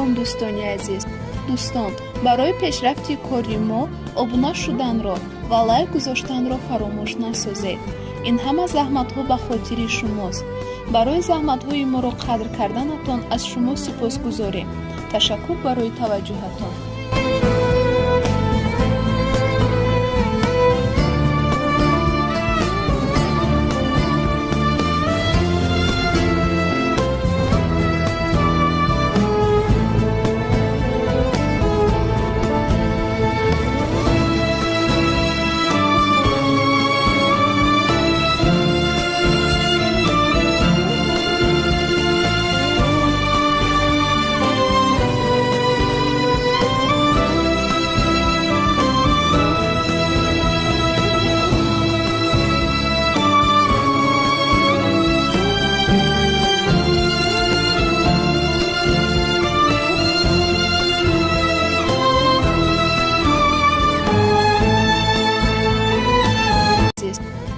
Салом, дӯстони азиз. Дӯстон, барои пешрафти кори мо обуна шуданро ва лайк гузоштанро фаромӯш насозед. Ин ҳама заҳматҳо ба хотири шумост. Барои заҳматҳои моро қадр карданатон аз шумо сипосгузорем. Ташаккур барои таваҷҷӯҳатон.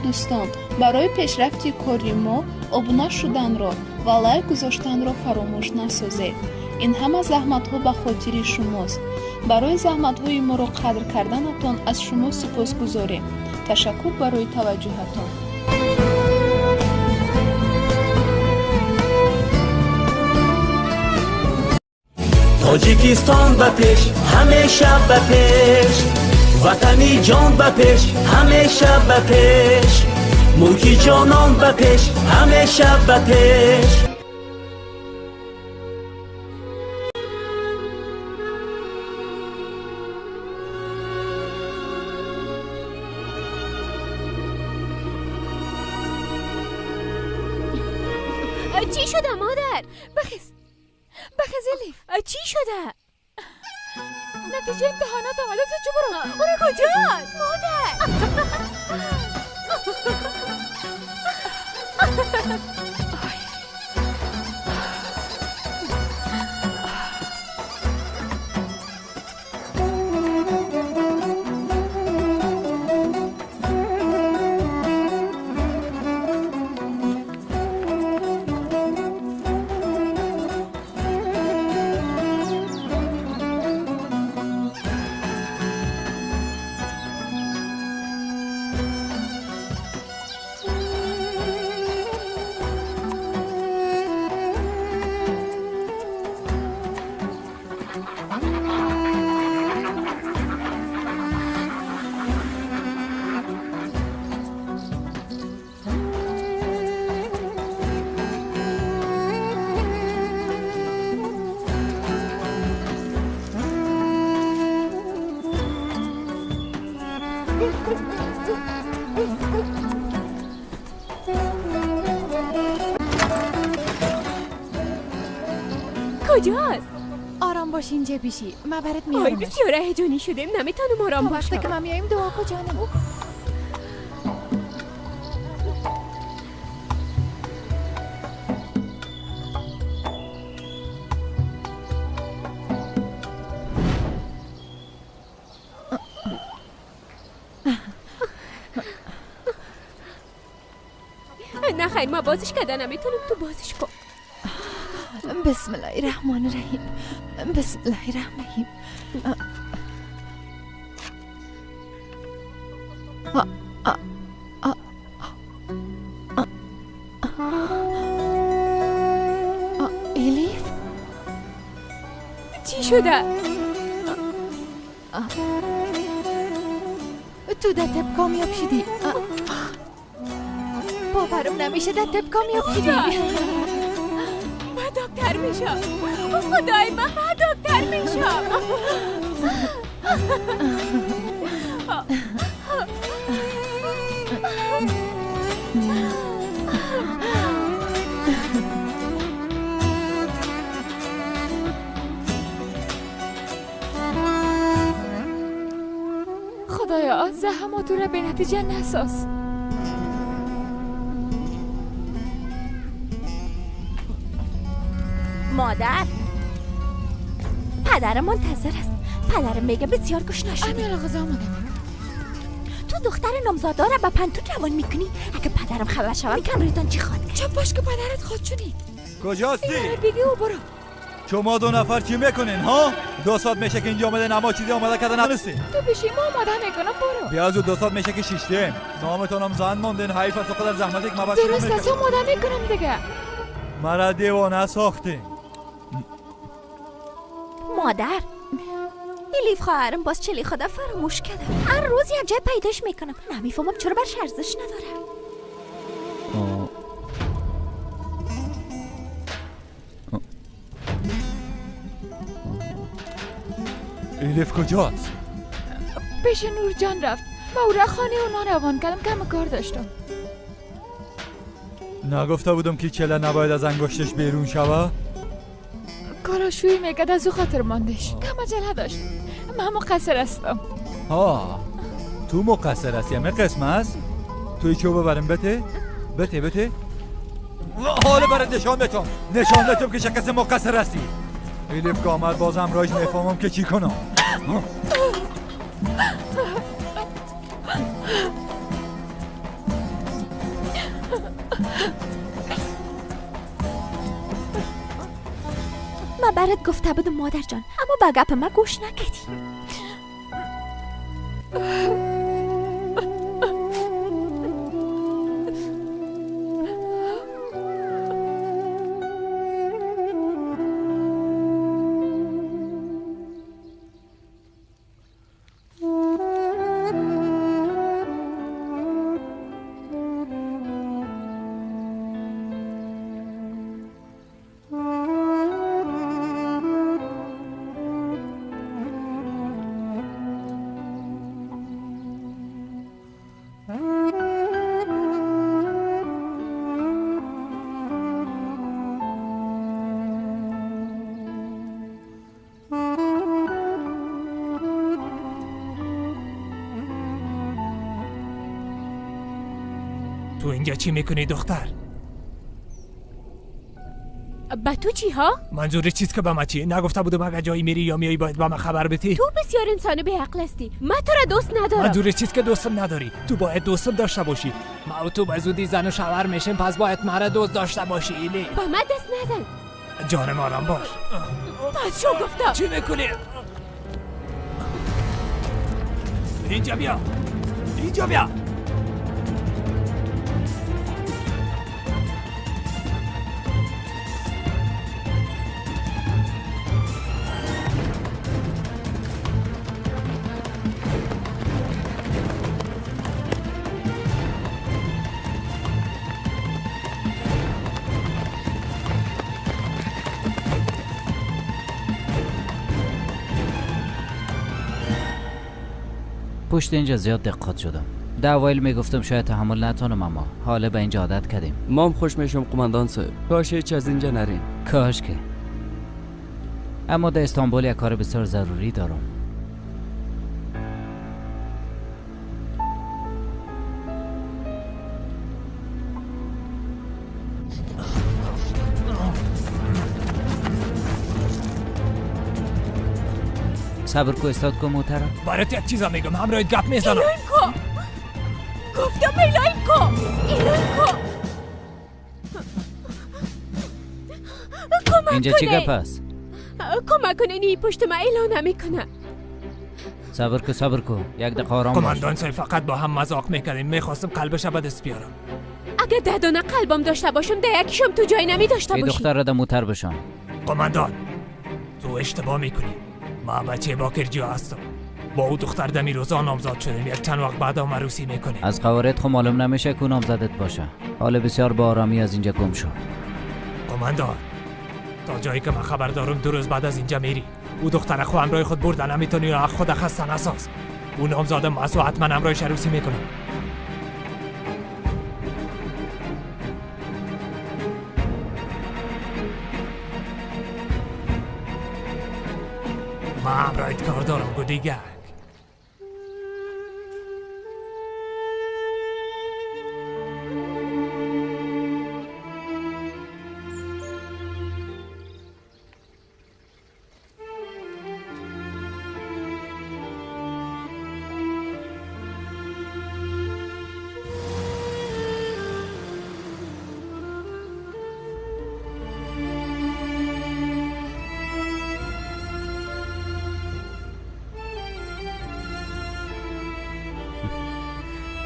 Дӯстон, барои пешрафти кори мо обуна шуданро ва лайк гузоштанро фаромӯш насозед. Ин ҳама заҳматҳо ба хотири шумост. Барои заҳматҳои моро қадр карданатон аз шумо сипосгузорем. Ташаккур барои таваҷҷӯҳатон. Тоҷикистон ба пеш, ҳамеша ба пеш, ватани ҷон ба пеш, ҳамеша ба пеш, мулки ҷонон ба пеш, ҳамеша ба пеш. چی شده مادر؟ بخیز بخیز الیف. چی شده؟ نتیجه امتحانات آمده. تو چه برو؟ اون کجاست؟ مادر. کجاست؟ آرام باش، اینجا بیشی من برات میارم. آی بسیار هیجانی شدیم، نمیتونم آرام باشم. وقتی که من میایم دعا کن جانم. نه خیر، ما بازش کردن نمیتونم، تو بازش کن. بسم الله الرحمن الرحیم، بسم الله الرحمن الرحیم. الیف چی شده؟ تو در طب کامیاب شدی. باورم نمیشه در طب کامیاب شدی. من دکتر میشم. خدای من دکتر میشم. خدایا زحمات را به نتیجه نساز. مادر، پدرم منتظر است. پدرم میگه بسیار گشنه شدی. امیال غذا آمده. تو دختر نامزاده را به پنتون روان میکنی؟ اگه پدرم خبر شود میکن رویتان چی خواد. چپ باش که پدرت خواد چونید. کجاستی؟ بگی و برو. شما 2 نفر چی میکنین ها؟ 2 ساعت میشه که اینجا آمده نما چیزی آماده کرده ننستی. تو پیشی ما آماده میکنم برو. بیا از 2 ساعت میشه که شیشتیم. نامتونم زن ماندین حیف از قدر زحمتی که ما بس. درست است آماده میکنم دیگه. مرا دیوانه ساختین. مادر الیف خواهرم باز چلی خدا فراموش کردم. هر روز یک جای پیداش میکنم. نمیفهمم چرا برش ارزش نداره. الیف کجاست؟ پیش نور جان رفت. ما او را خانه اونا روان کردم کم کار داشتم. نگفته بودم که چله نباید از انگشتش بیرون شوه؟ کاراشویی میکرد از او خاطر ماندش. کم عجله داشت. من مقصر هستم. ها تو مقصر هستی همه قسم است؟ توی چو ببرم بته؟ بته بته؟ حالا برات نشان بتم. نشان بتم که چه کس مقصر هستی. الیف که آمد بازم رایج میفهمم که چی کنم. من برات گفته بودم مادر جان، اما به گپ من گوش نکردی. تو اینجا چی میکنی دختر؟ به تو چی ها؟ منظور چیز که به من چی؟ نگفته بودم اگه جایی میری یا میای باید به من خبر بدی؟ تو بسیار انسان بی عقل هستی. من تو را دوست ندارم. منظور چیز که دوستم نداری؟ تو باید دوستم داشته باشی. ما و تو به زودی زن و شوهر میشیم، پس باید مرا دوست داشته باشی. ایلی به من دست نزن. جانم آرام باش. پس شو گفتم. چی میکنی؟ اینجا بیا. اینجا بیا. پشت اینجا زیاد دقت شدم. در اوایل میگفتم شاید تحمل نتونم، اما حالا به اینجا عادت کردیم. ما هم خوش میشم قماندان صاحب. کاش هیچ از اینجا نریم. کاش که. اما در استانبول یک کار بسیار ضروری دارم. صبر کو استاد کو محترم. برات یک چیزا میگم، همراه گپ میزنم. ایلایم کو. گفتم ایلایم کو. ایلایم کو. کمک اینجا چی گپ است؟ کمک کنین، این پشت من اعلان نمیکنه. صبر کو صبر کو، یک دقیقه آرام باش. قماندان صاحب فقط با هم مذاق میکردیم، میخواستم قلبش به دست بیارم. اگه 10 دانه قلبم داشته باشم ده یکیشم تو جای نمی داشته باشی. دختر را در موتر بشان. قماندان تو اشتباه میکنی. ما بچه باکرجی هستم. با او دختر دمی روزا نامزاد شدیم. یک چند وقت بعد هم عروسی میکنیم. از قوارت خو معلوم نمیشه که نامزدت باشه. حالا بسیار با آرامی از اینجا گم شد. قماندان تا جایی که من خبر دارم 2 روز بعد از اینجا میری. او دختر خو همراه خود بردن نمیتونی و خود خسته نساز. او نامزاد ماست و حتما همراهش عروسی میکنم. ما همراهت کار دارم گودیگک.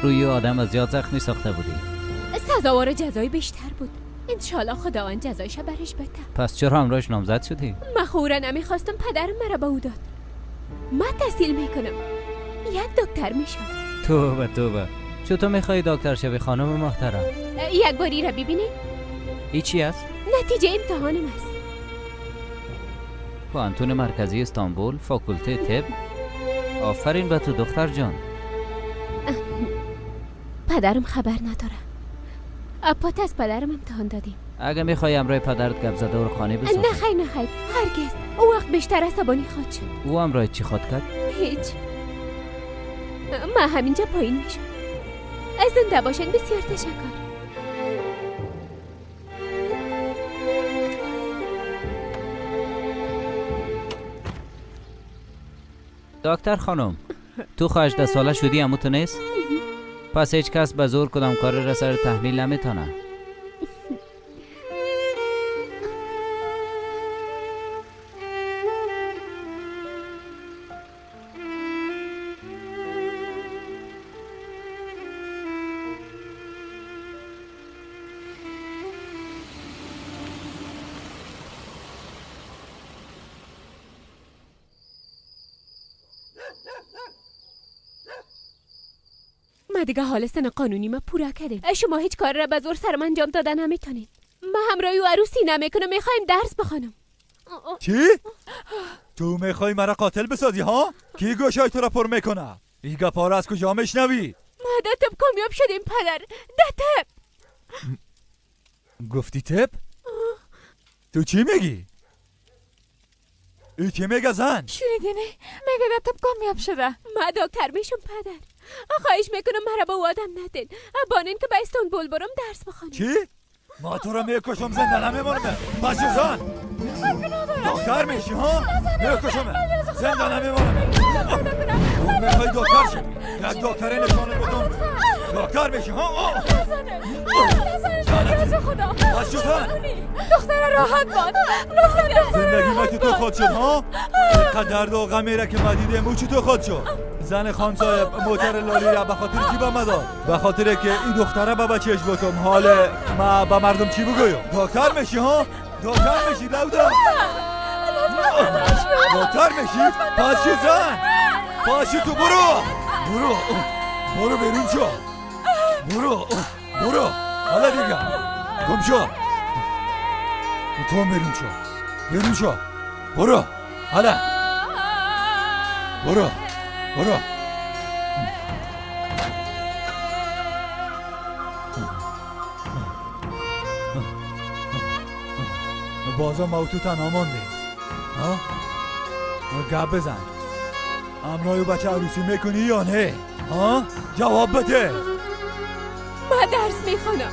روی آدم زیاد زخمی ساخته بودی. سزاوار جزای بیشتر بود. انشالله خداوند جزایش برش بده. پس چرا همراهش نامزد شدی؟ من خورا نمیخواستم، پدرم مرا به او داد. من تحصیل میکنم، یک دکتر میشم. توبه توبه، چطور میخوای دکتر شوی خانم محترم؟ یک باری را ببینید. ای چی است؟ نتیجه امتحانم است. پوهنتون مرکزی استانبول، فاکولته طب. آفرین به تو دختر جان. پدرم خبر نداره. اپات از پدرم امتحان دادیم. اگه میخوای امرای پدرت گپ زده و خانه بسازی. نه خیر نه خیر، هرگز. او وقت بیشتر عصبانی خواهد شد. او امرای چی خواد کرد؟ هیچ. من همینجا پایین میشم. از زنده باشین، بسیار تشکر. دکتر خانم، تو 18 ساله شدی امو تو نیست؟ پس هیچ کس به زور کدام کار را سر تحمیل نمیتونه. دیگه حال سن قانونی ما پورا کردیم. شما هیچ کار را به زور سرم انجام دادن نمیتونید. من همراهی و عروسی نمیکنم، میخوایم درس بخوانم. چی؟ تو میخوای مرا قاتل بسازی ها؟ کی گوشای تو را پر میکنه؟ این گپا را از کجا میشنوی؟ ما در طب کامیاب شدیم پدر، در طب. گفتی طب؟ تو چی میگی؟ ای چی میگه زن؟ شنیدی نه؟ میگه در طب کامیاب شده. ما دکتر میشم پدر. خواهش میکنم مرا با آدم ندین. بانین که به استانبول برم درس بخوانم. چی؟ ما تو را میکشم، زنده نمیمانم. باشه زن، دکتر میشی ها؟ میکشم، زنده نمیمانم. تو میخوای دکتر شی؟ یک دکتر نشانه بدم. دکتر میشی ها؟ باشه زن، دختر راحت باد. زندگی ما تو خود شد ها؟ اینقدر درد و غمی را که ما دیدیم او چطور خود شد؟ زن خان صاحب موتر لالی را به خاطر چی به ما داد؟ به خاطر که این دختره به بچهش بتم. حال ما به مردم چی بگویم؟ دکتر میشی ها؟ دکتر میشی دودا؟ دکتر میشی؟ پاشو زن، پاشو تو برو برو برو بیرون شو، برو برو. حالا دیگه گم شو، تو بیرون شو، بیرون شو، برو حالا، برو برو. بازم ما تو تنها ماندیم ها؟ گپ بزن، امرای بچه عروسی میکنی یا نه؟ ها؟ جواب بده. من درس میخوانم.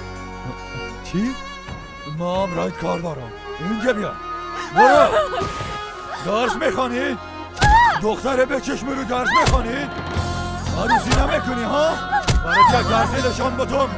چی؟ ما امرایت کار دارم. اینجا بیا، برو. درس میخوانی؟ دختره به چشم رو درس میخوانی؟ عروسی نمیکنی ها؟ برای یک درسی نشان بتم.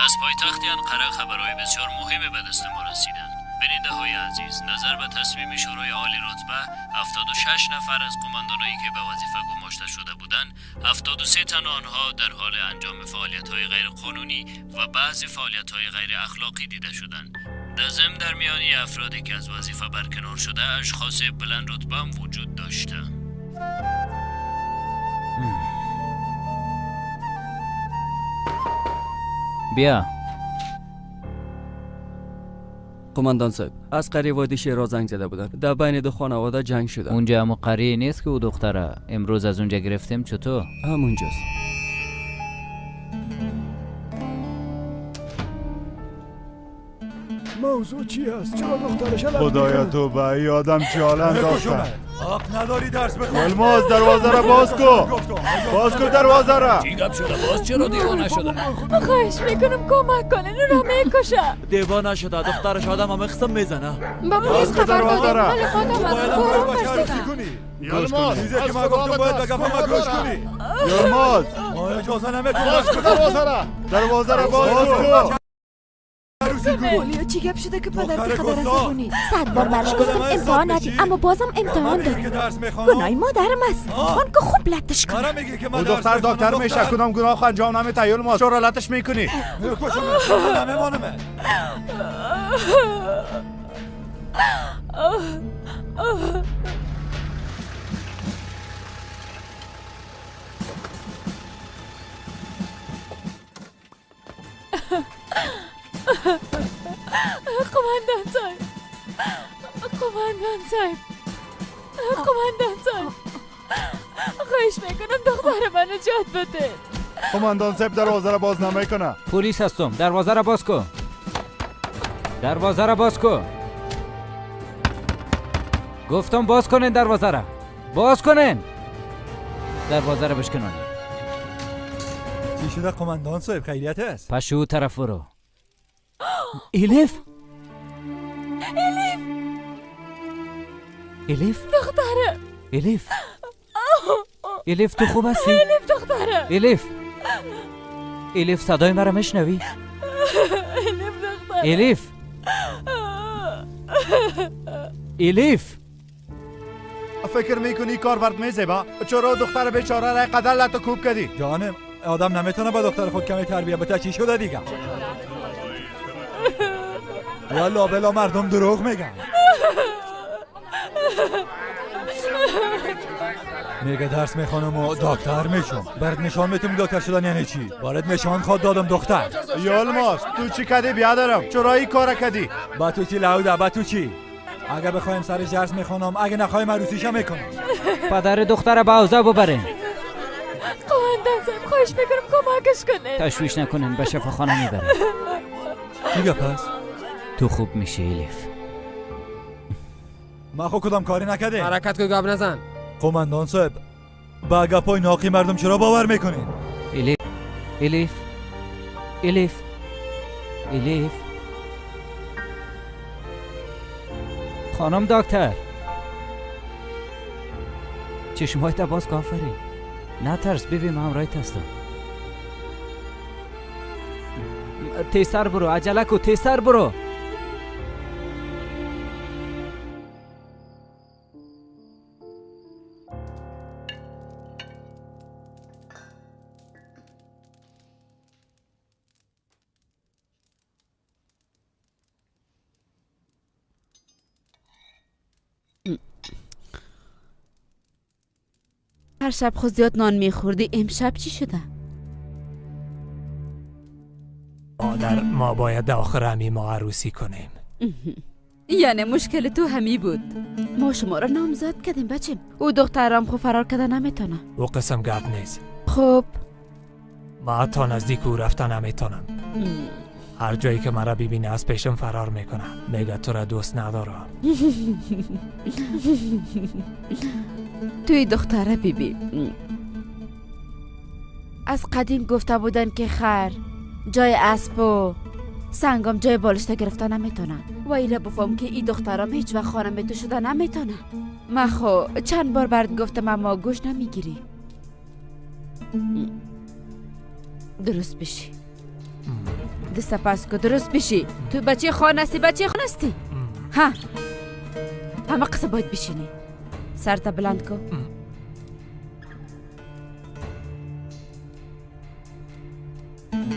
از پایتخت انقره خبرهای بسیار مهم به دست ما رسیدند. بیننده های عزیز، نظر به تصمیم شورای عالی رتبه 76 نفر از قماندانایی که به وظیفه گماشته شده بودند، 73 تن آنها در حال انجام فعالیت‌های غیر قانونی و بعضی فعالیت‌های غیر اخلاقی دیده شدند. در ضمن در میان افرادی که از وظیفه برکنار شده، اشخاص بلند رتبه هم وجود داشته. بیا. قماندان صاحب، از قریه وادی شیراز زنگ زده بودن. در بین دو خانواده جنگ شده. اونجا همون قریه نیست که او دختره امروز از اونجا گرفتیم؟ چطور؟ همونجاست. موضوع چی است؟ چرا دخترش خدایا تو به ای آدم جال انداختن. حق نداری درس بخوانی. یلماز دروازه را باز کو، باز کو دروازه را. چی گپ شده؟ باز چرا دیوانه شده؟ خواهش میکنم کمک کنین، رو میکشه. دیوانه شده دخترش، آدم هم قسم میزنه. با پلیس خبر دادیم، ولی خود آمد. گوش کنی. چیزی که من گفتم باید به گپم گوش کنی. یلماز اجازه نمیتونم. باز کن دروازه را. دروازه را باز کن. اولیا چی گپ شده که پدر قدر عصبانی؟ 100 بار برش گفتم امتحان ندی، اما بازم امتحان داد. گناه مادرم است. آن که خوب لتش کنه. او دختر دکتر میشه، کدام گناه انجام نمیده یلماز؟ چرا لتش میکنی؟ قماندان صاحب، قماندان صاحب، قماندان صاحب، خواهش میکنم دختر من نجات بده. قماندان صاحب دروازه را باز نمیکنه. پلیس هستم، دروازه را باز کن. دروازه را باز کن. گفتم باز کنین دروازه را. باز کنین. دروازه را بشکنانین. چی شده قماندان صاحب؟ خیریت است؟ پشو طرف برو. الیف، الیف، الیف دختره، الیف، الیف تو خوب هستی؟ الیف دختره، الیف، الیف صدای مرا میشنوی؟ الیف دختره، الیف، الیف. فکر میکنی کار برد میزیبا؟ چرا دختر بیچاره را قدر لط و کوب کردی؟ جانم آدم نمیتونه با دختر خود کمی تربیت بده. چی شده دیگه؟ والا بلا مردم دروغ میگن. میگه درس میخوانم و دکتر میشم. برات نشان میتم دکتر شدن یعنی چی؟ برات نشان خواد دادم دختر. یلماز تو چی کردی بیادرم؟ چرا این کار کردی؟ با تو چی لاودا؟ با تو چی؟ اگه بخوایم سرش درس میخوانم، اگه نخوایم عروسیشم میکنم. پدر دختر به حوزه ببرین. قماندان صاحب خواهش میکنم کمکش کنه. تشویش نکنین، به شفاخانه میبرم. چی گپ است؟ تو خوب میشی الیف. ما خو کدام کاری نکردیم. حرکت کو، گپ نزن. قماندان صاحب با گپای ناقی مردم چرا باور میکنین؟ الیف، الیف، الیف، الیف. خانم دکتر چشمایت باز کن. آفرین، نترس ببین من همراهت هستم. تیزتر برو، عجله کو، تیزتر برو. هر شب خود زیاد نان میخوردی، امشب چی شده؟ مادر ما باید آخر همی ما عروسی کنیم. یعنی مشکل تو همی بود. ما شما را نامزد کردیم بچیم. او دخترم خو فرار کرده نمیتونه. او قسم گپ نیست. خب ما تا نزدیک او رفتن نمیتونم. هر جایی که مرا ببینه از پیشم فرار میکنه. میگه تو را دوست ندارم. توی دختره بیبی از قدیم گفته بودن که خر جای اسب و سنگم جای بالشته گرفته نمیتونه. و ایره بفهم که این دخترام هیچ وقت خانم تو شده نمیتونه. من خو چند بار برات گفتم اما گوش نمیگیری. درست بشی، دست پس کو، درست بشی. تو بچه خان هستی، بچه خان هستی. ها همه قصه باید بشینی. سرت بلند کن.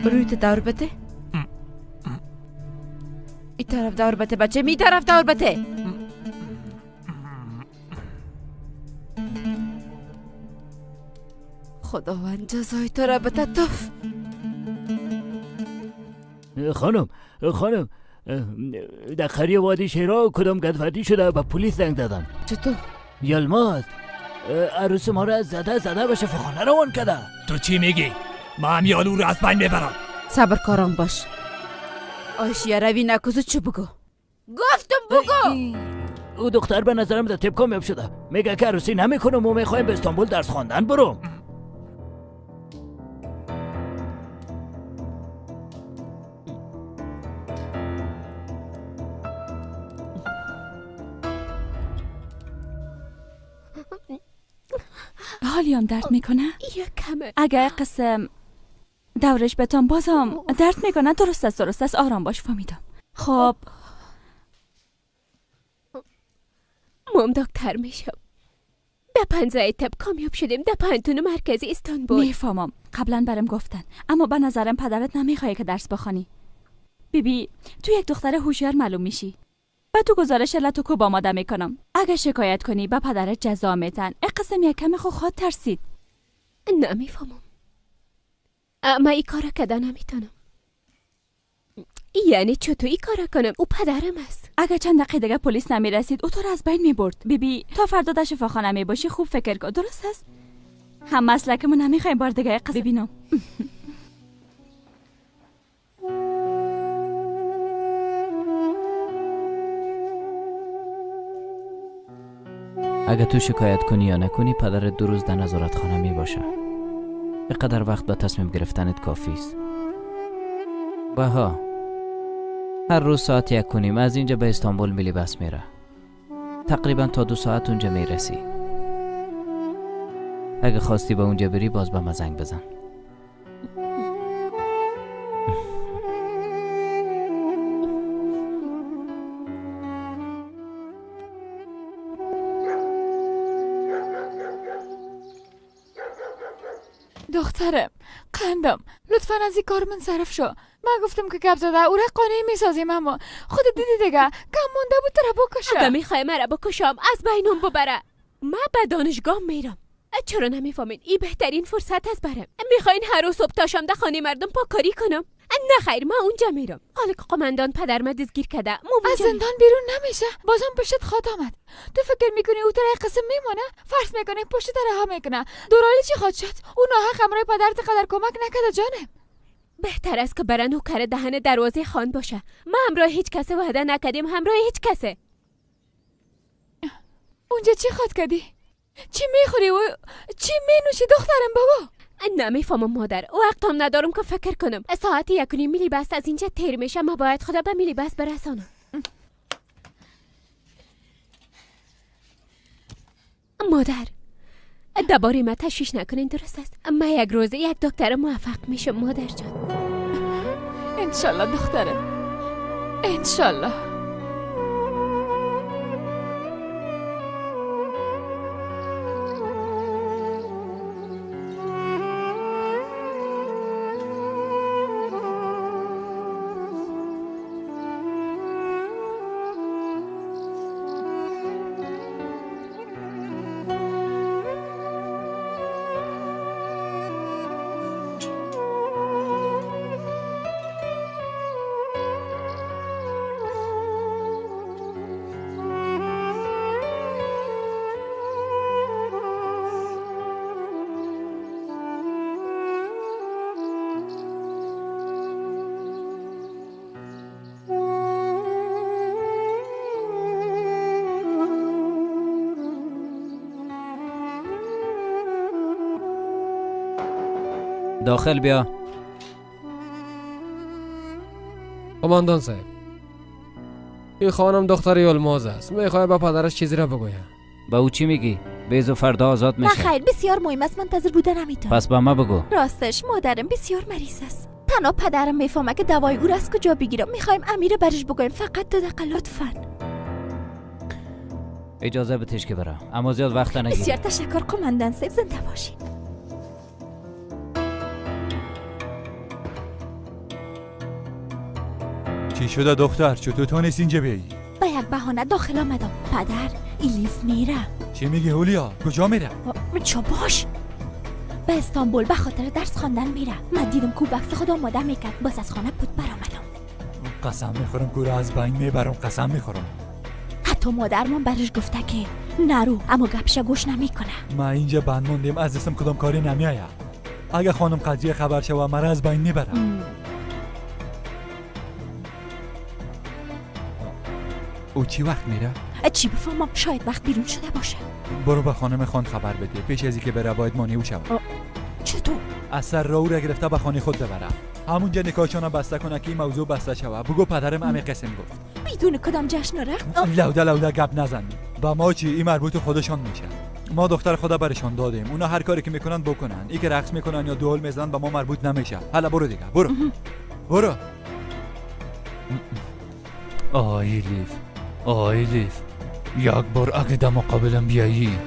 روی تو دور بده. این طرف دور بده بچه، می طرف دور بده. خداوند جزای تو را بده. توف. خانم، خانم در قریه وادی شیرا کدام گدفردی شده به پلیس زنگ دادن. چطور؟ یلماز عروس ما را زده زده به شفاخانه روان کرده. تو چی میگی؟ ما هم یالو را از بین میبرم. صبر کارم باش. آشیا روی نکوزو چو بگو؟ گفتم بگو. او دختر به نظرم در تپ کامیاب شده. میگه که عروسی نمیکنم و میخوایم به استانبول درس خواندن برم. حالیام درد میکنه؟ یک کمه. اگر قسم دورش بتام بازم درد میکنه. درست است درست است، آرام باش، فهمیدم. خب مام دکتر میشم. در پنزه طب کامیاب شدیم در پانتون مرکزی استانبول. میفهمم، قبلا برم گفتن، اما به نظرم پدرت نمیخواد که درس بخوانی. بیبی تو یک دختر هوشیار معلوم میشی. و تو گزارش لط و کوب آماده میکنم. اگه شکایت کنی به پدرت جزا میتن. قسم یک کم خود ترسید. نمیفهمم. اما ای کارا کده نمیتونم. یعنی چطور ای کارا کنم؟ او پدرم است. اگه چند دقیقه دیگه پلیس نمیرسید او تو را از بین میبرد. بیبی تا فردا در شفاخانه میباشی، خوب فکر کن، درست است؟ هم مسلکمون نمیخوایم بار دیگه قصه ببینم. اگه تو شکایت کنی یا نکنی پدرت 2 روز در نظارتخانه می باشه. اینقدر وقت به تصمیم گرفتنت کافی است. بها هر روز ساعت 1:30 از اینجا به استانبول میلی بس میره. تقریبا تا 2 ساعت اونجا میرسی. اگه خواستی به اونجا بری باز به ما زنگ بزن. دخترم قندم، لطفا از این کار من صرف شو. من گفتم که گپ زده او را قانع میسازیم، اما خودت دیدی دیگه کم مونده بود تو را بکشه. اگه میخوای مرا بکشم از بینم ببره. من به دانشگاه میرم. چرا نمیفهمین؟ این بهترین فرصت است برم. میخواین هر روز صبح تا شام در خانه مردم پاکاری کنم؟ نه خیر، من اونجا میرم. حالا که قماندان پدر ما دستگیر کرده از زندان بیرون نمیشه. بازم پشت خواد آمد. تو فکر میکنی او ترای قسم میمونه؟ فرض میکنه پشت رها میکنه. دورالی چی خواد شد؟ او ناحق همراه پدرت قدر کمک نکرده جانم. بهتر است که برن نوکر دهن دروازه خان باشه. ما همراه هیچ کس وعده نکردیم، همراه هیچ کسه. اونجا چی خواد کردی؟ چی میخوری و چی مینوشی دخترم بابا؟ نمیفهمم مادر، وقتم ندارم که فکر کنم. ساعت 1:30 میلی بس از اینجا تیر میشه. ما باید خدا به میلی بس برسانم. مادر درباره ما تشویش نکنین، درست است؟ ما یک روز یک دکتر موفق میشم مادر جان. انشالله دخترم، انشالله. داخل بیا. قماندان صاحب، این خانم دختر یلماز است، میخواد به پدرش چیزی را بگوید. به او چی میگی؟ بیزو فردا آزاد میشه. نه خیر، بسیار مهم است، منتظر بوده نمیتونم. پس با ما بگو. راستش مادرم بسیار مریض است. تنها پدرم میفهمه که دوای او را از کجا بگیرم. میخوایم امیر برش بگویم، فقط 2 دقیقه لطفاً. اجازه بتش که برم، اما زیاد وقت نگیر. بسیار تشکر قماندان صاحب، زنده باشین. چی شده دختر؟ چطور تونست اینجا بیایی؟ با یک بهانه داخل آمدم. پدر ایلیف میره. چی میگی هولیا؟ کجا میره؟ چه باش؟ به استانبول به خاطر درس خواندن میره. من دیدم کو بکس خود آماده میکرد، باز از خانه بود برآمدم. قسم میخورم کو را از بین میبرم، قسم میخورم. حتی مادرمان برش گفته که نرو، اما گپش گوش نمیکنه. ما اینجا بند موندیم، از دستم کدام کاری نمیآید. اگه خانم قضیه خبر شوه مرا از بین میبرم. او چی وقت میره؟ چی بفهمم، شاید وقت بیرون شده باشه. برو به خانم خان خبر بده، پیش از اینکه بره باید مانع او شود. چطور؟ از سر راه را گرفته به خانه خود ببره. همونجا نکاحشان بسته کنه که این موضوع بسته شود. بگو پدرم امی قسم گفت. بدون کدام جشن و رقص؟ لوده لوده گپ نزن. با ما چی؟ این مربوط خودشان میشه. ما دختر خدا برشان دادیم. اونا هر کاری که میکنن بکنن. ای که رقص میکنن یا دهل میزنن به ما مربوط نمیشه. حالا برو دیگه، برو. برو. آی لیف، آی لیف، یک بار اگه در مقابلم بیایی.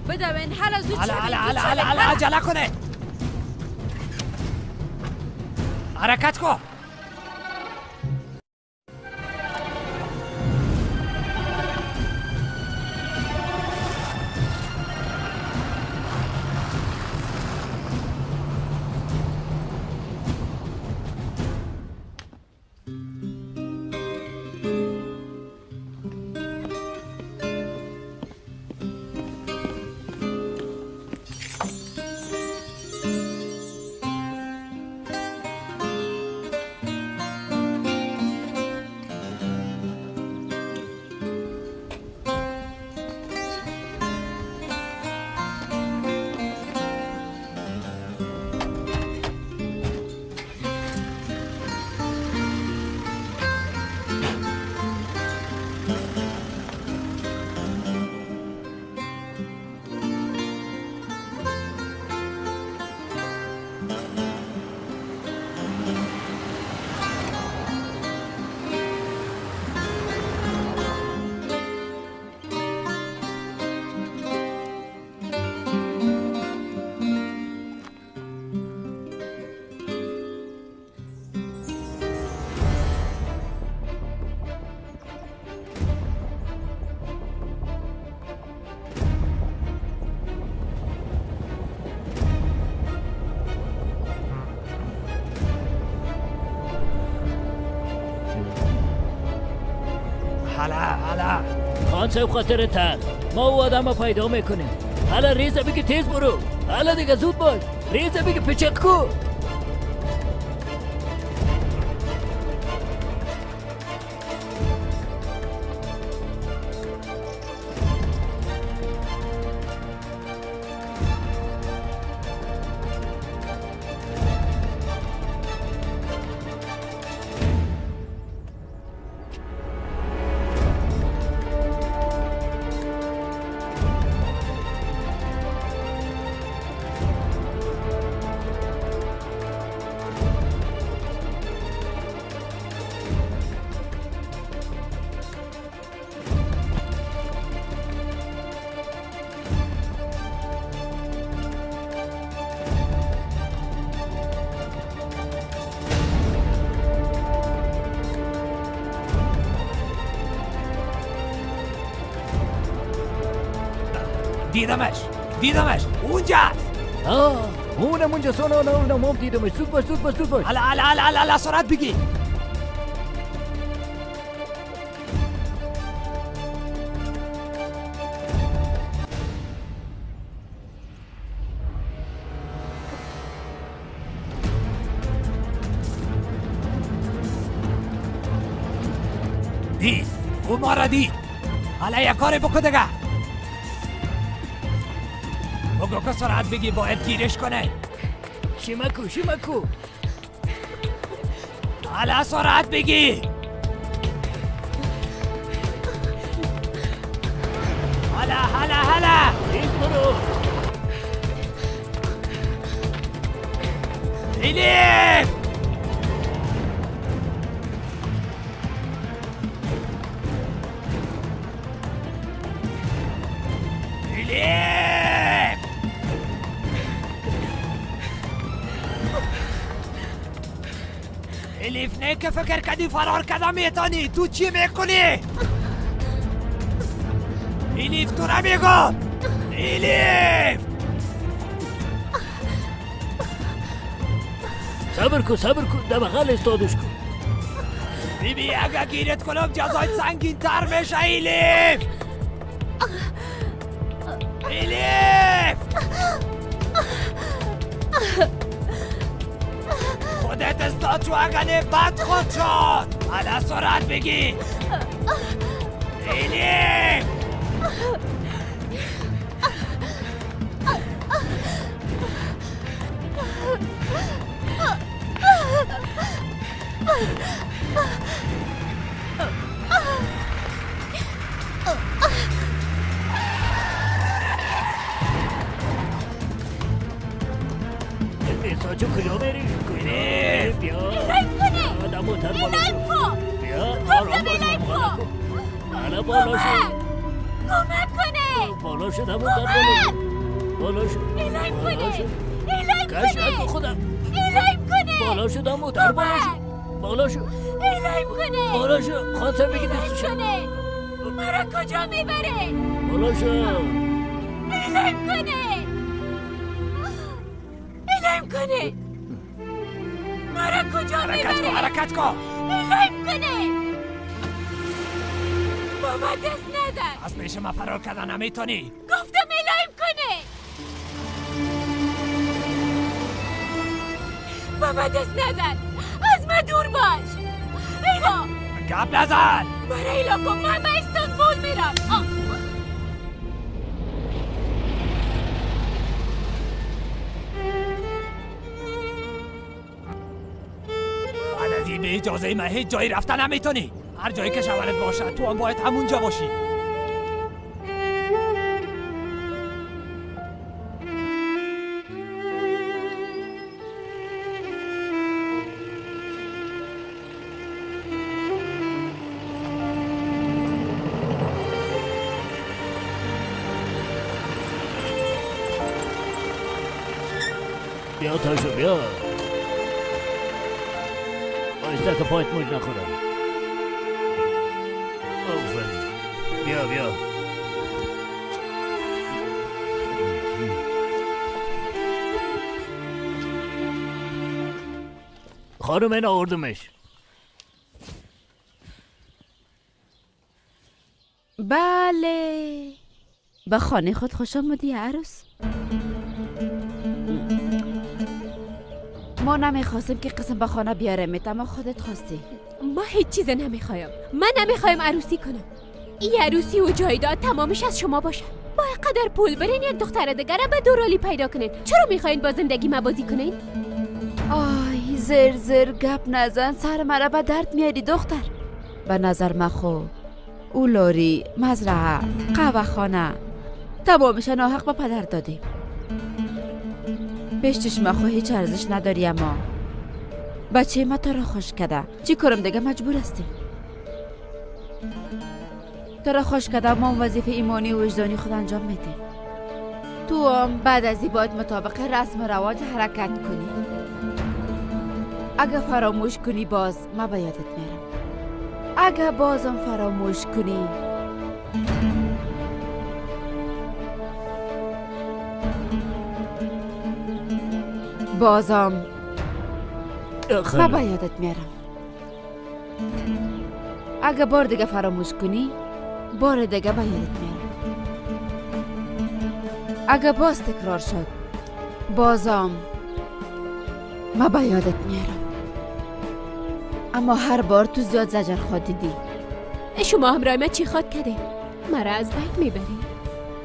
بدوین حالا زود. حالا حالا حالا حالا عجله کنه. حرکت کن. خان صاحب خاطر تر ما او آدم رو پیدا میکنیم. حالا ریزه بگی تیز برو. حالا دیگه زود باش. ریزه بگی پچق کو. دیدمش، دیدمش اونجاست. اونم اونجا، سونا اونم هم دیدمش. زود باش زود باش زود باش. هلا هلا هلا هلا سرعت بگی. دید، او ما را دید. حالا یک کاری بکن دیگه. بگو که سرعت بگی، باید گیرش کنه. شیمکو شیمکو. حالا سرعت بگی. حالا حالا حالا. تیز برو. الیف. الیف نه که فکر کردی فرار کردم میتونی، تو چی میکنی؟ الیف تو را میگم. الیف صبر کن صبر کن، در بغل استادش کن. بیبی اگه گیرت کنم جزایت سنگین تر میشه. الیف الیف خودت استاد شو، اگه نه بد خود شد. حالا سرعت بگی. الیف ساچو کجا بری؟ کجا؟ بیا آدم بالا شو. بیا آرام باش، کن. حالا بالا شو. کمک کنه. بالا شو دمو تر بالا شو. بالا شو. بالا شو. کش نکن خودم. کنه. بالا شو دمو تر بالا شو. بالا شو. کنه. بالا شو. خان صاحب بگی دستشو. مرا کجا میبره؟ بالا شو. کنه. الایم کنه. مرا کجا میبره؟ حرکت کن الایم کنه. بابا دست نزن. از پیش من فرار کردن نمیتونی. گفتم الایم کنه. بابا دست نزن، از من دور باش. ایلا گپ نزن. مرا ایلا کن، من به استانبول میرم. به اجازه من هیچ جایی رفتن نمیتونی. هر جایی که شوهرت باشه تو هم باید همونجا باشی. بیا تاشو بیا. آیسته که پایت موج نخورم. آفرین. بیا بیا. خانم این آوردمش. بله به خانه خود خوش آمدی عروس. ما نمیخواستیم که قسم به خانه بیارم، اما خودت خواستی. ما هیچ چیز نمیخوایم. من نمیخوایم عروسی کنم. این عروسی و جایداد تمامش از شما باشه. با قدر پول برین یک دختر دیگر به دورالی پیدا کنین. چرا میخواین با زندگی ما بازی کنین؟ آی زر زر گپ نزن، سر مرا به درد میاری دختر. به نظر من خو او لاری، مزرعه، قهوه خانه تمامش ناحق به پدر دادیم. پیش چشم خو هیچ ارزش نداری، اما بچه ما تو را خوش کده. چی کنم دیگه، مجبور هستیم. تو را خوش کده، ما وظیفه ایمانی و وجدانی خود انجام میدیم. تو هم بعد از این باید مطابق رسم و رواج حرکت کنی. اگه فراموش کنی باز ما به یادت میرم. اگه بازم فراموش کنی بازم ما به یادت میارم. اگه بار دیگه فراموش کنی، بار دیگه به یادت میارم. اگه باز تکرار شد، بازم ما به یادت میارم. اما هر بار تو زیاد زجر خواد دیدی. شما همراه من چی خواد کردین؟ مرا از بین میبری.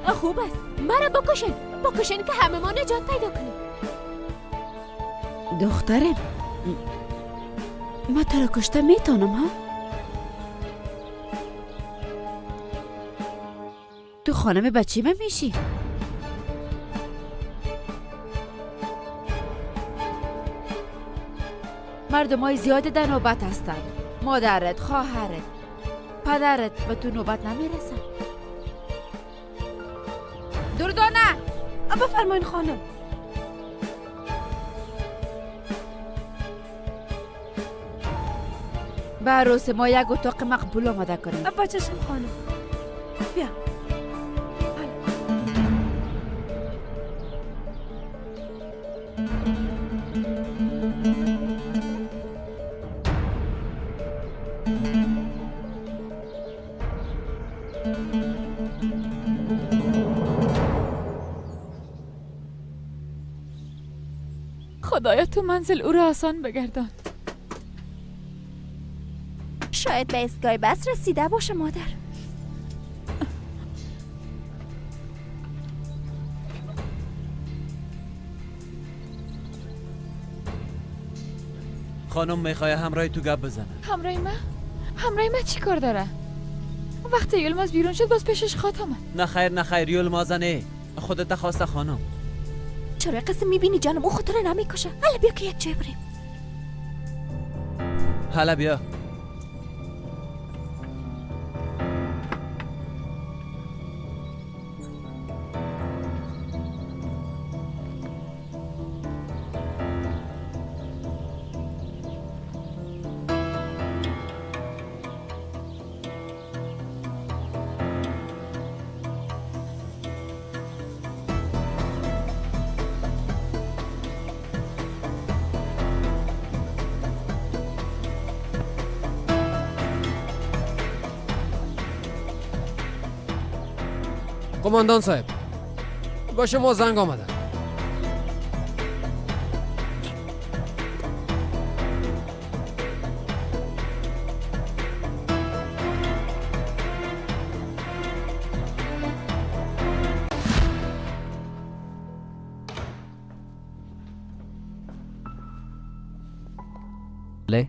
خوب است، مرا بکشن، بکشن که همه ما نجات پیدا کنیم. دخترم، ما تو را کشته میتونم ها؟ تو خانم بچه من میشی. مردم های زیاد در نوبت هستن. مادرت، خواهرت، پدرت به تو نوبت نمیرسن. دردانه، بفرمایین خانم. به عروس ما یک اتاق مقبول آماده کنیم. با چشم خانم. بیا. خدایا تو منزل او را آسان بگردان. شاید به ایستگاه بس رسیده باشه مادر. خانم میخواه همراه تو گپ بزنه. همراه من؟ همراه من چی کار داره؟ وقتی یلماز بیرون شد باز پیشش خواد آمد. نه خیر نه خیر، یلماز نه، خودت خواسته خانم. چرا قسم میبینی جانم، او خود رو نمیکشه. حالا بیا که یک جای بریم. حالا بیا. قماندان صاحب، با شما زنگ آمده. بله.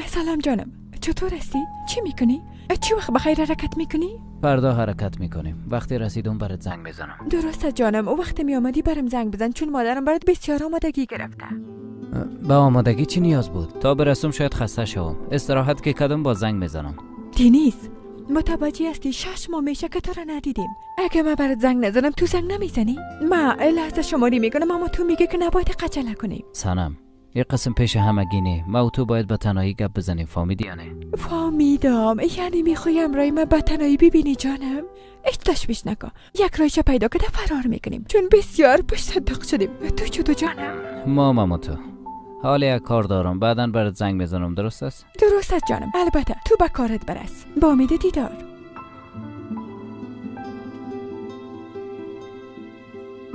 سلام جانم، چطور هستی؟ چی میکنی؟ چی وقت بخیر حرکت میکنی؟ فردا حرکت میکنیم. وقتی رسیدم برات زنگ میزنم. درست است جانم، او وقتی می آمدی برام زنگ بزن، چون مادرم برات بسیار آمادگی گرفته. به آمادگی چی نیاز بود؟ تا برسم شاید خسته شوم. استراحت که کدم با زنگ میزنم. دینیز، متوجه هستی 6 ماه میشه که تو را ندیدیم. اگه من برات زنگ نزنم تو زنگ نمیزنی؟ ما لحظه شماری میکنم، اما تو میگه که نباید قجله کنیم. سنم، یه قسم پیش همگی نه. ما و تو باید به تنهایی گپ بزنیم، فهمیدی یا نه؟ فهمیدم. یعنی میخوای همراه من به تنهایی ببینی جانم؟ هیچ تشویش نکن، یک راهش پیدا که فرار میکنیم، چون بسیار پشت داغ شدیم. تو چطور جانم؟ ما تو حالا یک کار دارم، بعدا برات زنگ میزنم. درست است؟ درست است جانم، البته تو به کارت برس. با امید دیدار.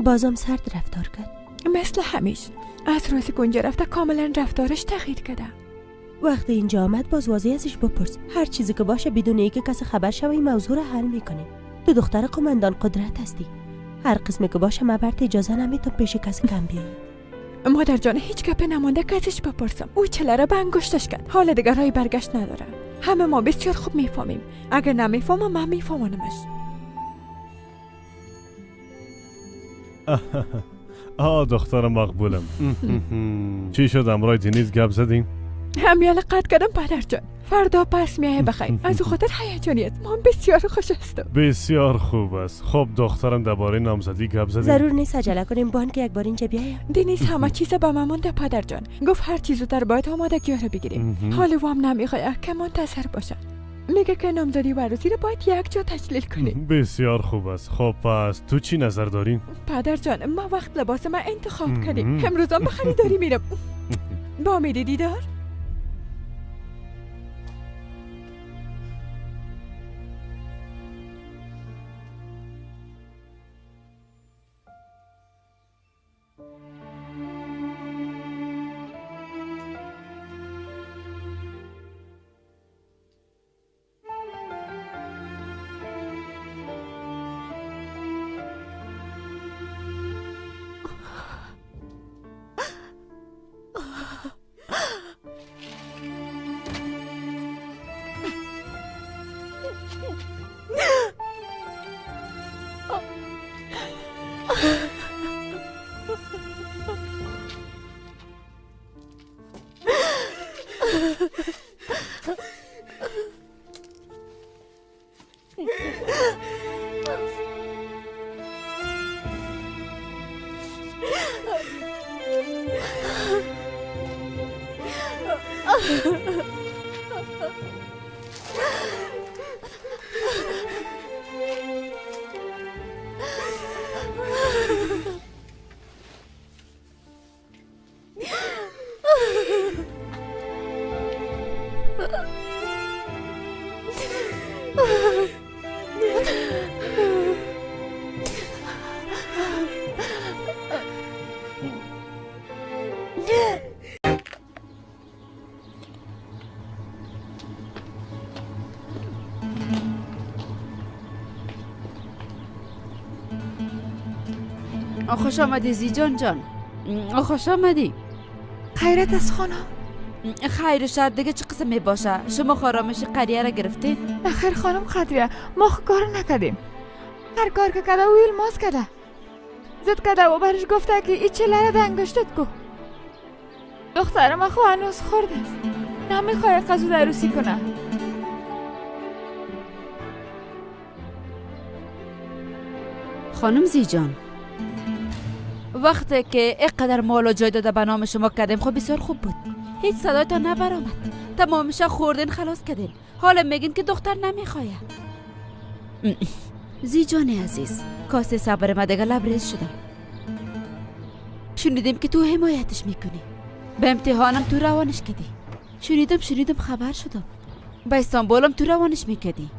بازم سرد رفتار کرد مثل همیشه. از روز گنجه رفته کاملا رفتارش تغییر کرده. وقتی اینجا آمد باز واضح ازش بپرس. هر چیزی که باشه بدون اینکه کسی خبر شوه این موضوع رو حل میکنیم. تو دختر قماندان قدرت هستی، هر قسمی که باشه من برات اجازه نمیتم پیش کسی کم بیایی. مادر جان هیچ گپ نمانده که ازش بپرسم. او چله را به انگشتش کرد، حال دیگر راه برگشت نداره. همه ما بسیار خوب میفهمیم. اگر نمیفهمم من میفهمانمش. آه دختر مقبولم. چی شد امرای دینیز گپ زدیم؟ همیال قطع کردم پدر جان. فردا پس میایه بخیر. از او خاطر هیجانی است. من بسیار خوش هستم. بسیار خوب است. خب دخترم درباره نامزدی گپ زدیم. ضرور نیست عجله کنیم، بان که یک بار اینجا بیایم. دینیز همه چیز به من مانده پدر جان. گفت هر چیز زودتر باید آمادگی را بگیریم. حال وام نمیخواد که منتظر باشه. میگه که نامزدی و عروسی رو باید یک جا تجلیل کنیم. بسیار خوب است. خب پس تو چی نظر داری؟ پدر جان ما وقت لباس ما انتخاب کردیم. امروز هم به خریداری میرم. با امید دیدار. خوش آمدی زیجان جان، خوش آمدی. خیرت از خانم. خیر شر دیگه چه قسم می باشه؟ شما خارامش قریه را گرفتین؟ نه خیر خانم قدریه، ما خو کار نکردیم. هر کار که کرده او الماس کرده، زد کرده و برش گفته که ای چه لره ده انگشتت کو. دختر ما خو هنوز خرد است، نمیخواه قضو عروسی کنه. خانم زیجان، وقتی که اینقدر مال و جای داده به نام شما کردیم خب بسیار خوب بود، هیچ صدایتان نبرآمد، تمامش خوردین خلاص کردین، حالا میگین که دختر نمیخواه. زی جان عزیز، کاسه صبر ما دیگه لبریز شدم. شنیدیم که تو حمایتش میکنی، به امتحانم تو روانش کردی. شنیدم خبر شدم، به استانبولم تو روانش میکردی.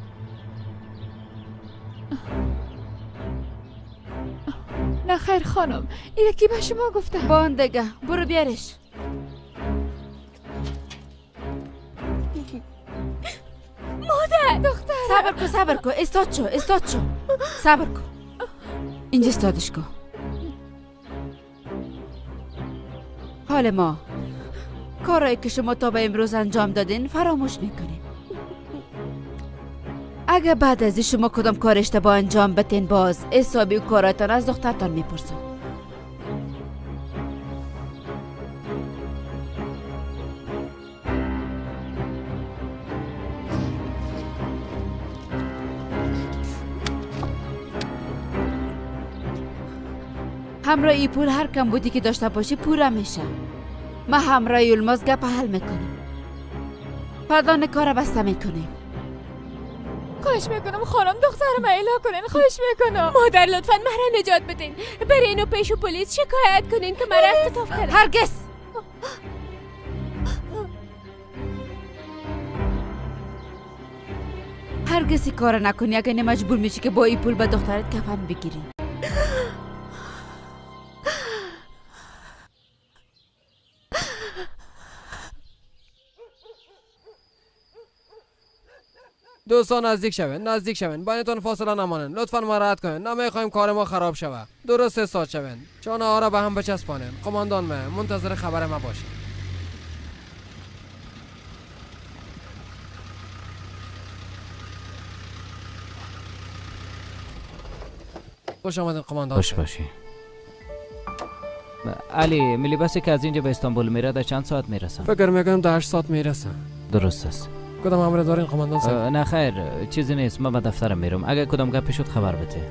نه خیر خانم، این کی به شما گفته؟ باندگه برو بیارش. مادر، دختر، صبر کن، استاد شو، صبر کن، اینجا استادش کن. حال ما کارایی که شما تا به امروز انجام دادین فراموش میکنیم. اگه بعد از شما کدام کار اشتباه انجام بتین، باز حسابی و کاراتان از دخترتان میپرسم. همراه ای پول هر کم بودی که داشته باشی پوره میشه. ما همراه یلماز گپ حل میکنیم، پردان کار بسته میکنیم. خواهش میکنم خانم، دخترم ایلا کنین، خواهش میکنم. مادر لطفا مرا نجات بدین، برین و پیش و پلیس شکایت کنین که مرا اختطاف کردن. هرگز. هرگز این کار نکنی، اگه مجبور میشی که با این پول به دخترت کفن بگیری. دوستان نزدیک شوین، بینتون فاصله نمانن، لطفا مراعات کنین، نمیخوایم کار ما خراب شوه. درست استاد شوین، چانه ها را به هم بچسبانین. قماندان ما منتظر خبر ما باشین. خوش آمدین قماندان. خوش باشی. علی، ملی که از اینجا به استانبول میره در چند ساعت میرسم؟ فکر میکنم در 8 ساعت میرسم. درست است. کدام امر دارین قماندان صاحب؟ نه خیر، چیزی نیست، من به دفترم میرم. اگه کدام گپی شد خبر بده.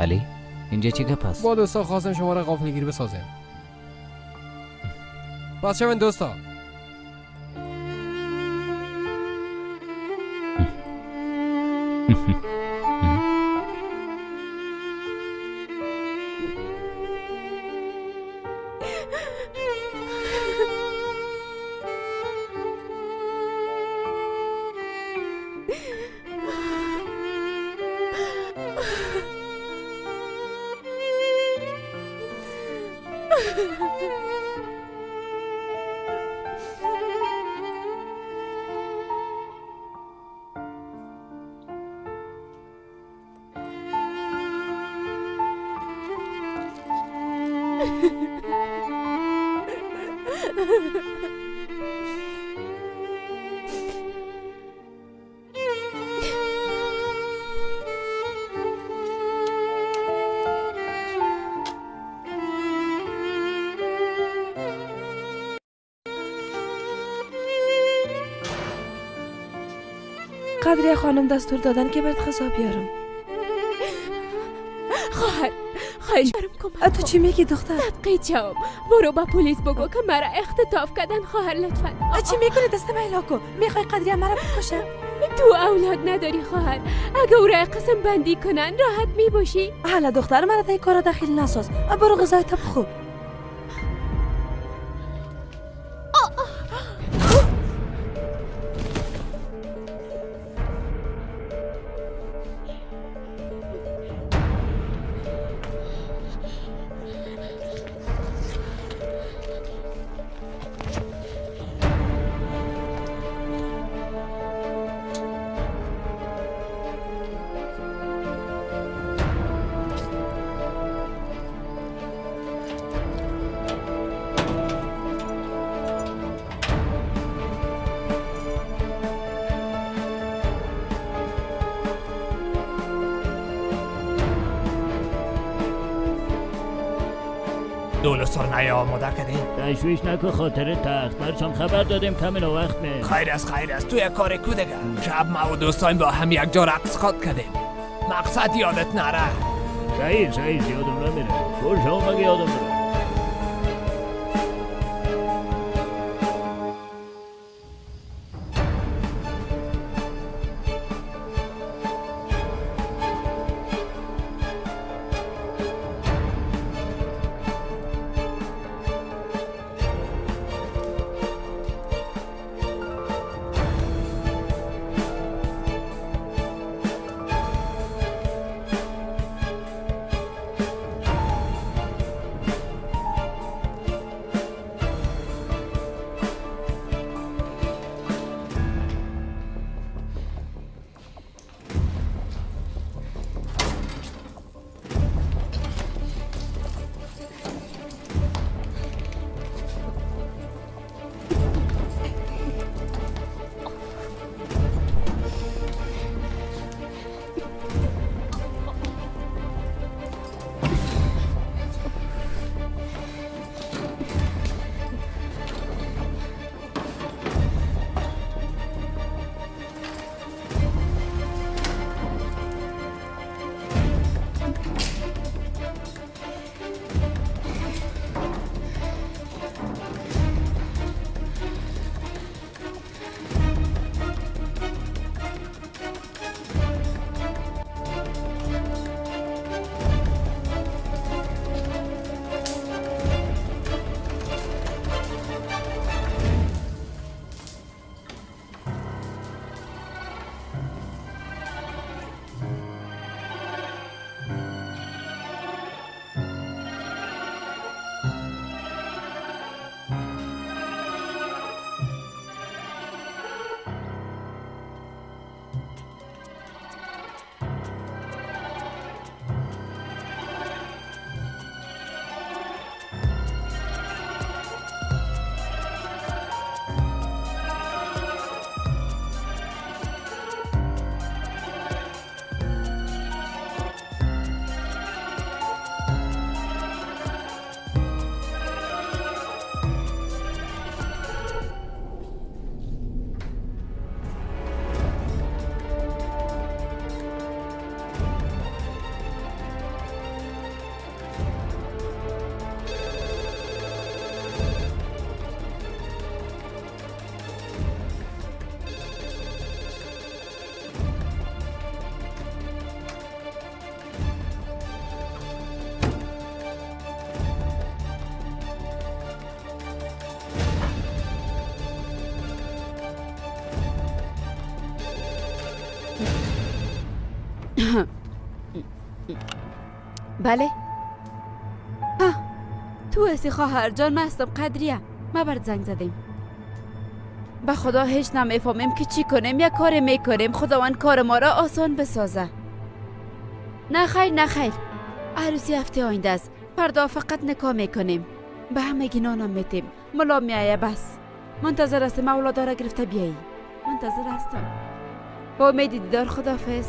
علی؟ اینجا چی گپ است؟ با دوستا خواستم شما را غافلگیر بسازیم. پس شوین دوستا. قدریه خانم دستور دادن که برات غذا بیارم. خواهر خواهش برم کمک. تو چی میگی دختر؟ صدقی جواب برو با پلیس بگو که مرا اختطاف کردن. خواهر لطفا. چی میکنی؟ دست من کو. میخوای قدریه مرا بکشه؟ تو اولاد نداری خواهر، اگه او را قسم بندی کنن راحت میباشی. حالا دختر مرا در کارا دخیل نساز. برو غذای تا بخور. دول سرنای آماده کردیم. تشویش نکن خاطر تخت، برشان خبر دادیم کمی وقت می. خیر است خیر است، تو یک کار کو دیگه. شب ما و دوستایم با هم یک جا رقص خواد کردیم. مقصد یادت نره. صحیح صحیح یادم نمیره. کل شما مگه یادم بره؟ بله ها، تو هستی خواهر جان؟ من هستم قدریه. ما برات زنگ زدیم. به خدا هیچ نمیفهمیم که چی کنیم. یک کار میکنیم خداوند کار ما را آسان بسازه. نه خیر نه خیر، عروسی هفته آینده است. فردا فقط نکاح میکنیم، به همگی نانم میتیم، ملا میایه. بس منتظر هستم اولادا را گرفته بیایی. منتظر هستم. با امید دیدار، خداحافظ.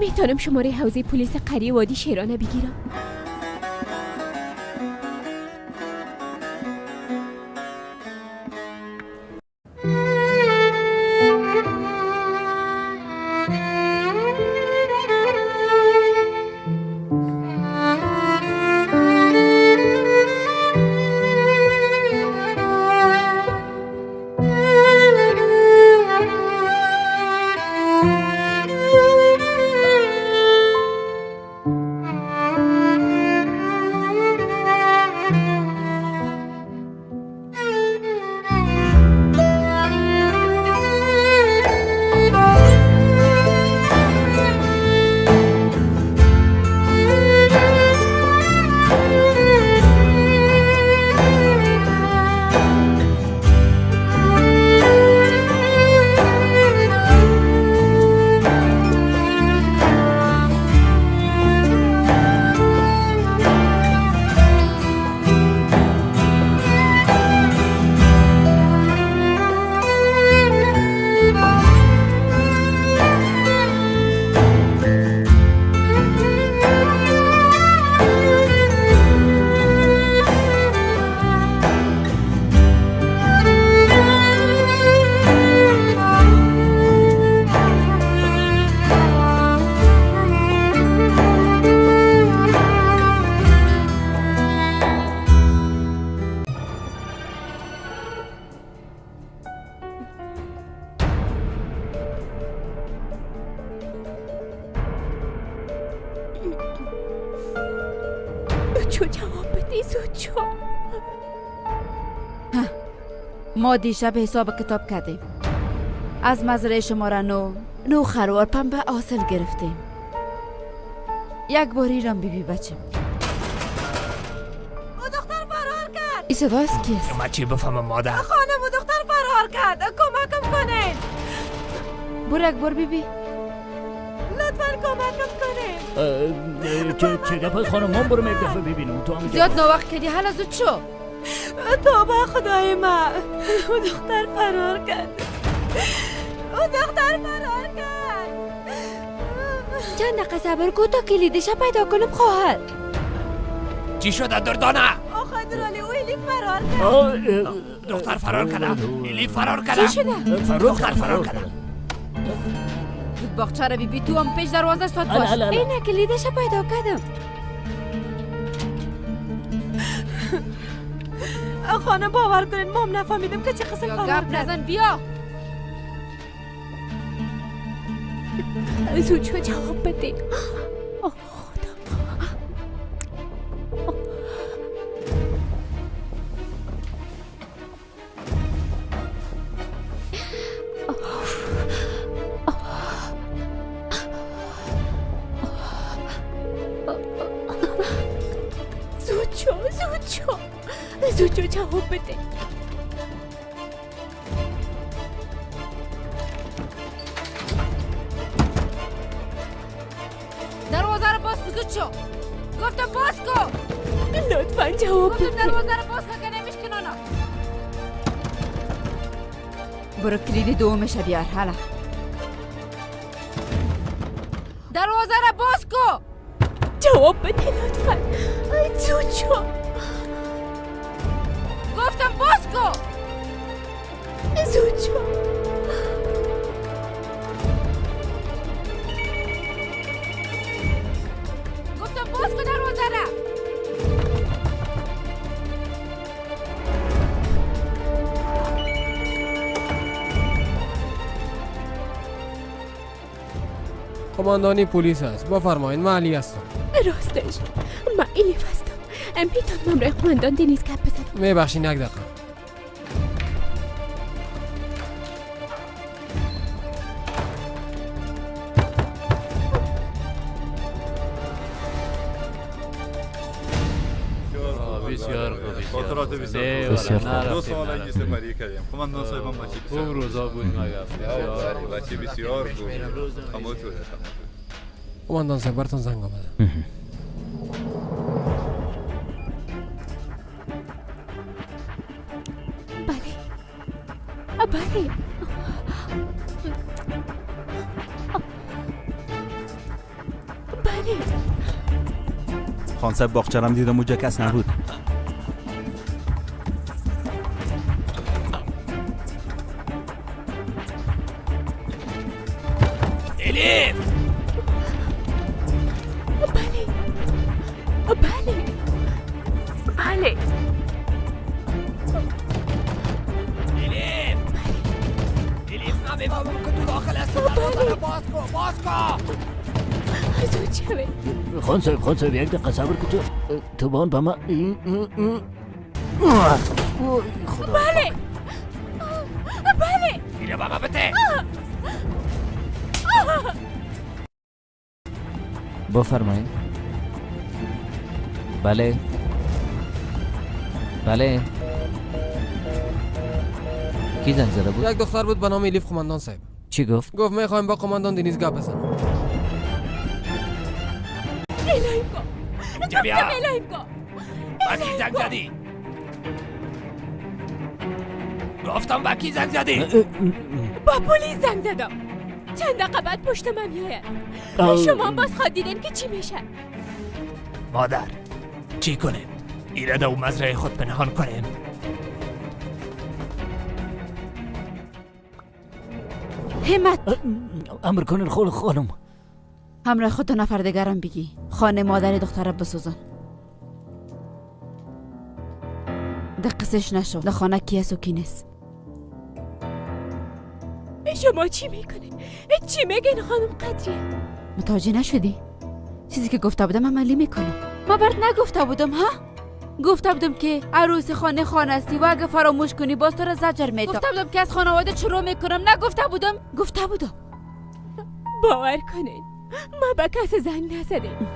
میتونم شماره حوزه پلیس قریه وادی شیرانه بگیرم؟ ما دیشب حساب کتاب کردیم. از مزرعه شماره 9 خروار پنبه حاصل گرفتیم. یک بار ایران بیبی بچم. او دختر فرار کرد. این صدا از کیست؟ ما چی بفهمم مادر؟ خانم او دختر فرار کرد، کمکم کنین. برو یک بار بیبی. لطفا کمکم کنین. چه گپ خانم؟ من برم یک دفعه ببینم. تو هم زیاد ناوقت کردی، حالا زود شو. توبه خدای من، او دختر فرار کرد. او دختر فرار کرد. چند دقیقه صبر کن تا کلیدش پیدا کنم خواهر. چی شده دردانه؟ آخه درالی او الیف فرار کرد. دختر فرار کرده. الیف فرار کرده. چی شده؟ دختر فرار کرده. زود باغچه را بیبی، تو هم پیش دروازه ساد باش. اینه کلیدش پیدا کردم. خانم باور کنین ما هم نفهمیدیم که چه قسم فرار کرد. گپ نزن بیا. زود شو جواب بده. آه خدا. زود شو زود شو زود شو جواب بده. دروازه رو باز کن، زود شو. گفتم باز کن. لطفا جواب بده. گفتم دروازه رو باز کن که نمیشکنانم. برو کلید دومش بیار. حالا دروازه رو باز کن. جواب بده لطفا. زود شو. گفتم باز کن. زود شو. قماندانی پلیس است. بفرمایید، من علی هستم. راستش من الیف هستم. میتونم همراه قماندان دنیز گپ بزنم؟ میبخشین یک دقیقه. خاطرات بسیار خوب. 2 سال اینجا سپری کردیم. قماندان صاحب هم بچه بسیار خوب روزا بود مگر. بچه بسیار خوب. قماندان صاحب براتون زنگ آمده. بله بله. بله. خان صاحب باغچه‌رم دیدم اونجا کس نبود. الیف! بله بله بله. الیف! الیف من میفهمم که تو داخل هستی. دروازه باز کن، باز کن. زود شوه. خان صاحب، خان صاحب یک دقیقه صبر کن. تو بان به من. خدا. بله بله. اینو به من بده. بفرمایید. بله بله. کی زنگ زده بود؟ یک دختر بود به نام الیف قماندان صاحب. چی گفت؟ گفت میخوایم با قماندان دنیز گپ بزنم. الهیم کو. اینجا بیا. الهیم کو. با کی زنگ زدی؟ گفتم با کی زنگ زدی؟ با پلیس زنگ زدم. چند دقیقه بعد پشت من میآید. شما باز خواد دیدین که چی میشه. مادر چی کنیم؟ ایره و مزرعه خود پنهان کنیم. همت. امر کنین خول خانم. همراه خود 2 نفر دیگرم بگی خانه مادر دختره بسوزن. دقیقش نشو در خانه کی است و کی نیست. شما چی میکنین؟ چی میگین خانم قدریه؟ متوجه نشدی؟ چیزی که گفته بودم عملی میکنم. ما برات نگفته بودم ها؟ گفته بودم که عروس خانه خانه هستی و اگه فراموش کنی باز تو را زجر میدم. گفته بودم که از خانواده شروع میکنم. نگفته بودم؟ گفته بودم. باور کنین ما به کس زنگ نزدیم.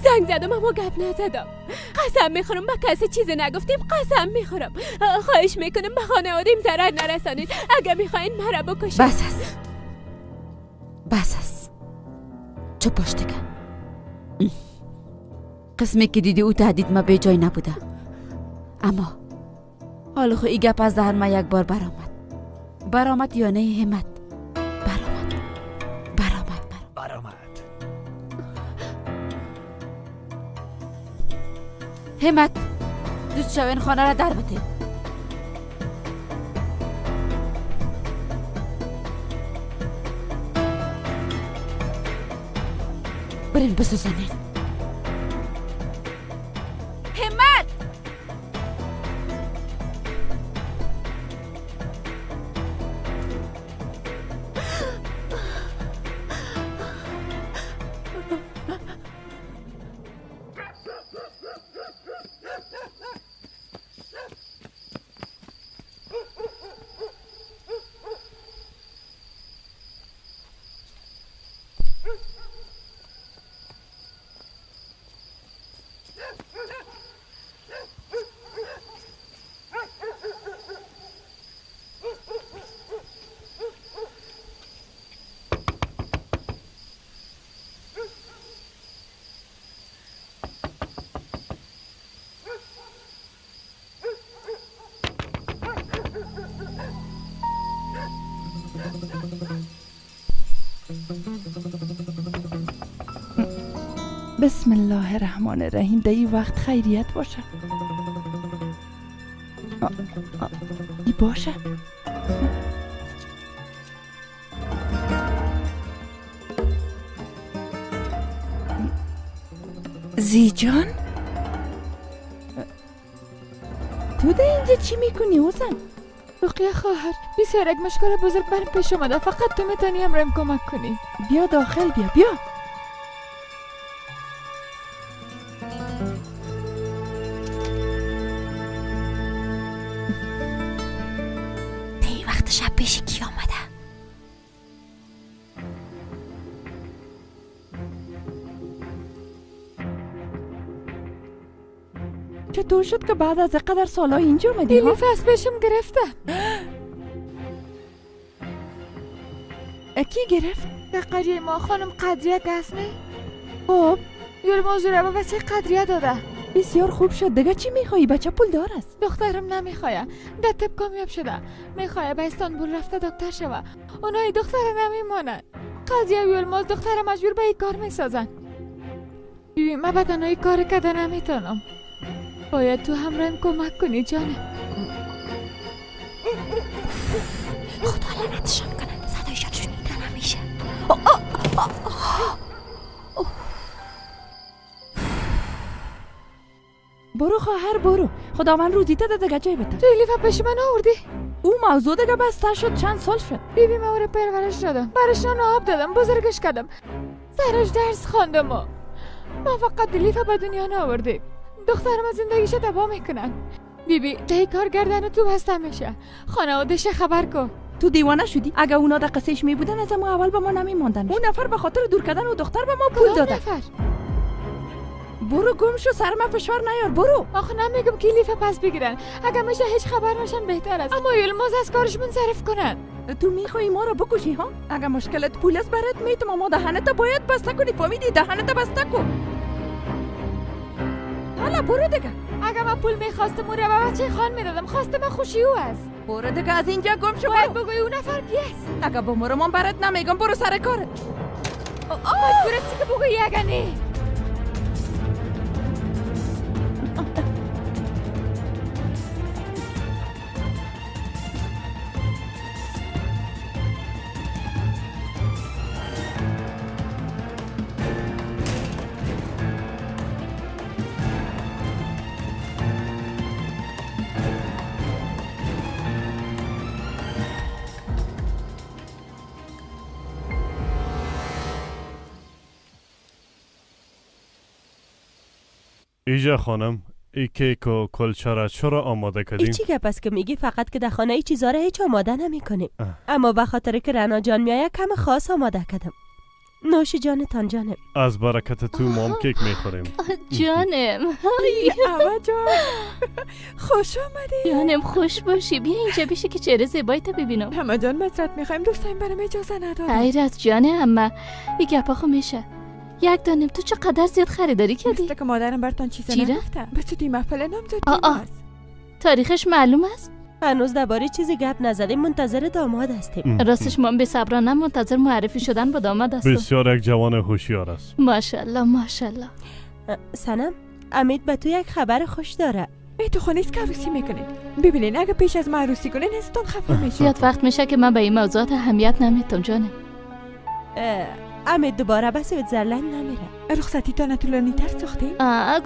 زنگ زدم اما گپ نزدم. قسم میخورم به کسی چیزی نگفتیم. قسم میخورم. خواهش میکنم به خانوادیم ضرر نرسانید. اگه میخواین مرا بکشید. بس است، بس است. چپ باش دیگه. قسمی که دیدی او تهدید ما به جای نبوده، اما حالا خو ای گپ از دهن ما یک بار برآمد. برآمد یا نه همت؟ برآمد برآمد برآمد. همت زود شوین خانه را در بده. برین بسوزانین. همت! بسم الله الرحمن الرحیم. در این وقت خیریت باشه. ای باشه. زی جان، تو در اینجا چی میکنی اوزن؟ رقیه خواهر، بسیار یک مشکل بزرگ برم پیش آمده، فقط تو میتونی همرایم کمک کنی. بیا داخل، بیا بیا. تی وقت شب پیش کی آمده؟ چطور شد که بعد از قدر سالها اینجا آمدی؟ الیف از پیشم گرفته. کی گرفت؟ در قریه ما خانم قدریه گس نه؟ خب یلماز رو به بچه قدریه داده. بسیار خوب شد. دیگه چی میخوایی؟ بچه پول دار است. دخترم نمیخوایه، در طب کامیاب شده، میخوایه به استانبول رفته دکتر شوه. اونای دختر نمیمانن. قضیه یلماز دختر مجبور به این کار میسازن. ببین من بدنهای کار کده نمیتونم، باید تو همرایم کمک کنی جانم. خدا لعنتشان کنه، صدایشان شنیده نمیشه. برو خواهر برو، خداوند روزی تا دیگه جای بده. تو الیف پیش من آوردی؟ او موضوع دیگه بسته شد، چند سال شد. بیبی من او رو پرورش دادم، برش نان آب دادم، بزرگش کردم، سرش درس خواندم. ما فقط الیف به دنیا نآوردیم. دخترم از زندگیش تباه میکنن. بیبی تی کار گردن تو بسته میشه، خانواده‌ش خبر کن. تو دیوانه شدی؟ اگه اونا در قصهش می بودن از ما اول به ما نمیماندن. اون نفر به خاطر دور کردن و دختر به ما پول داده. نفر؟ برو گم شو، سر من فشار نیار، برو. آخه نمیگم که لیف پس بگیرن، اگه میشه هیچ خبر نشن بهتر است. اما یلماز از کارش منصرف کنن. تو میخوای ما رو بکشی ها؟ اگه مشکلت پول است برات میتم، اما دهنت باید بسته کنی، فهمیدی؟ دهنت بسته کن. حالا برو دیگه. اگه من پول میخواستم او رو به بچه خان میدادم، خواست من خوشی او است. برو دیگه از اینجا گم شو. باید بگوی اون نفر کی است. اگه بمرم برات نمیگم، برو سر کارت. مجبور هستی که بگویی اگه نه. ایجا خانم، ای کیک و کلچه را چرا آماده کردیم؟ ای چی گپ است که میگی؟ فقط که در خانه ای چیزا را هیچ آماده نمی کنیم، اما به خاطر که رنا جان میآید کم خاص آماده کردم. نوش جانتان جانم. از برکت تو مام کیک میخوریم. جانم. اما جان خوش آمدی. جانم خوش باشی. بیا اینجا بیشه که چهره زیبایی تا ببینم. اما جان معذرت میخوایم، دوستایم برام اجازه ندادن. غیر از جان اما ای گپا خو میشه. یک دانم تو چقدر زیاد خریداری کردی؟ مثل که مادرم براتان چیزی نگفته. به تو محفل نامزدی است. تاریخش معلوم است؟ هنوز درباره چیزی گپ نزدیم، منتظر داماد هستیم. راستش ما بی‌صبرانه منتظر معرفی شدن با داماد هستم. بسیار یک جوان هوشیار است. ماشاءالله ماشاءالله. سنم، امید به تو یک خبر خوش داره. ای تو خانه است که عروسی میکنین. ببینین اگه پیش از ما عروسی کنین ازتون خفه میشه. زیاد وقت میشه که من به این موضوعات اهمیت نمیدم جانم. امید دوباره به سویتزرلند نمیره. رخصتی تا طولانی تر ساختیم؟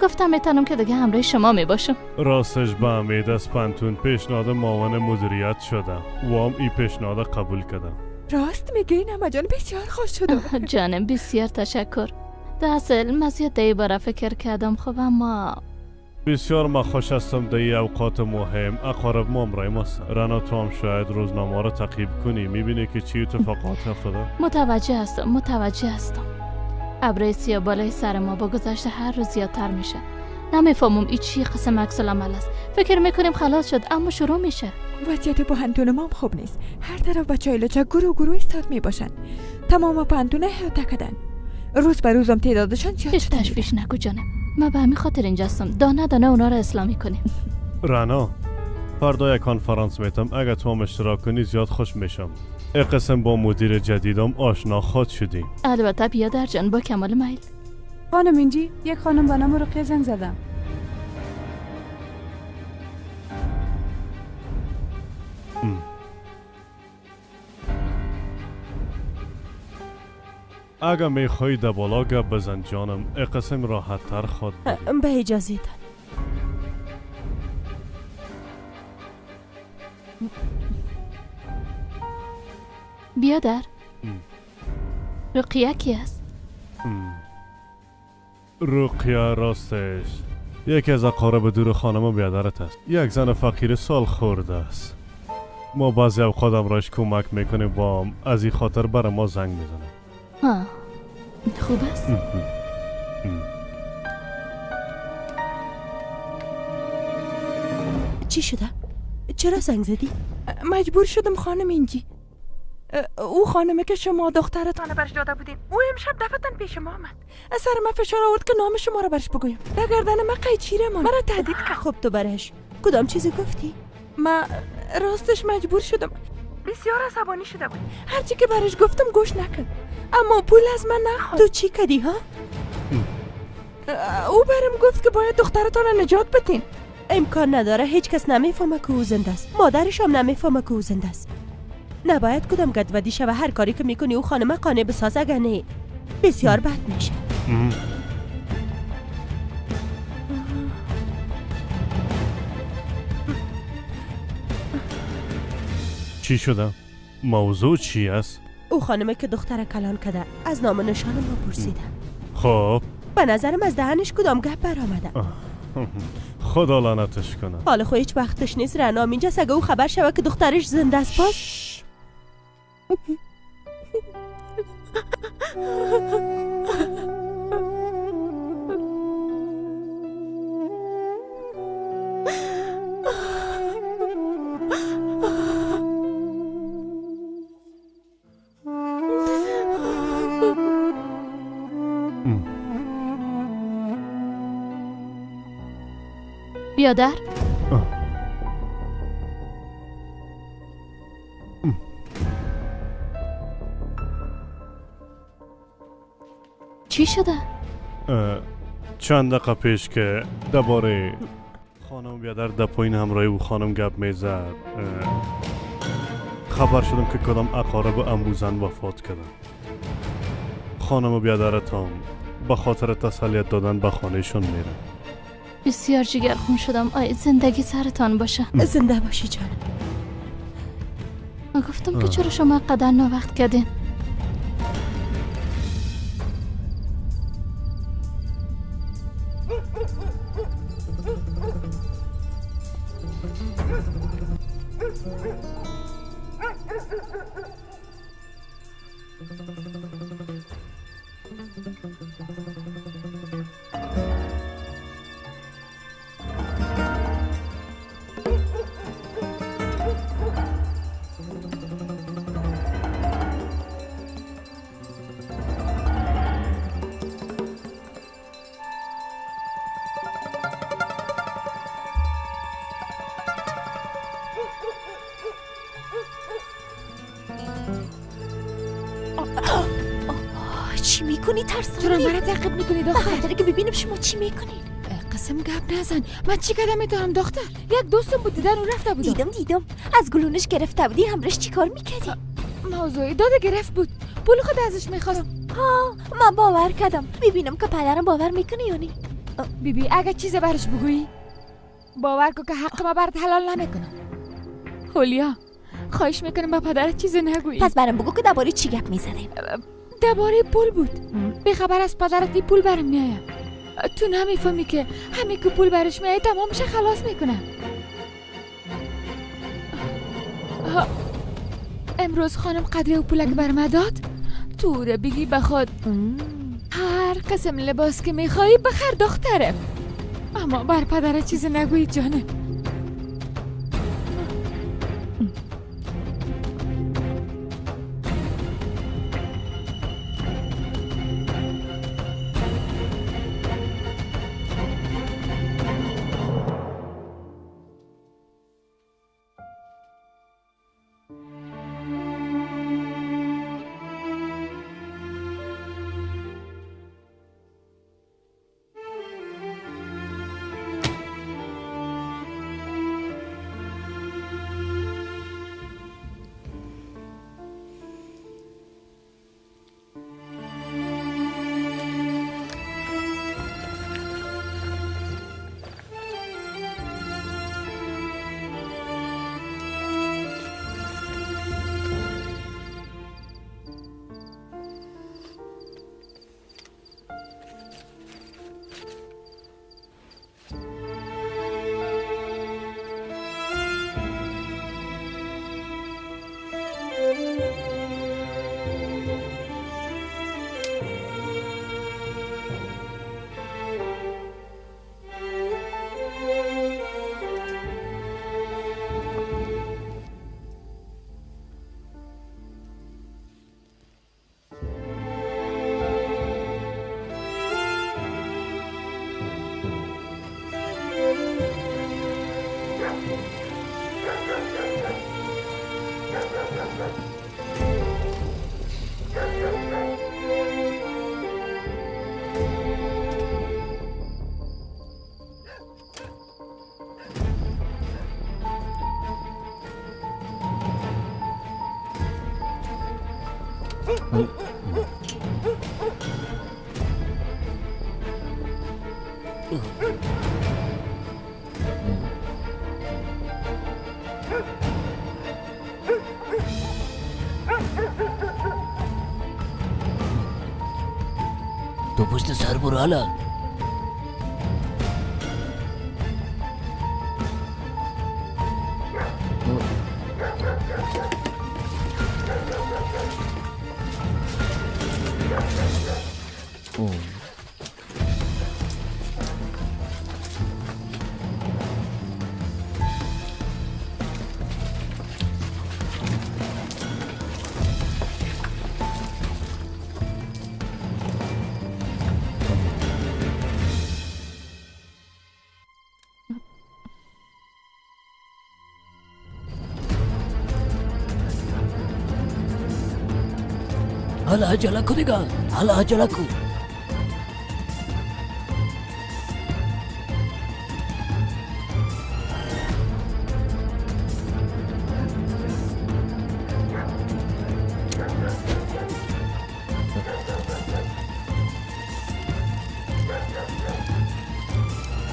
گفتم میتونم که دیگه همراه شما میباشم. راستش به امید از پنتون پیشنهاد معاون مدیریت شده و هم این پیشنهاد قبول کردم. راست میگی اما جان، بسیار خوش شدم. جانم بسیار تشکر. در اصل من زیاد در باره فکر کردم. خب اما بسیار ما خوش هستم در این اوقات مهم اقارب ما همراه ماست. رنا تو هم شاید روزنامه را تعقیب کنی، میبینی که چی اتفاقات افتاده. متوجه هستم متوجه هستم. ابرای سیاه بالای سر ما با گذشت هر روز زیادتر میشه. نمیفهمم این چی قسم عکس العمل است. فکر میکنیم خلاص شد اما شروع میشه. وضعیت پوهنتون ما هم خوب نیست. هر طرف بچهای لچک گروه گروه استاد میباشن. تمام پوهنتون احاطه کردن. روز به روزم تعدادشان زیاد شده. تشویش نکو جانم، من به همین خاطر اینجا هستم. دانه دانه اونا را اسلامی کنیم. رنا فردا یک کنفرانس میتم، اگه تو هم اشتراک کنی زیاد خوش میشم. یک قسم با مدیر جدیدم آشنا خود شدی. البته بیادر جان، با کمال میل. خانم اینجی یک خانم به نام رقیه زنگ زدم. اگه میخوای در بالا گپ بزن جانم، یک قسم راحت تر خود بودی. به اجازه تان. بیادر، رقیه کی است؟ رقیه راستش یکی از اقارب دور خانم بیادرت است. یک زن فقیر سال خورده است. ما بعضی اوقات امرایش کمک میکنیم و از این خاطر بر ما زنگ میزنه. ها خوب است. چی شده؟ چرا زنگ زدی؟ مجبور شدم خانم اینجی. او خانمه که شما دخترتان برش داده بودین، او امشب دفتن پیش ما آمد. سر من فشار آورد که نام شما را برش بگویم. در گردن من قیچیره ماند. مرا تهدید کرد. خب تو برش کدام چیزی گفتی؟ من راستش مجبور شدم. بسیار عصبانی شده بود. هرچی که برش گفتم گوش نکرد. اما پول از من نخواست. تو چی کردی ها؟ او برم گفت که باید دخترتان را نجات بدین. امکان نداره، هیچ کس نمیفهمه که او زنده است. مادرش هم نمیفهمه که او زنده است. نباید کدام گدودی شوه. هر کاری که میکنی او خانم قانع بساز، اگر نه بسیار بد میشه. چی شده؟ موضوع چی است؟ او خانمه که دختر کلان کده از نام و نشان ما پرسیده. خب به نظرم از دهنش کدام گپ برآمده. خدا لعنتش کنه. حالا خو هیچ وقتش نیست. رنا اینجا اگه او خبر شوه که دخترش زنده است باز. بیادر، چی شده؟ چند دقیقه پیش که درباره خانم بیادر در پایین همراه او خانم گپ میزد، خبر شدم که کدام اقارب اموزن وفات کردن. خانم بیادرتان به خاطر تسلیت دادن به خانهشون میره. بسیار جگرخون شدم. آی زندگی سرتان باشه. زنده باشی جان. من گفتم که چرا شما قدر ناوقت کردین. چی میکنی ترسانی؟ چرا مرا تعقیب میکنی دختر؟ بخاطر که ببینم شما چی میکنین. قسم گپ نزن. من چی کردم میتونم دختر؟ یک دوستم بود دیدن او رفته بودم. دیدم از گلونش گرفته بودی. همراهش چی کار میکردی؟ موضوعی داده گرفت بود. پول خود ازش میخواستم. ها من باور کردم. میبینم که پدرم باور میکنه یا نه. بیبی اگه چیز برش بگویی باور کن که حق ما برات حلال نمیکنم. هولیا خواهش میکنم به پدرت چیزی نگویی. پس برام بگو که درباره چی گپ میزدیم. درباره پول بود. بی خبر از پدرت این پول برم میآید. تو نمیفهمی که همین که پول برش میآید تمامش خلاص میکنه. امروز خانم قدری و پولک برم داد. تو رو بگی به خود هر قسم لباس که میخوایی بخر دخترم، اما بر پدرت چیزی نگویی جانم. تو پشت سر برو حالا. حالا عجله کو دیگه، حالا عجله کو.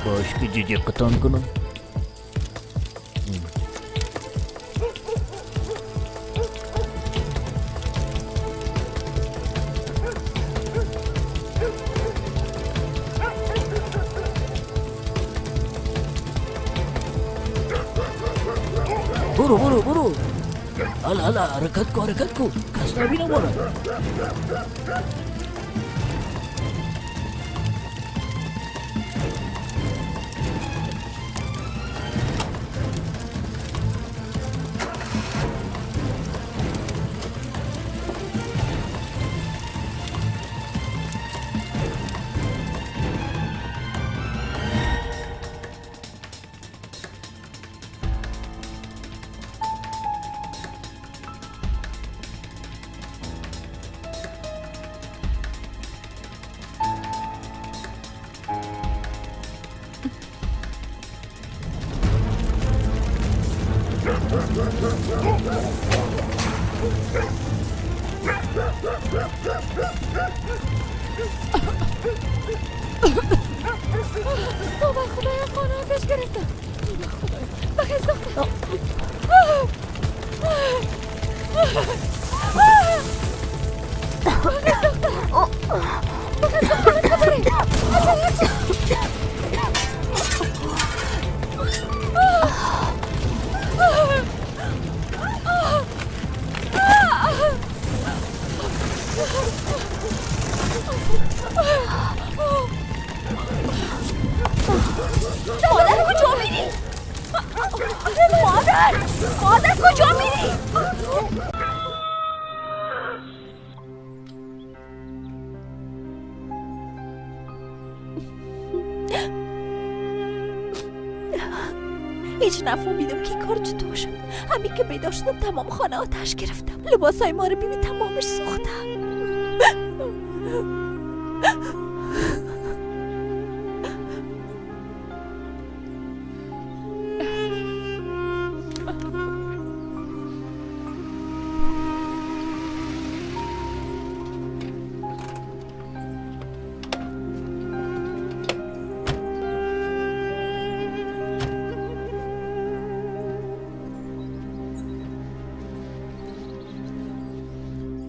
باش که جیجی قطان کنم. برو برو برو، هلا هلا، حرکت کو حرکت کو، کس نبینه مورا. توبه خدایا، خانه آتش گرفته. توبه خدایا، بخیز دختر. بخیز دختر، بخیز دختر، خبری. مادر کجا میری؟ مادر، مادر کجا میری؟ هیچ نفهمیدم که کار چطور شد. همین که بیدار شدم تمام خانه آتش گرفتم. لباسای ما رو بیبی تمامش سوخته.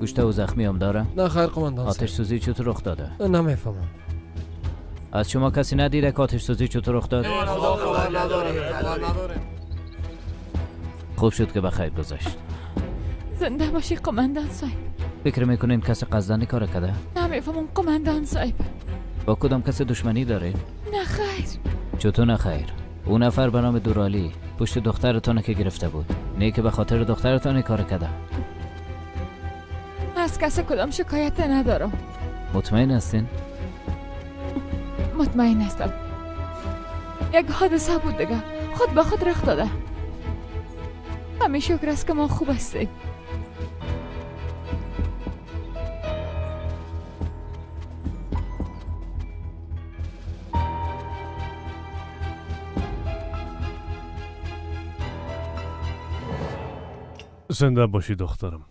کشته و زخمی هم داره؟ نه خیر قماندان. آتش سوزی چطور رخ داده؟ نمیفهمم. از شما کسی ندیده که آتش سوزی چطور رخ داد؟ خوب شد که بخیر گذشت. زنده باشی قماندان صاحب. فکر میکنین کسی قصدن کار کرده؟ نمیفهمم قماندان صاحب. با کدام کسی دشمنی داره؟ نه خیر. چطور نه خیر؟ اون نفر به نام دورالی پشت دخترتون که گرفته بود. نه که به خاطر دخترتون کار کرده. از کسی کدام شکایت ندارم. مطمئن هستین؟ مطمئن هستم. یک حادثه بود دیگه، خود به خود رخ داده. همه شکر است که ما خوب هستیم. زنده باشی دخترم.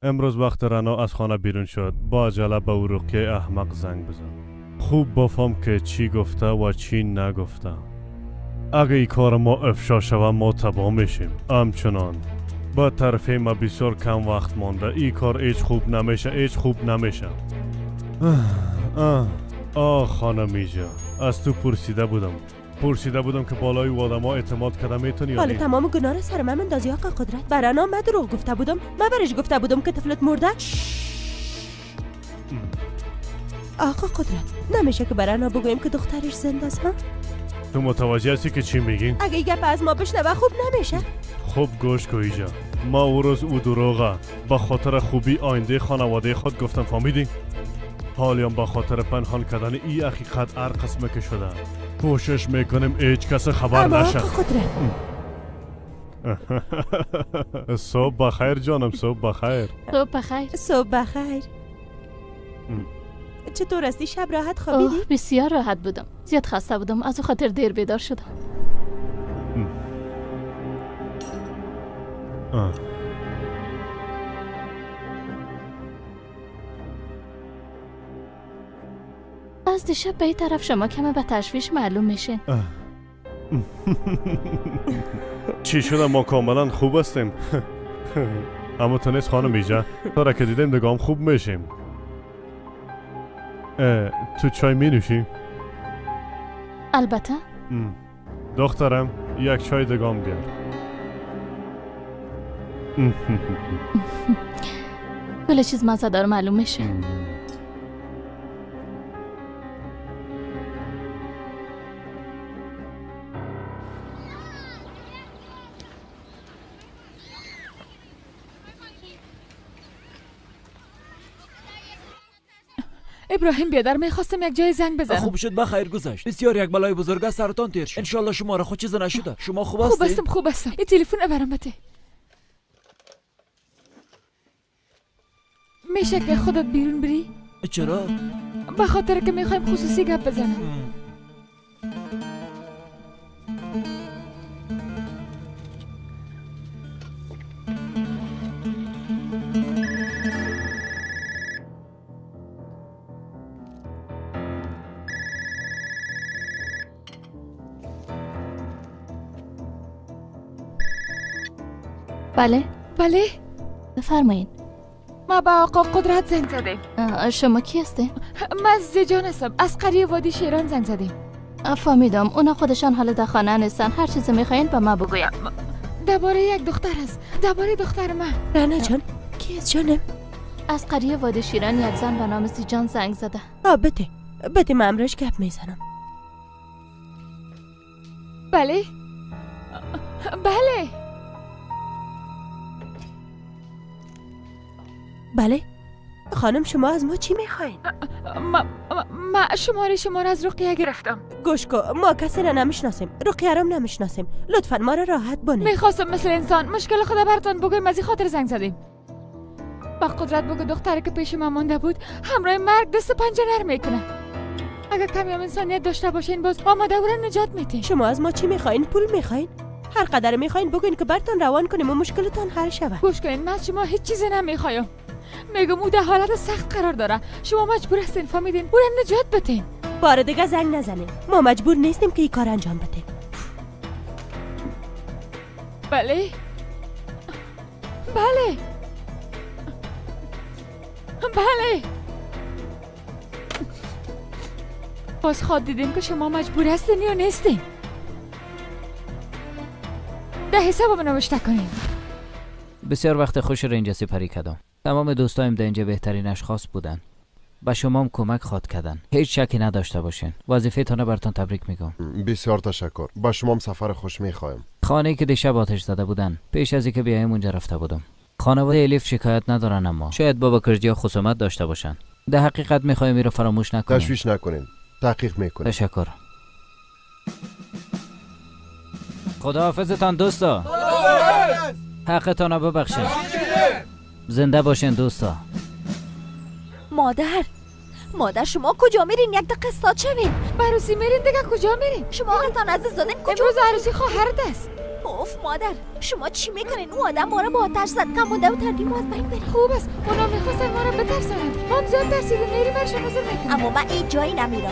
امروز وقت رنا از خانه بیرون شد با عجله به او رقیه احمق زنگ بزن. خوب بفهم که چی گفته و چی نگفته. اگه ای کار ما افشا شوه ما تباه میشیم. همچنان با طرف ما بسیار کم وقت مانده. ای کار هیچ خوب نمیشه، هیچ خوب نمیشه. آه خانم ایجا، از تو پرسیده بودم که بالای آدم ها اعتماد کرده میتونی یا حالا نه؟ تمام گناه را سر من اندازی آقا قدرت. برای من دروغ گفته بودم. من برش گفته بودم که طفلت مرده. آقا قدرت، نمیشه که برای بگوییم که دخترش زنده است ها؟ تو متوجه هستی که چی میگی؟ اگه این گپ از ما بشنوه خوب نمیشه. خوب گوش کو ایجا، ما او روز او دروغه به خاطر خوبی آینده خانواده خود گفتم، فهمیدی؟ حالیان به خاطر پنهان کردن این حقیقت هر قسمه که شده کوشش میکنیم هیچ کس خبر نشه. اما آقا قدرت، صبح بخیر جانم، صبح بخیر. صبح بخیر. صبح بخیر. چطور هستی؟ شب راحت خوابیدی؟ بسیار راحت بودم. زیاد خسته بودم، از او خاطر دیر بیدار شدم. از دیشب به این طرف شما کمه به تشویش معلوم میشین. چی شده؟ ما کاملا خوب هستیم. اما تو نیست خانم ایجا، تا را که دیدیم دیگه هم خوب میشیم. تو چای می نوشی؟ البته. دخترم یک چای دگام بیار. کل چیز مزه دار معلوم میشه. ابراهیم بیادر، میخواستم یک جای زنگ بزنم. خوب شد، بخیر گذشت. بسیار یک بلای بزرگ از سرتان تیر شد. انشالله شما را خود چیز نشده. شما خوب هستید؟ خوب هستم، خوب هستم. این تلفن برام بده. میشه که خودت بیرون بری؟ چرا؟ به خاطر که میخوایم خصوصی گپ بزنم. بله. بله بفرمایید. ما با آقا قدرت زنگ زدیم. شما کی هستی؟ من زیجان هستم، از قریه وادی شیران زنگ زدیم. فهمیدم، اونا خودشان حالا در خانه نیستن. هر چیزی میخواین به ما بگوین. درباره یک دختر است، درباره دختر من. رنا جان، کی است جانم؟ از قریه وادی شیران یک زن به نام زیجان زنگ زده. بده بده، من امرش گپ میزنم. بله بله بله. خانم شما از ما چی میخواین؟ ما شماره شما را از رقیه گرفتم. گوش کو، ما کسی را نمیشناسیم، رقیه را نمیشناسیم. لطفا ما را راحت بانید. میخواستم مثل انسان مشکل خود براتان بگویم، از این خاطر زنگ زدیم. با قدرت بگو دختری که پیش ما مانده بود همراه مرگ دست پنجه نرم میکنه. اگر کمی هم انسانیت داشته باشین باز آماده او را نجات میتین. شما از ما چی میخواین؟ پول میخواین؟ هر قدر میخواین بگوین که براتون روان کنیم و مشکلتان حل شود. گوش کنین، من از شما هیچ چیزی نمیخوایم. میگم او در حالت سخت قرار داره، شما مجبور هستین، فهمیدین؟ او را نجات بدین. بار دیگه زنگ نزنین، ما مجبور نیستیم که این کار انجام بدیم. بله بله بله. باز خواد دیدیم که شما مجبور هستین یا نیستین. ده حسابم نوشته کنین. بسیار وقت خوش را اینجا سپری کردم. تمام دوستایم در اینجا بهترین اشخاص بودن. به شما هم کمک خواد کردن. هیچ شکی نداشته باشین. وظیفه تان براتون تبریک میگم. بسیار تشکر. با شما هم سفر خوش میخوایم. خانه‌ای که دیشب آتش زده بودن، پیش از اینکه بیایم اونجا رفته بودم. خانواده الیف شکایت ندارن، اما شاید بابا کرجیا خصومت داشته باشن. در حقیقت میخوایم این رو فراموش نکنیم. تشویش نکنین. تحقیق میکنیم. تشکر. خداحافظتان دوستا. حقتان را ببخشید. زنده باشین دوستا. مادر، مادر شما کجا میرین؟ یک دقیقه ساکت شوین. عروسی میرین دیگه، کجا میرین؟ شما آقاتان عزیز دادین کجا؟ امروز عروسی خواهرت است. اوف مادر، شما چی میکنین؟ او آدم ما را با آتش زد، کم مونده و تردیم ما از بین بریم. خوب است، اونا میخواستن ما را بترسانند. ما هم زیاد ترسیدیم، میریم برشان عذر میکنیم. اما من هیچ جایی نمیرم.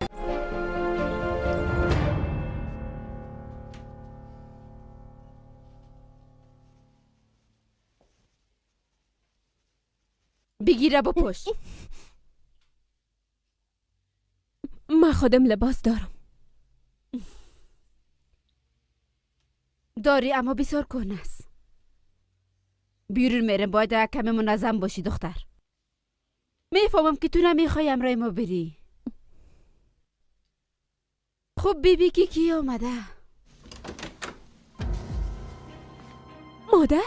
بگیره بپوش. من خودم لباس دارم. داری اما بسیار کهنه است. بیرون میرم، باید کمی منظم باشی دختر. میفهمم که تو نمیخوای همراه ما بری. خب بیبی کی کی آمده؟ مادر؟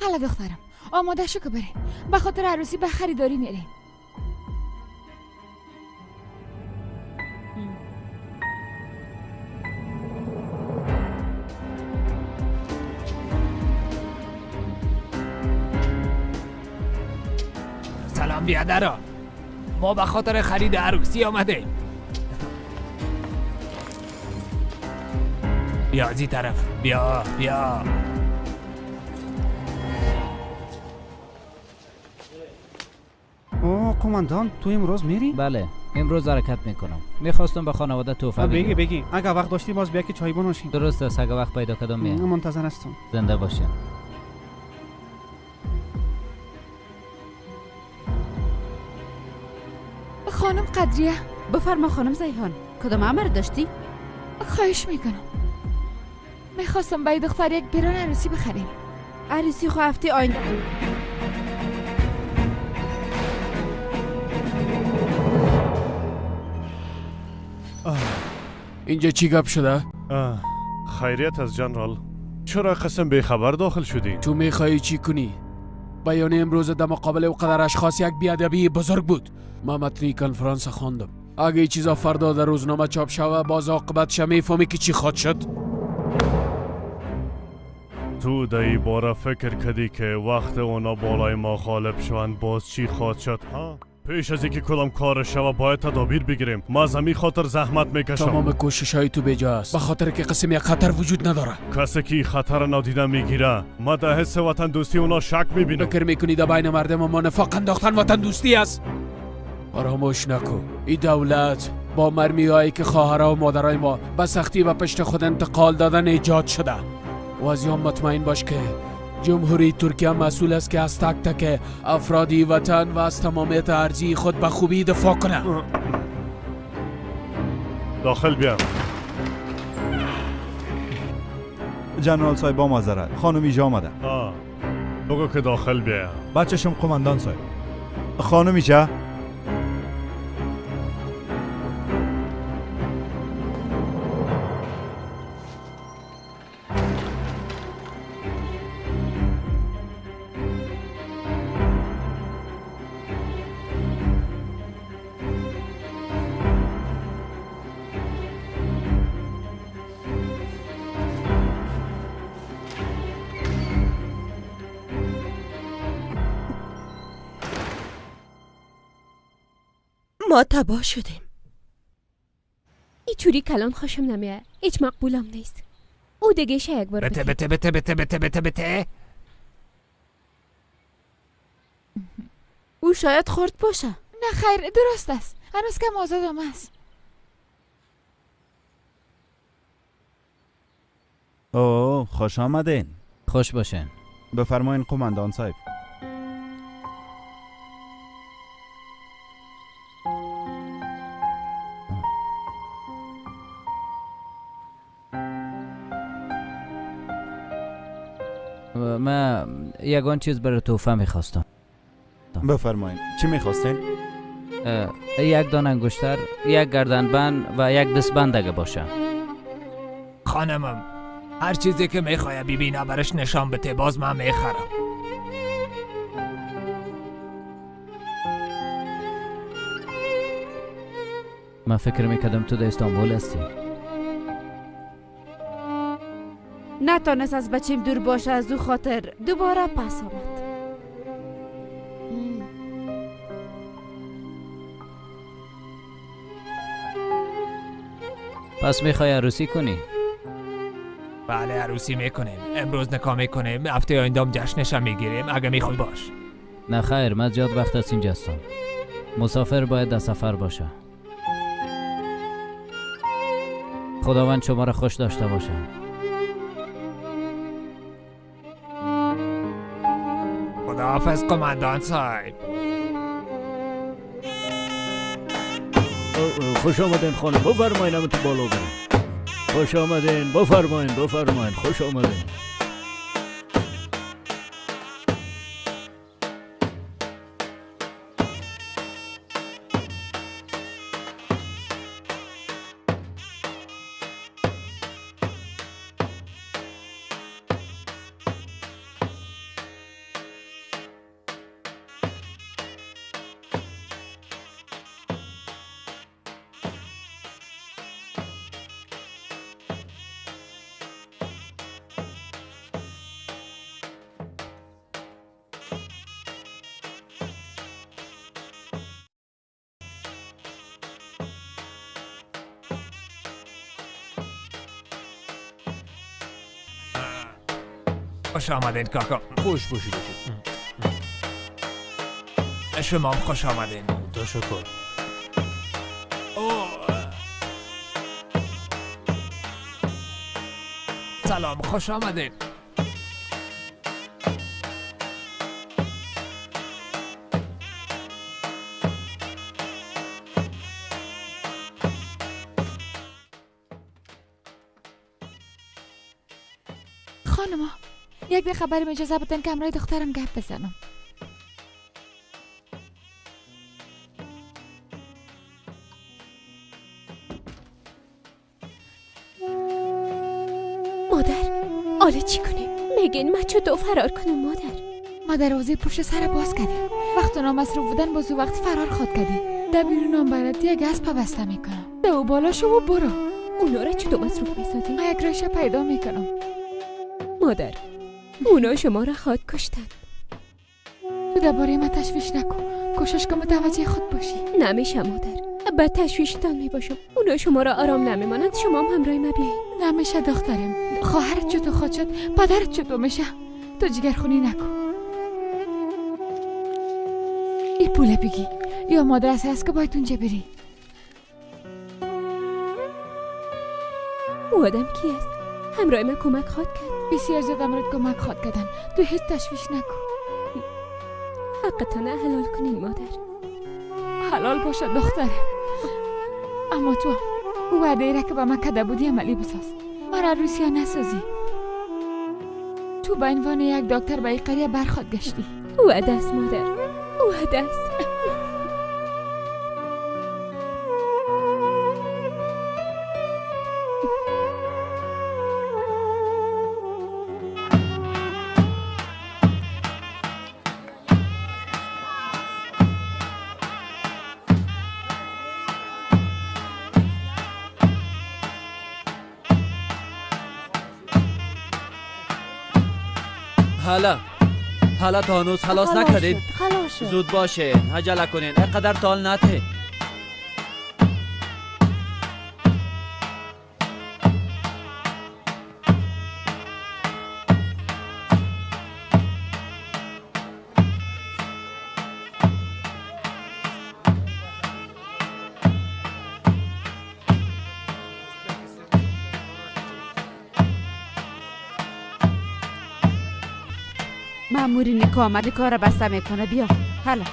حالا دخترم آماده شو که بریم. به خاطر عروسی به خریداری میریم. سلام بیادرا، ما به خاطر خرید عروسی آمده. بیا از این طرف، بیا بیا. اوه قماندان، تو امروز میری؟ بله امروز حرکت میکنم. میخواستم به خانواده توفه بگی. بگی اگه وقت داشتی باز بیا که چای بنوشیم. درست است، اگه وقت پیدا کردم میام. منتظر هستم. زنده باشین. خانم قدریه. بفرما خانم زیهان، کدام امر داشتی؟ خواهش میکنم، میخواستم برای دختر یک پیران عروسی بخریم. عروسی خو هفته آینده. اینجا چی گپ شده؟ خیریت از جنرال، چرا قسم بیخبر داخل شدی؟ تو میخوایی چی کنی؟ بیان امروز در مقابل او قدر اشخاص یک بیادبی بزرگ بود. من متنی کنفرانس خواندم. اگه چیزا فردا در روزنامه چاپ شوه باز عاقبتش میفهمی که چی خواهد شد. تو در ای باره فکر کردی که وقت اونا بالای ما غالب شوند باز چی خواهد شد ها؟ پیش از اینکه کدام کار شوه باید تدابیر بگیریم. ما از همین خاطر زحمت میکشم. تمام کوشش های تو بیجا است، به خاطر که قسم یک خطر وجود نداره. کسی که خطر نادیده میگیره، ما در حس وطن دوستی اونا شک میبینم. فکر میکنی در بین مردم ما نفاق انداختن وطن دوستی است؟ فراموش نکن این دولت با مرمی هایی که خواهرها و مادرای ما به سختی به پشت خود انتقال دادن ایجاد شده. و از یان مطمئن باش که جمهوری ترکیه مسئول است که از تک تک افرادی وطن و از تمامیت ارضی خود به خوبی دفاع کنه. داخل بیا. جنرال صاحب با معذرت، خانم ایجا آمده. بگو که داخل بیا. بچه‌شم قماندان صاحب. خانم ایجا. ما تباه شدیم. اینطوری کلان خوشم نمیاد، هیچ مقبولم نیست. او دیگه شه یک بار بته بته بته بته بته بته بته. او شاید خرد باشه. نه خیر، درست است، هنوز کم آزادم است. اوه خوش آمدین. خوش باشین. بفرمایین قماندان صاحب. من یگان چیز برای توفه میخواستم. بفرمایید چی میخواستین؟ یک دانه انگشتر، یک گردنبند و یک دستبند اگه باشه. خانمم هر چیزی که میخواه بیبینا برش نشان بده، باز من میخرم. من فکر میکردم تو در استانبول هستی. نتانست از بچیم دور باشه، از او خاطر دوباره پس آمد. پس میخوای عروسی کنی؟ بله عروسی میکنیم، امروز نکاح میکنیم، هفته آینده هم جشنش هم میگیریم. اگه میخوای باش. نه خیر، من زیاد وقت از اینجا هستم. مسافر باید در سفر باشه. خداوند شما را خوش داشته باشه. خداحافظ قماندان صاحب. خوش آمدین خانم، بفرمایین همون تو بالا بریم. خوش آمدین، بفرمایین بفرمایین، خوش آمدین. خوش آمدین کاکا. خوش باشید. شما هم خوش آمدین. تشکر. سلام، خوش آمدین. خانما یک دقیقه بریم اجازه بدن که همراه دخترم گپ بزنم. مادر آله چی کنیم؟ میگین من چطور فرار کنم مادر؟ ما دروازه پشت سر باز کردیم. وقت اونا مصروف بودن باز وقت فرار خواد کردی. در بیرونم برات یک اسب بسته میکنم. دو بالا شو و برو. اونا را چطور مصروف میسازی؟ من یک راهش پیدا میکنم. مادر اونا شما را خواد کشتن. تو درباره من تشویش نکن. کوشش کن متوجه خود باشی. نمیشه مادر، به تشویشتان میباشم. اونا شما را آرام نمیمانند. شما هم همراه ما بیایید. نمیشه دخترم، خواهرت چطور خواهد شد، پدرت چطور میشه. تو جگرخونی نکن. ای پوله بگی یا مادر هست که باید اونجا بری. او آدم کی است؟ همراه من کمک خواد کرد. بسیار زیاد امرت کمک خواد کردن. تو هیچ تشویش نکن. حقتان حلال کنین مادر. حلال باشه دختره، اما تو او وعده را که به من کده بودی عملی بساز. مرا روسیا نسازی. تو به عنوان یک دکتر به این قریه برخواد گشتی. وعده است مادر، وعده است. حالا تا هنوز خلاص نکردید؟ خلاص شد. زود باشه، عجله کنین، اینقدر طال نته. ماموری نکا آمده کار بسته میکنه. بیا حالا.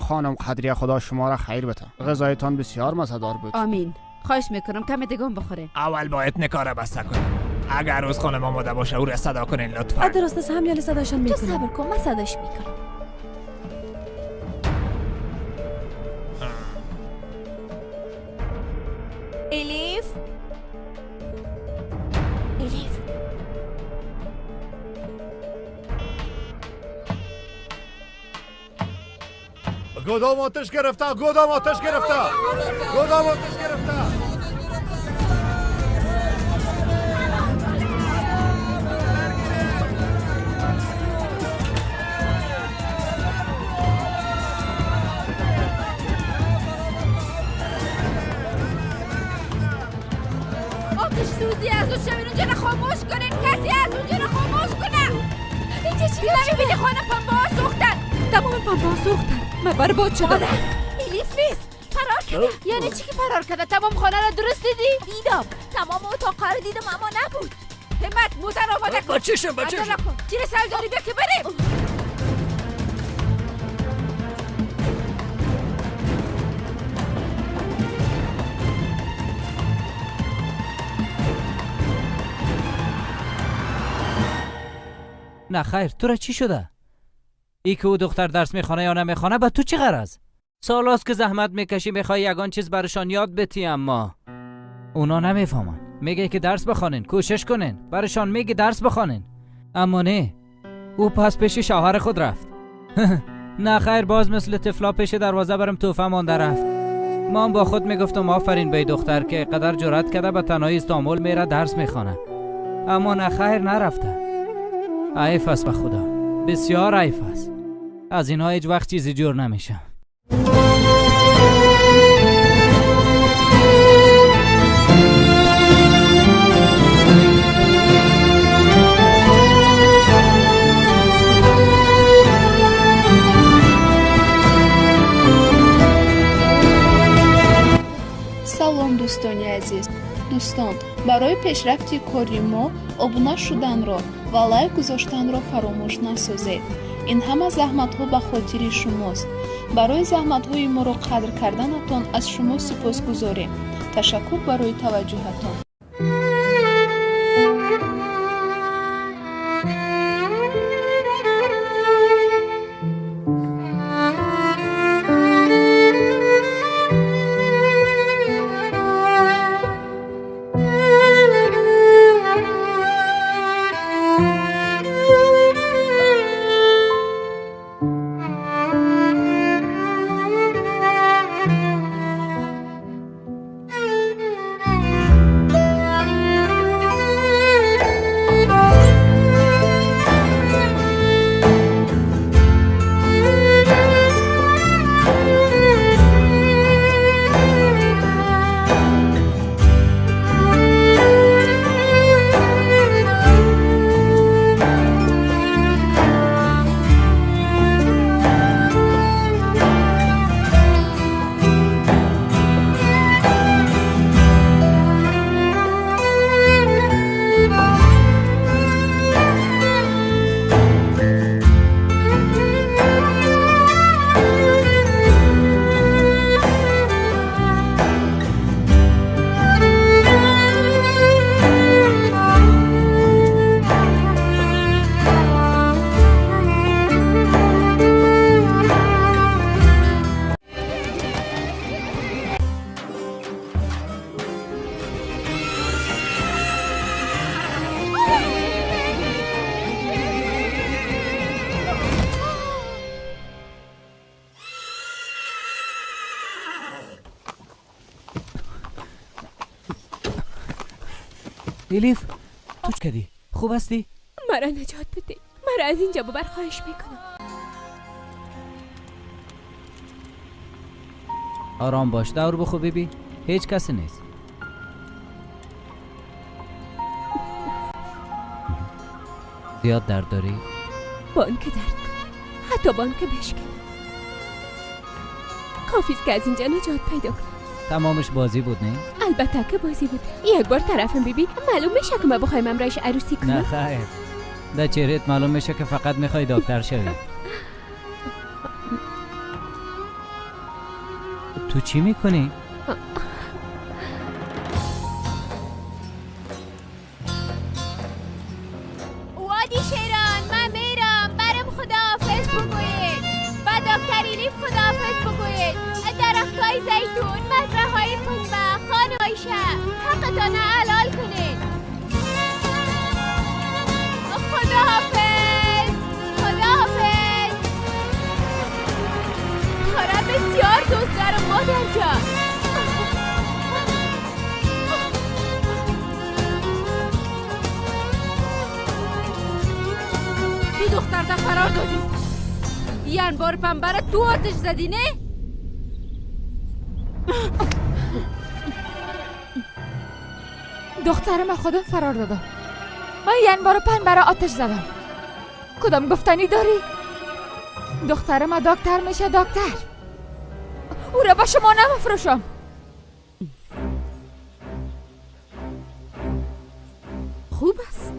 خانم قدریه، خدا شما را خیر بده. غذایتان بسیار مزهدار بود. آمین. خواهش میکنم کمی دیگه بخوره. اول باید نکاره بسته کنیم. اگر روز خانم آماده باشه او را صدا کنین لطفا. درست است، همیال صداشان میکنم. تو صبر کن، من صداش میکنم. الیف، الیف، گودام آتش گرفته، گودام آتش گرفته، گودام آتش گرفته. آتش سوزی از اون شبین اونجا رو خاموش کنین. کسی از اونجا رو خاموش کنه. اینجا چی نمیبینی؟ خانه پنبه ها سوختن، تمام پنبه ها سوختن. من برباد شدم. الیف نیست، فرار کرده. یعنی چی که فرار کرده؟ تمام خانه را درست دیدی؟ دیدم، تمام اتاق رو دیدم اما نبود. همت موتر آماده کن. بچشم بچشم. تیر سرداری بیا که بریم. نه خیر، تو را چی شده؟ ای که او دختر درس میخوانه یا نمیخوانه به تو چه غرض؟ سالاست که زحمت میکشی میخوای یگان چیز برشان یاد بتی، اما اونا نمیفهمن. میگه که درس بخوانین، کوشش کنین، برشان میگه درس بخوانین، اما نه، او پس پیش شوهر خود رفت. نه خیر، باز مثل طفلا پیش دروازه برم توفه مانده رفت. ما هم با خود میگفتم آفرین به دختر که قدر جرأت کرده به تنهایی استانبول میره درس میخوانه، اما نه خیر نرفته. عیف است به خدا، بسیار عیف است. از اینها هیچ وقت چیزی جور نمیشه. سلام دوستانی عزیز. دوستان، برای پیشرفت کاری ما обуна шуданро ва лайк гузоштанро фаромӯш насозед. Ин ҳама заҳматҳо ба хотири шумост. Барои заҳматҳои моро қадр карданатон аз шумо сипосгузорем. Ташаккур барои таваҷҷӯҳатон. الیف، تو چه کردی؟ خوب هستی؟ مرا نجات بده، مرا از اینجا ببر، خواهش میکنم. آرام باش، دور بخو بیبی، هیچ کسی نیست. زیاد درد داری؟ با آنکه درد کنم، حتی با آنکه بشکنم، کافی است که از اینجا نجات پیدا کنم. تمامش بازی بود نه؟ البته که بازی بود. یک بار طرفم بیبی، معلوم میشه که ما بخوایم امرایش عروسی کنم. نه خیر، در چهرهت معلوم میشه که فقط میخوای دکتر شوی. تو چی میکنی؟ وادی شیران، من میرم. برم خداحافظ بگویید با دکتر الیف خداحافظ بگویید. درختای زیتون، مزرعه های پنبه، خانم عایشه، حقتان حلال کنید. خداحافظ، خداحافظ. تو را بسیار دوست دارم مادر جان. تو دختر تا فرار دادی، یه انبار پنبه را تو آتش زدی نه؟ دختر من خودم فرار دادم. من یه انبار پنبه را آتش زدم. کدام گفتنی داری؟ دختر من دکتر میشه، دکتر. او را به شما نمفروشم. خوب است.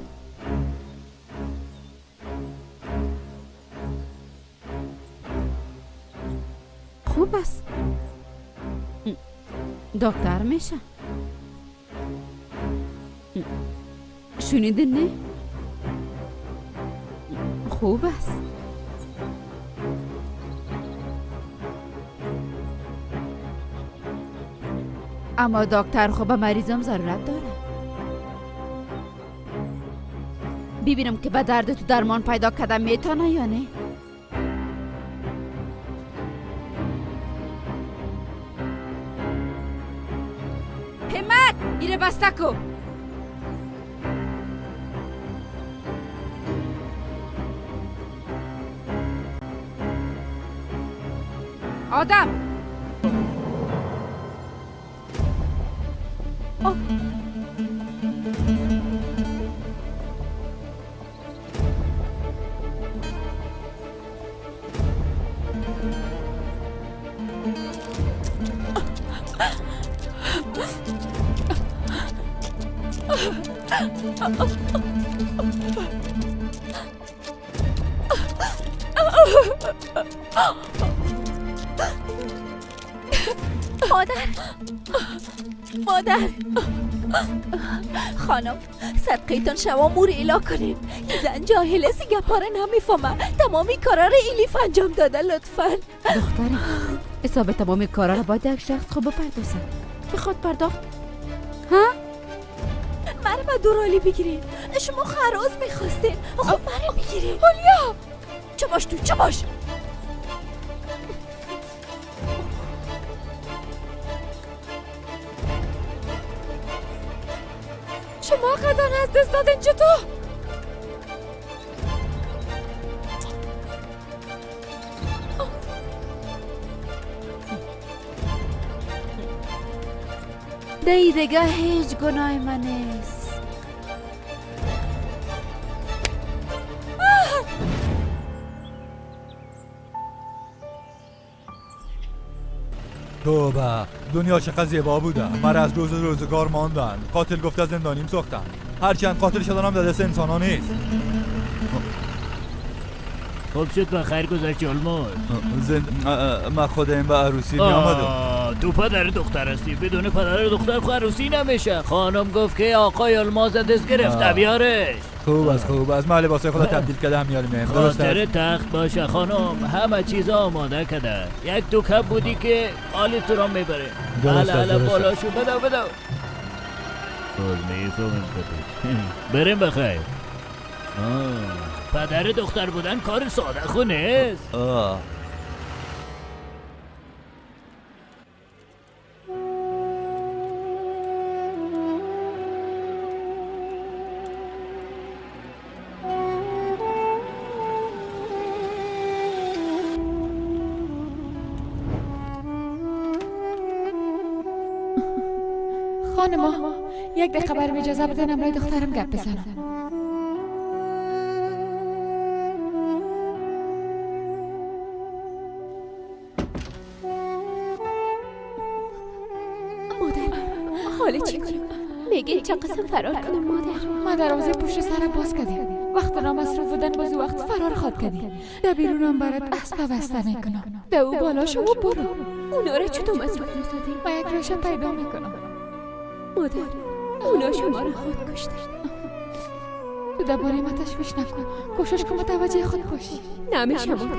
خوب است. دکتر میشه. شنیدین نه؟ خوب است. اما دکتر خب به مریضم ضرورت داره. ببینم که به درد تو درمان پیدا کردم میتونه یا نه. همت ایره بسته کو. آدم مادر، مادر، خانم صدقیتان شما مور ایلا کنین. زن جاهل است، گپا را نمیفهمه. تمامی کارا را الیف انجام داده. لطفا دخترم، حساب تمامی کارا را باید یک شخص خوب بپردازد. کی خود پرداخت؟ ها؟ مرا به دورالی بگیرین. شما خراز میخواستین، خب مرا بگیرین. هولیا چه باش تو، چه باش. شما قدر از دست دادین چطور؟ دی دیگه هیچ گناه من نیست. توبه، دنیا چقدر زیبا بوده. مرا از روز روزگار ماندن. قاتل گفته زندانیم ساختن. هرچند قاتل شدنم در دست انسان ها نیست. خوب شد بخیر گذشت الماس. من خودم به عروسی می آمدم. تو پدر دختر هستی، بدون پدر دختر خو عروسی نمیشه. خانم گفت که آقای الماس دست گرفته بیارش. خوب است، خوب است. من لباسای خود تبدیل کردم میاریم. خاطر تخت باشه خانم، همه چیز آماده کرده. یک دو کپ بودی که حال تو را میبره. حالا حالا بالاشو بده بده. باز میفهمم بریم بخیر. پدر دختر بودن کار ساده خو نیست. خانم یک دقیقه برام اجازه بدن امرای دخترم گپ بزنم. مادر حالا چی کنم؟ میگه چه قسم فرار کنم مادر؟ ما دروازه پشت سرم باز کردیم. وقت نامصروف بودن باز وقت فرار خواد کردی. در بیرونم برات اسب بسته میکنم. در او بالا شو و برو. اونا را چطور مصروف میسازی؟ من یک روش پیدا میکنم. مادر، اونا شما را خود کشته. تو درباره ما تشویش نکن. کوشش کن متوجه خود باشی. نمیشه مادر،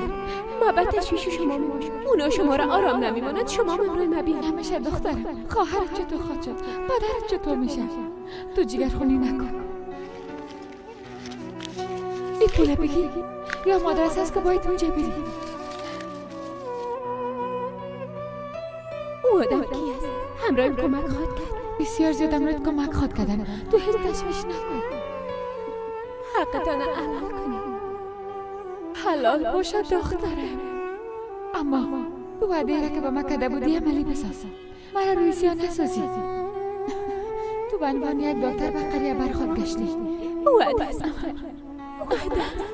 ما به تشویش شما میباشم. اونا شما را آرام نمیماند. شما من روی ما بیار. نمیشه دخترم. خواهرت چطور خواهد شد؟ پدرت چطور میشه؟ تو جیگرخونی نکن. این پوله بگی یا مادرس هست که باید اونجا بری. او آدم کی است؟ همراهیم کمک خواد کرد. بسیار زیاد امرت کمک خواد کردن. تو هیچ تشویش نکن. حقتان حلال کنی. حلال باشه دخترم. اما تو وعده را که به من کرده بودی عملی بساز. مرا روی سیاه نسازی. تو به عنوان یک دکتر به قریه برخواد گشتی. وعده است. وعده است.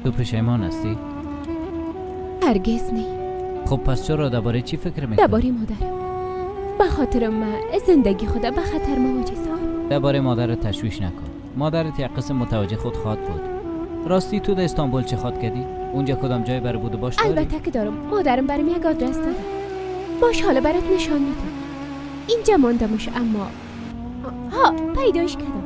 تو پشیمان هستی؟ هرگز نی. خب پس چرا درباره چی فکر میکنی؟ درباره مادرم. به خاطر من زندگی خود به خطر مواجه ساخت. درباره مادرت تشویش نکن. مادرت یک قسم متوجه خود خواد بود. راستی تو در استانبول چه خواد کردی؟ اونجا کدام جای برای بود و باش داری؟ البته که دارم. مادرم برام یک آدرس داده. باش حالا برات نشان میدم. اینجا ماندمش اما ها پیداش کردم.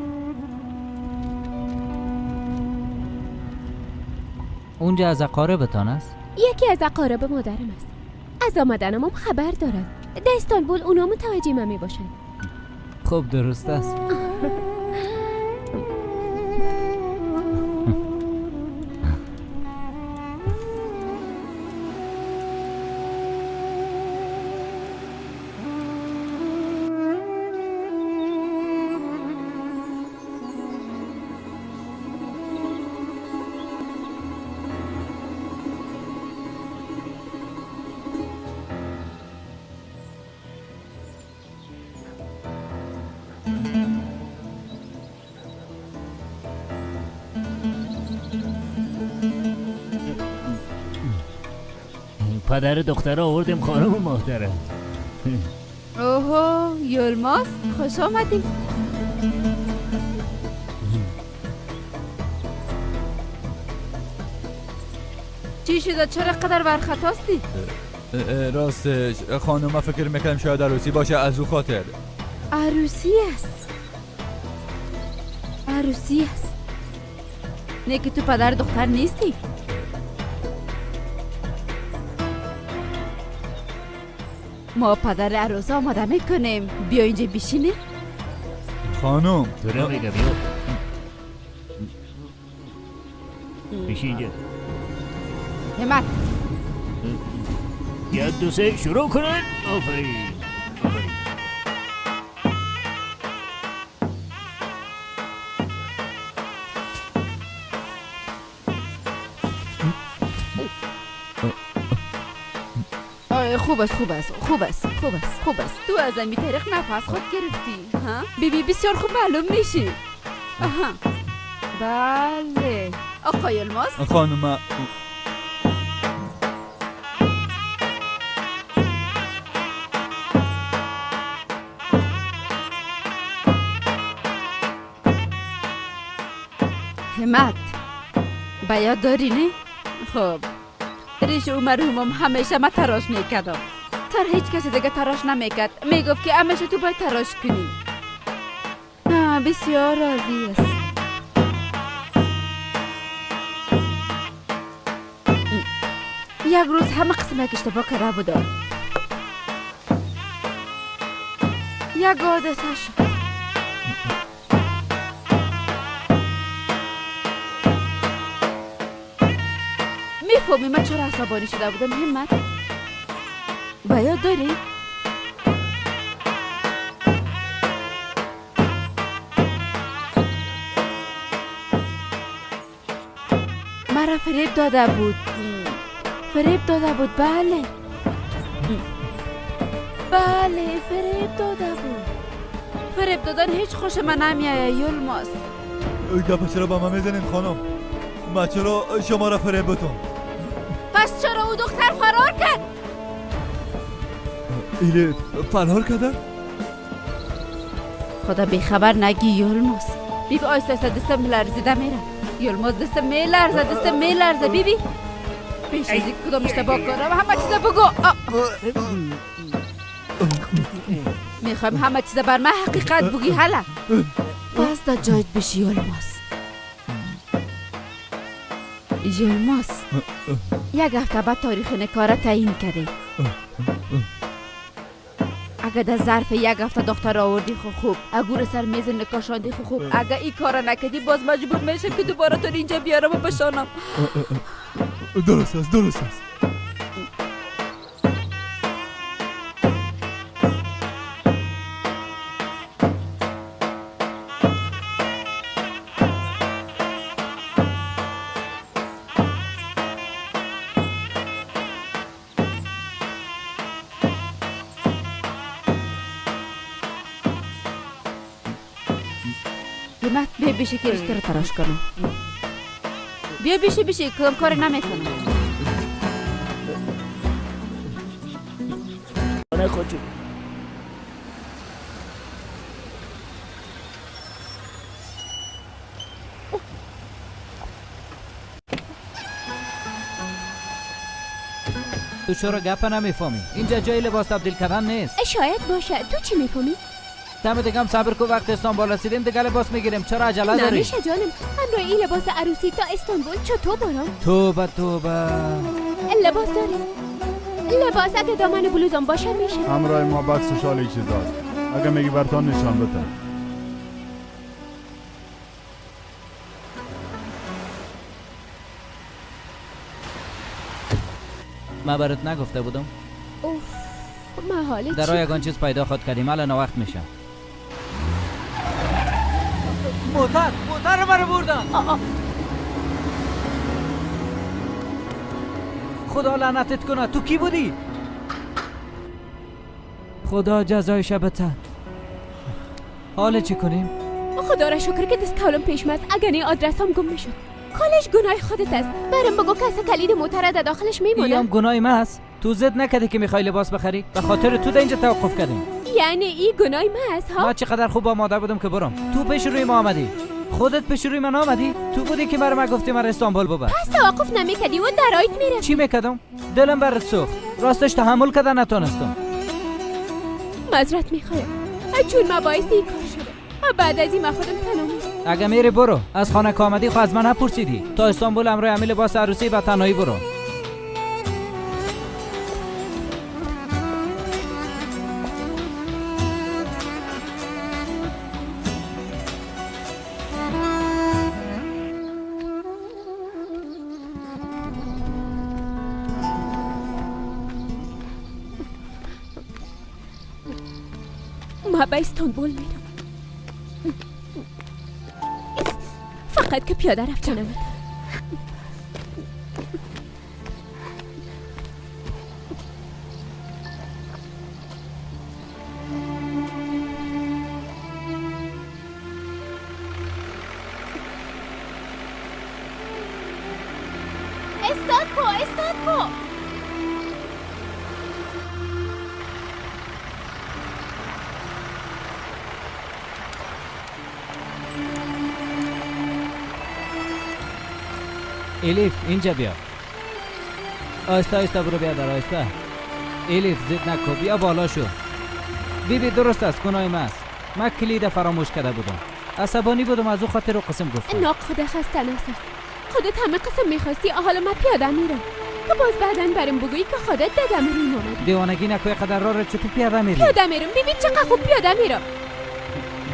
اونجا از اقاربتان است؟ یکی از اقارب مادرم است. از آمدنم هم خبر دارد. در استانبول اونا متوجه من می باشند. خب درست است. پدر دختر آوردیم خانم محترم. اوه یلماز خوش آمدی. چی شده؟ چرا قدر برخطاستی؟ راستش خانم من فکر میکنم شاید عروسی باشه، از او خاطر. عروسی است، عروسی است. نه که تو پدر دختر نیستی. ما پدر عروس آماده میکنیم. بیا اینجا بشینی. خانم تو نمیگه بیا بشین اینجا. همت 1 2 3 شروع کنن. آفرین آفرین. خوب است خوب است خوب است خوب است خوب است. تو از این طریق نفس خود گرفتی ها؟ بیبی بسیار خوب معلوم میشی. آها بله آقای الماس. خانم همت باید داری نه؟ خب ریش او مرحومم همیشه ما تراش میکردم. تر هیچ کسی دیگه تراش نمیکرد. میگفت که همیشه تو باید تراش کنی. نه بسیار عالی است. یک روز همه قسم یک اشتباه کرده بودم. یک حادثه شد. میفهمی من چرا عصبانی شده بودم همت؟ باید داری؟ مرا فریب داده بود. فریب داده بود. بله بله فریب داده بود. فریب دادن هیچ خوش من نمیآید یلماس. گپ چرا با من میزنین خانم؟ من چرا شما را فریب بتم؟ پس چرا او دختر فرار کرد. ایلیف فرار کرده؟ خدا بیخبر نگی یلماز. بیبی آیسته آیسته دستم لرزیده میره. یلماز دستم میلرزه، دستم میلرزه بیبی. پیش از اینکه کدام اشتباه کنم همه چیزا بگو. میخوایم همه چیزا بر من حقیقت بگی. حالا باز در جایت بشی یلماز. یلماز یک هفته بعد تاریخ نکاره تعیین کرده. اگه در ظرف یک هفته دختر آوردی خوب، اگه سر میز نکاشاندی خوب، اگه این کارا نکردی باز مجبور میشم که دوباره تو اینجا بیارم و بشانم. درست است، درست است. بیا بیشه که رشته رو تراش کنم. بیا بیشه بیشه کدام کار نمیکنم. تو چرا گپ نمیفهمی؟ اینجا جای لباس تبدیل کردن نیست. شاید باشه. تو چی میفهمی؟ دم دیگه هم صبر کو، وقت استانبول رسیدیم دیگه لباس میگیریم. چرا عجله داری؟ نمیشه جانم، همراه این لباس عروسی تا استانبول چطور برام؟ توبه توبه. لباس داریم، لباس اگه دامن بلوزم باشه میشه. همراه ما بکس و شال چیزاست، اگه میگی برتان نشان بده. من برات نگفته بودم؟ اوف محاله. در راه یگان چیز پیدا خود کردیم، الان وقت میشه. موتر مرا بردن. خدا لعنتت کنه، تو کی بودی؟ خدا جزای شبته. حالا چی کنیم؟ خدا را شکر که دست کولم پیش ماست، اگر این آدرس هم گم میشد. کلش گناه خودت است. برام بگو کس کلید موتر در داخلش میمونه. این هم گناه من است. تو زد نکردی که میخوای لباس بخری؟ به خاطر تو در اینجا توقف کردیم. یعنی این گناه من است ها؟ ما چقدر خوب آماده بودم که برم. تو پیش روی ما آمدی، خودت پیش روی من آمدی. تو بودی که برام گفتی من استانبول ببر. پس توقف نمیکردی و درایت میرفتی. چی میکردم؟ دلم برات سوخت. راستش تحمل کردن نتونستم. معذرت میخوایم چون ما باعث این کار شده. بعد از این من خودم تنها میرم. اگه میری برو. از خانه که آمدی خو از من نپرسیدی. تا استانبول همراه امی لباس عروسی به تنهایی برو. ما به استانبول میرم. فقط که پیاده رفتنم. استاد کو، استاد کو. الیف اینجا بیا. آهسته آهسته برو بیا در آهسته. الیف زد نکو، بیا بالا شو. بیبی درست است، گناه من است. من کلید فراموش کرده بودم. عصبانی بودم، از او خاطر رو قسم گفتم. ناق خدا خسته نساز. خودت همه قسم میخواستی. حالا من پیاده میرم که باز بعدن برم بگویی که خودت ددم روی آمدی. دیوانگی نکوی، قدر را چطور پیاده میری؟ پیاده میرم بیبی، چقدر خوب پیاده میرم.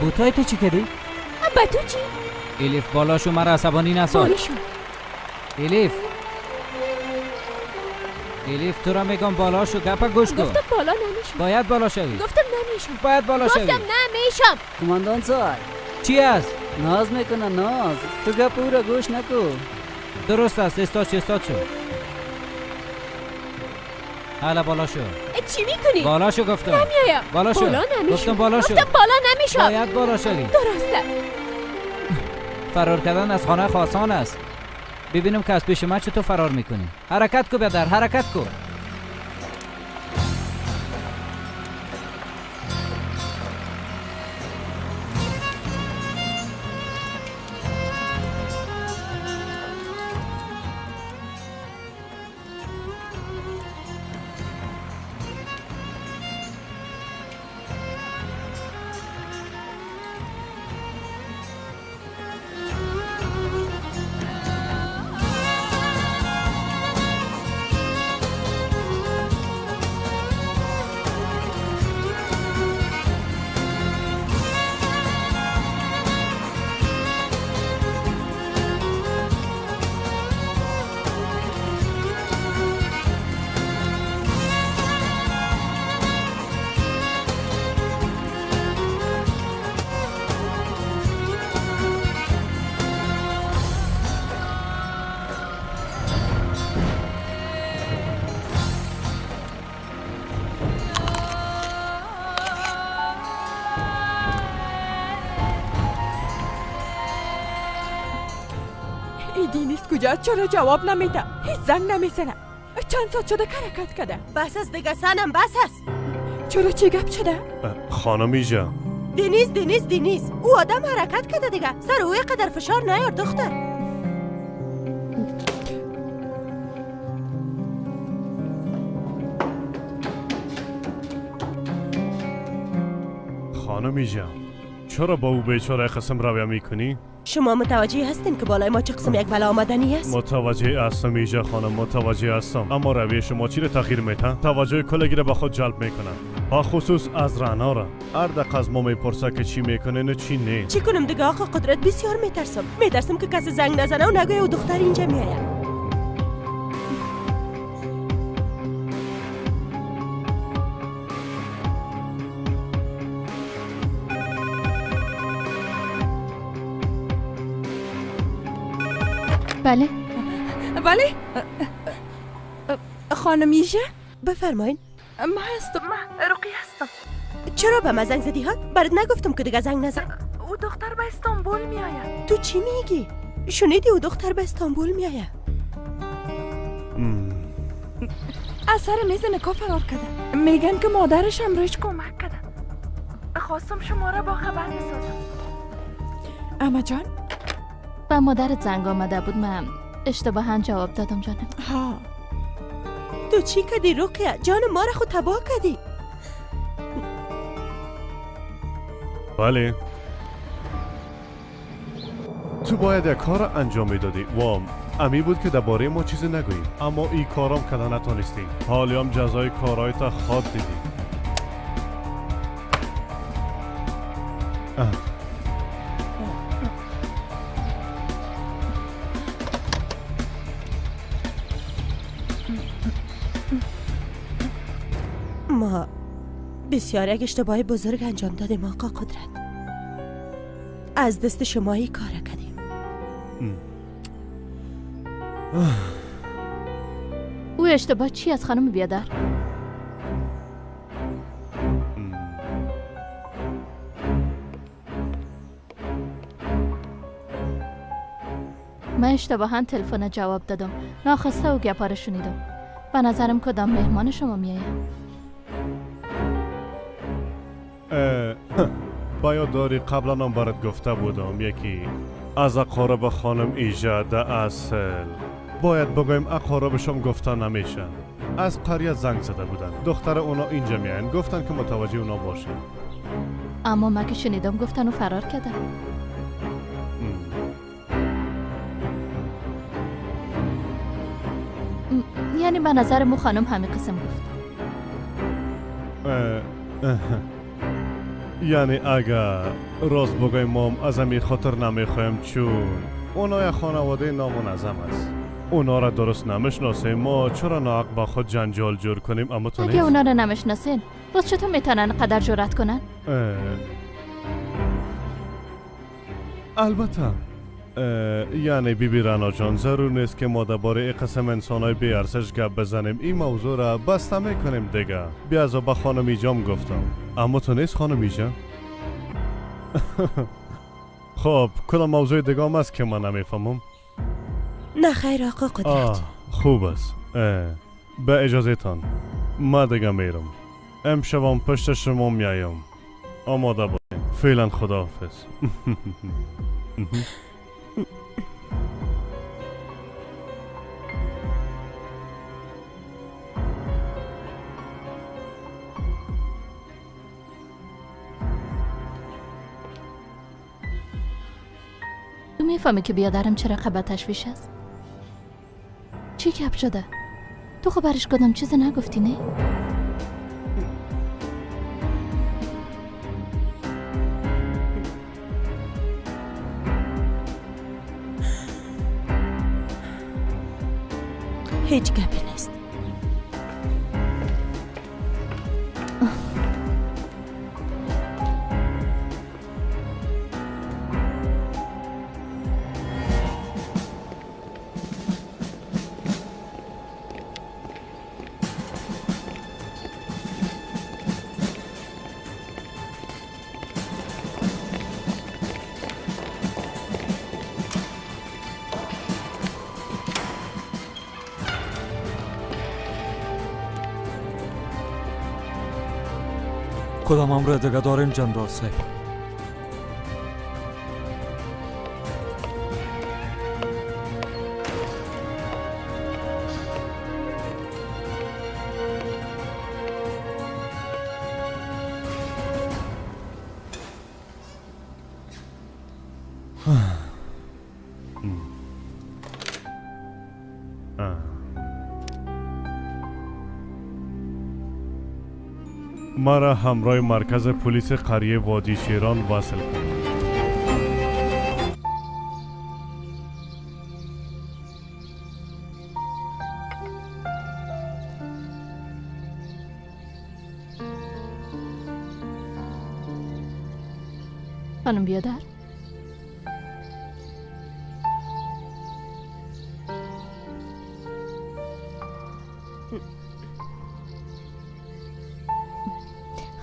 بوتای تو چی کردی؟ با تو چی؟ الیف بالا شو، مرا عصبانی نساز. بالا شو. الیف، الیف تو را میگم بالا شو، گپ گوش کن. گفتم بالا نمیشم. باید بالا شوی. گفتم نمیشم. باید بالا شوی. گفتم نمیشم. کماندان صاحب چی است؟ ناز میکنه ناز. تو گپ او را گوش نکو. درست است. استاد شو، استاد شو. حالا بالا شو. چی میکنی؟ بالا شو گفتم. نمیایم. بالا شو. بالا نمیشم. گفتم بالا شو. گفتم بالا نمیشم. باید بالا شوی. درست است. فرار کردن از خانه آسان است. ببینم که از پیش من چطور فرار میکنی. حرکت کو بیادر، حرکت کو. دنیز کجاست؟ چرا جواب نمیده؟ هیچ زنگ نمیزنه. چند ساعت شده که حرکت کرده. بس است دیگه سنم، بس است. چرا چی گپ شده؟ خانم ایجا دنیز دنیز دنیز، او آدم حرکت کرده دیگه. سر او قدر فشار نیار دختر. خانم ایجا چرا با او بیچاره قسم رویه میکنی؟ شما متوجه هستین که بالای ما چه قسم یک بلا آمدنی است؟ متوجه هستم ایجا خانم، متوجه هستم. اما رویه شما چی را تغییر میده؟ توجه کلگی را به خود جلب میکنه، با خصوص از رعنا را. هر دقیقه از ما میپرسه که چی میکنه و چی نه. چی کنم دیگه آقا قدرت؟ بسیار میترسم. میترسم که کسی زنگ نزنه و نگویه او دختر اینجا میآید. بله بله خانم ایژه بفرمایین. من هستم، من رقیه هستم. چرا به من زنگ زدی ها؟ برات نگفتم که دیگه زنگ نزن. او دختر به استانبول میآید. تو چی میگی؟ شنیدی او دختر به استانبول میآید؟ از سر میز نکاح فرار کرده. میگن که مادرش هم روش کمک کرده. خواستم شما را با خبر بسازم. اما جان به مادرت زنگ آمده بود، من اشتباها جواب دادم جانم. ها تو چی کردی رقیه؟ جان ما را خود تباه کردی. بله تو باید یک کار انجام میدادی. وام امی بود که درباره ما چیزی نگویی، اما این کارم کده نتونستی. حالی هم جزای کارهای تا خواد دیدی. ما بسیار یک اشتباه بزرگ انجام دادیم آقا قدرت. از دست شما این کار کردیم. او اشتباه چی از خانم بیادر؟ من اشتباها تلفن جواب دادم، ناخواسته و گپا رو شنیدم. به نظرم کدام مهمان شما میآید. باید داری قبلا هم برات گفته بودم یکی از اقارب خانم ایجا ده اصل باید بگویم اقاربشم گفته نمیشه. از قریه زنگ زده بودن، دختر اونا اینجا میاین، گفتن که متوجه اونا باشه. اما من که شنیدم گفتن و فرار کردن. یعنی به نظر مو خانم همین قسم گفت. یعنی اگر راست بگویم ما از همین خاطر نمیخوایم، چون اونا یک خانواده نامنظم است، اونا را درست نمیشناسیم. ما چرا ناحق با خود جنجال جور کنیم؟ اما تو اگه اونا را نمیشناسین باز چطور میتونن قدر جرأت کنن؟ البته یعنی بی بی رعنا جان ضرور نیست که ما درباره قسم انسانای بی ارزش گپ بزنیم. این موضوع را بسته میکنیم دیگه. بیا از به خانم ایجام گفتم، اما تو نیست خانم ایجا. خب کدام موضوع دیگه هم است که من نمیفهمم؟ نه خیر آقا قدرت. خوب است. به اجازه تان ما دیگه میرم. امشبم پشت شما میایم. آماده باشین. فعلا خداحافظ. تو میفهمی که بیادرم چرا خبر تشویش است؟ چی گپ شده؟ تو خبرش کدام چیز نگفتی نه؟ هیچ گپی نیست. کدام امر دیگه دارین جنرال صاحب؟ مرا همراه مرکز پلیس قریه وادی شیران وصل کن. خانم بیادر،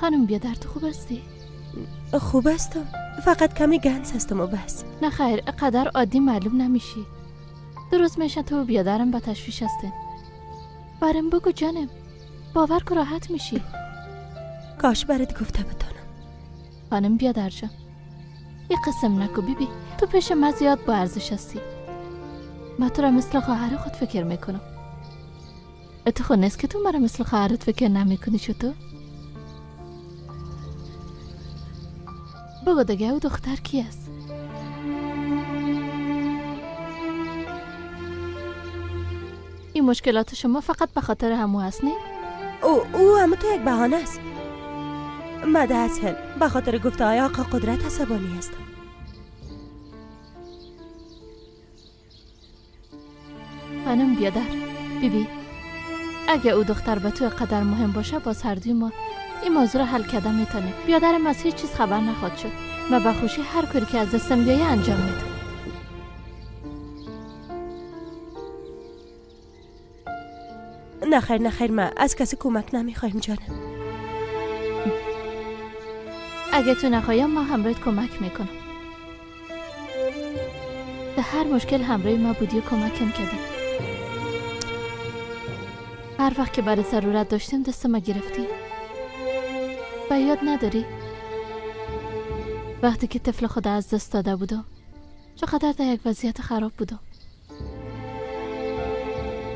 خانم بیادر، تو خوب هستی؟ خوب هستم، فقط کمی گنس هستم و بس. نه خیر، قدر عادی معلوم نمیشی. درست میشه تو و بیادرم به تشویش هستین. برم بگو جانم، باور که راحت میشی. کاش برات گفته بتانم. خانم بیادر جان، یه قسم نکو بیبی، تو پیش من زیاد با ارزش هستی. من تو را مثل خواهر خود فکر میکنم. تو خود نیست که تو مرا مثل خواهرت فکر نمیکنی چطور؟ بگو دیگه، او دختر کی است؟ این مشکلات شما فقط به خاطر همو هست نه؟ او همه تو یک بهانه است. مده از هل به خاطر گفته های آقا قدرت عصبانی هستم. خانم بیادر، بیبی، اگه او دختر به تو قدر مهم باشه، باز هر دوی ما این موضوع را حل کرده میتونیم. بیادرم از هیچ چیز خبر نخواد شد. من به خوشی هر کاری که از دستم بیایه انجام میدم. نخیر نخیر، من از کسی کمک نمیخوایم جانم. اگه تو نخوایم ما همراهت کمک میکنم. به هر مشکل همراه ما بودی و کمکم کردی. هر وقت که برای ضرورت داشتیم دست ما گرفتی. به یاد نداری؟ وقتی که طفل خود از دست داده بودم چقدر در یک وضعیت خراب بودم.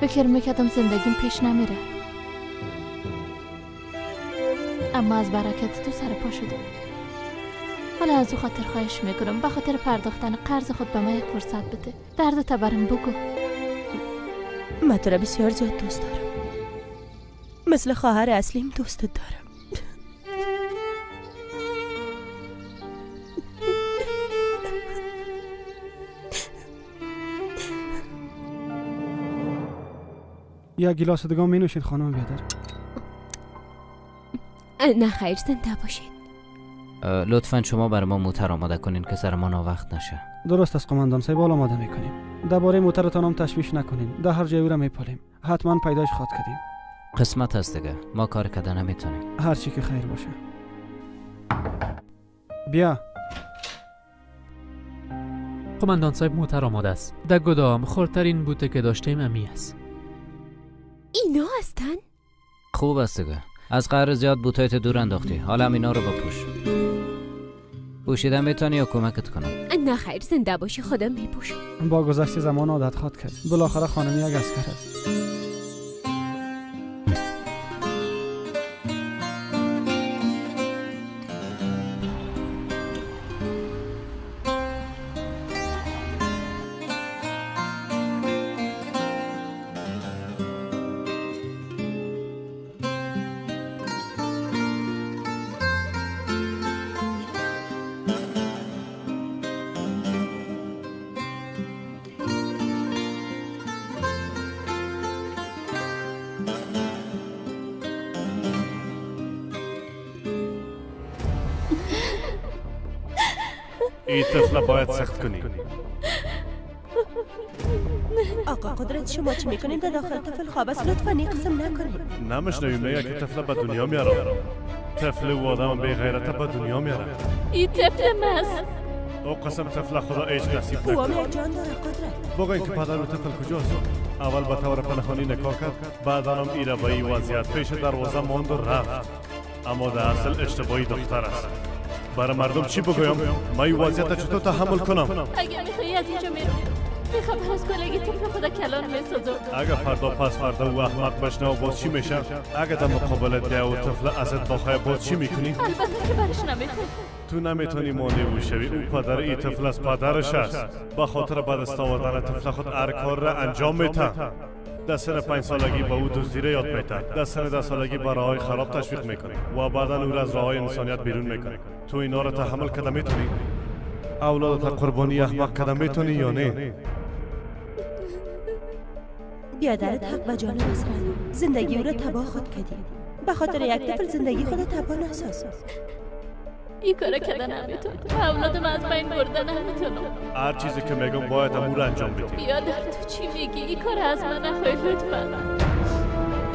فکر میکردم زندگیم پیش نمیره، اما از برکت تو سر پا شدم. حالا از او خاطر خواهش میکنم به خاطر پرداختن قرض خود به من یک فرصت بده. درد برم بگو. من تو را بسیار زیاد دوست دارم، مثل خواهر اصلیم دوستت دارم. یک گیلاس دیگه می نوشید خانم بیادر؟ نه خیر، زنده باشید. لطفا شما بر ما موتر آماده کنین که سر ما ناوقت نشه. درست است قماندان صاحب، حالا آماده میکنیم. درباره موترتان هم تشویش نکنین، در هر جای او را میپالیم، حتما پیدایش خواد کردیم. قسمت هست دیگه، ما کار کردن نمیتونیم. هر چی که خیر باشه. بیا قماندان صاحب، موتر آماده است. در گدام خردترین بوته که داشتیم امی است. اینا هستن؟ خوب است دیگه. از قرار زیاد بوتایت دور انداختی، حالا هم اینا رو بپوش. پوشیدن میتونی یا کمکت کنم؟ نه خیر، زنده باشی، خودم میپوشم. با گذشت زمان عادت خواد کرد. بالاخره خانمی یک عسکر است. این طفل باید سخت کنی. آقا قدرت، شما چی میکنین در داخل؟ طفل خواب است، لطفا این قسم نکنین. نمیشنویم نه که طفل به دنیا میارم. طفل و آدم بی غیرت به دنیا میارم. این طفل ماست. او قسم طفل خدا هیچ نصیب نکنه. او هم یک جان داره قدرت. بگوین که پدر و طفل کجاست؟ اول به طور پنهانی نکاح کرد، بعدا هم ایره به این وضعیت پیش دروازه ماند و رفت. اما در اصل اشتباهی دختر است. برای مردم چی بگویم؟ من این وضعیت چطور تحمل کنم؟ اگر میخوایی از اینجا میرم. میخوام از کلگی طفل خود کلان میسازم. اگر فردا پس فردا او احمق بشنه و باز چی میشه؟ اگر در مقابل ده و طفل ازت بخواه باز چی میکنی؟ البته که برش نمیتونی. تو نمیتونی مانع او شوی. او پدر این طفل از پدرش است. به خاطر به دست آوردن طفل خود هر کار را انجام میده. در سن 5 سالگی به او دزدی را یاد میده. در سن 10 سالگی به راههای خراب تشویق میکنی و بعدا او را از راههای انسانیت بیرون میکنی. تو اینا را تحمل کرده میتونی؟ اولادت قربانی احمق کرده میتونی یا نه؟ بیادرت حق به جانب است. زندگی او را تباه خود کردی. به خاطر یک طفل زندگی خود تباه نساز. این کارا کردن نمیتونم. اولادم از بین برده نمیتونم. هر چیزی که میگم باید امور انجام بدی. بیادر تو چی میگی؟ این کار از من نخواهی لطفا.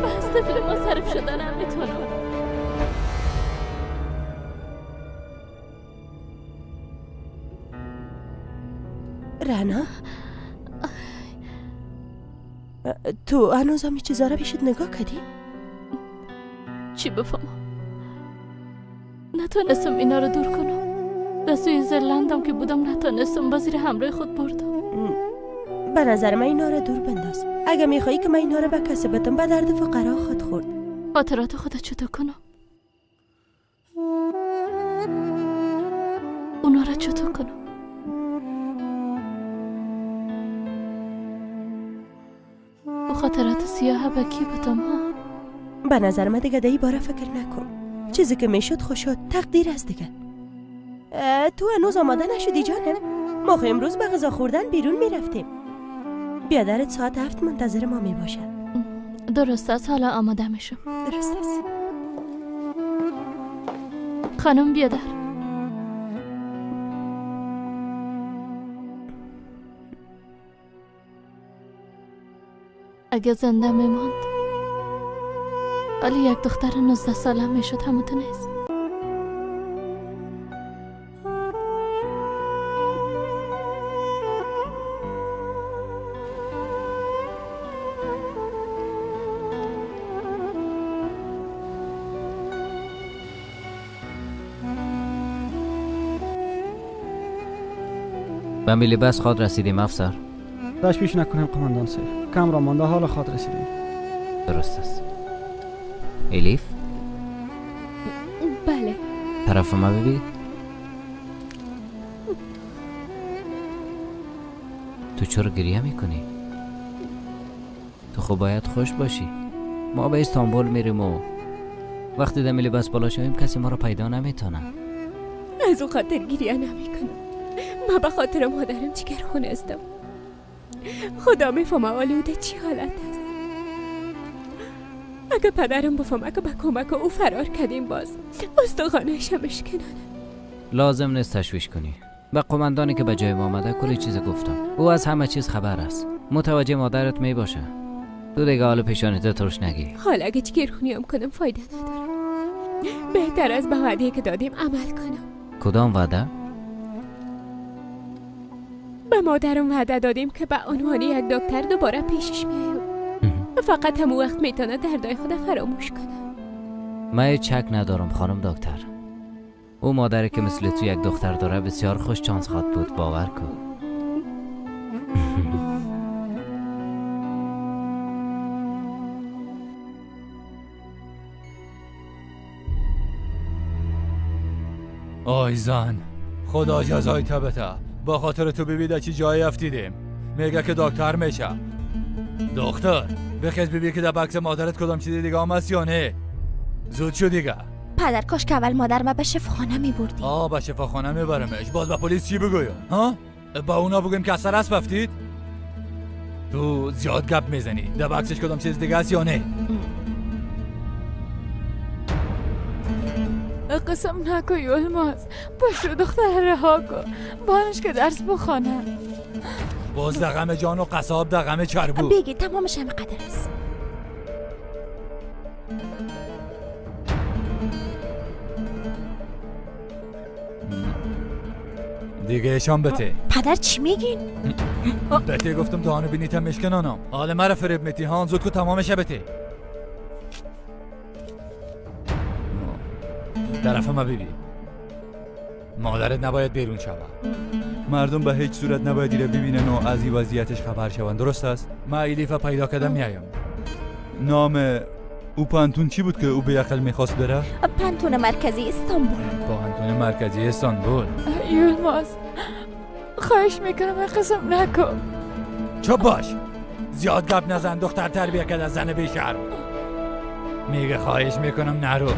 بس طفل ما صرف شده نمیتونم. رعنا، تو هنوز هم چیزا را پیشت نگاه کردی؟ چی بفهمم؟ نتونستم اینا رو دور کنم. در سوئیزرلندم که بودم نتونستم، با زیر همراه خود بردم. به نظر من اینا رو دور بنداز. اگه میخوایی که من اینا رو به کسی بدم، به درد فقرا خود خورد. خاطرات خودت چطور کنم؟ اونا رو چطور کنم؟ و خاطرات سیاه به کی بدم ها؟ به نظر من دیگه در باره فکر نکن. چیزی که میشد خوشد، تقدیر است دیگه. تو هنوز آماده نشدی جانم؟ ما خو امروز به غذا خوردن بیرون میرفتیم. بیادرت ساعت 7 منتظر ما میباشه. درست است، حالا آماده میشم. درست است. خانم بیادر، اگه زنده میماند ولی یک دختر 19 ساله میشد، همونطور نیست. به میلی بس خود رسیدیم افسر. تشویش نکنیم قماندان صاحب، کم را مانده حال خود رسیدیم. درست است. الیف؟ بله. طرف ما ببین. تو چرا گریه میکنی؟ تو خب باید خوش باشی. ما به استانبول میریم و وقتی در میلی بس بالا شویم کسی ما رو پیدا نمیتونه. از او خاطر گریه نمیکنم. ما به خاطر مادرم جگر خون هستم. خدا میفهمه آلوده چی حالت است. اگه پدرم بفهمه که به کمک او فرار کردیم باز استخوانش هم اشکنانه. لازم نیست تشویش کنی. به قماندانی که به جای ما آمده کلی چیز گفتم. او از همه چیز خبر است. متوجه مادرت می باشه. تو دیگه حال پیشانیت ترش نگی. حالا اگه جگرخونی هم کنم فایده نداره. بهتر از به وعده که دادیم عمل کنم. کدام وعده؟ به مادرم وعده دادیم که به عنوان یک دکتر دوباره پیشش میایم. فقط همون وقت میتونه دردای خود فراموش کنه. من چک ندارم خانم دکتر. او مادری که مثل تو یک دختر داره بسیار خوش چانس خواد بود، باور کن. آی زن، خدا جزای تبته. با خاطر تو ببینه چی جایی افتیدیم. میگه که دکتر میشه. دکتر بخیز ببین که در بکس مادرت کدام چیز دیگه هم هست یا نه. زود شو دیگه. پدر کاش که اول مادر ما به شفاخانه میبردی. آه به شفاخانه میبرمش. باز به پلیس چی بگویم؟ ها؟ با اونا بگویم که از سر اسب افتید؟ تو زیاد گپ میزنی. در بکسش کدام چیز دیگه هست یا نه؟ قسم نکن یلماز، پاشو دختر رها کن، بانش که درس بخوانه. باز دقم جان و قصاب دقم چربو. بگی تمامش هم قدر است. دیگه ایشان بته. پدر چی میگین؟ بته گفتم دهانو بینیتم مشکنانم. حال مرا فریب میتی هان، زود کو تمامش بته. طرف ما ببین، مادرت نباید بیرون شود. مردم به هیچ صورت نباید ایره ببینن و از این وضعیتش خبر شوند. درست است؟ من الیفه پیدا کردم میایم. نام او پانتون چی بود که او به عقل میخواست بره؟ پانتون مرکزی استانبول. پانتون مرکزی استانبول. یلماز خواهش میکنم قسم نکن. چپ باش، زیاد گپ نزن. دختر تربیه کرده زن بیشرم. میگه خواهش میکنم نرو.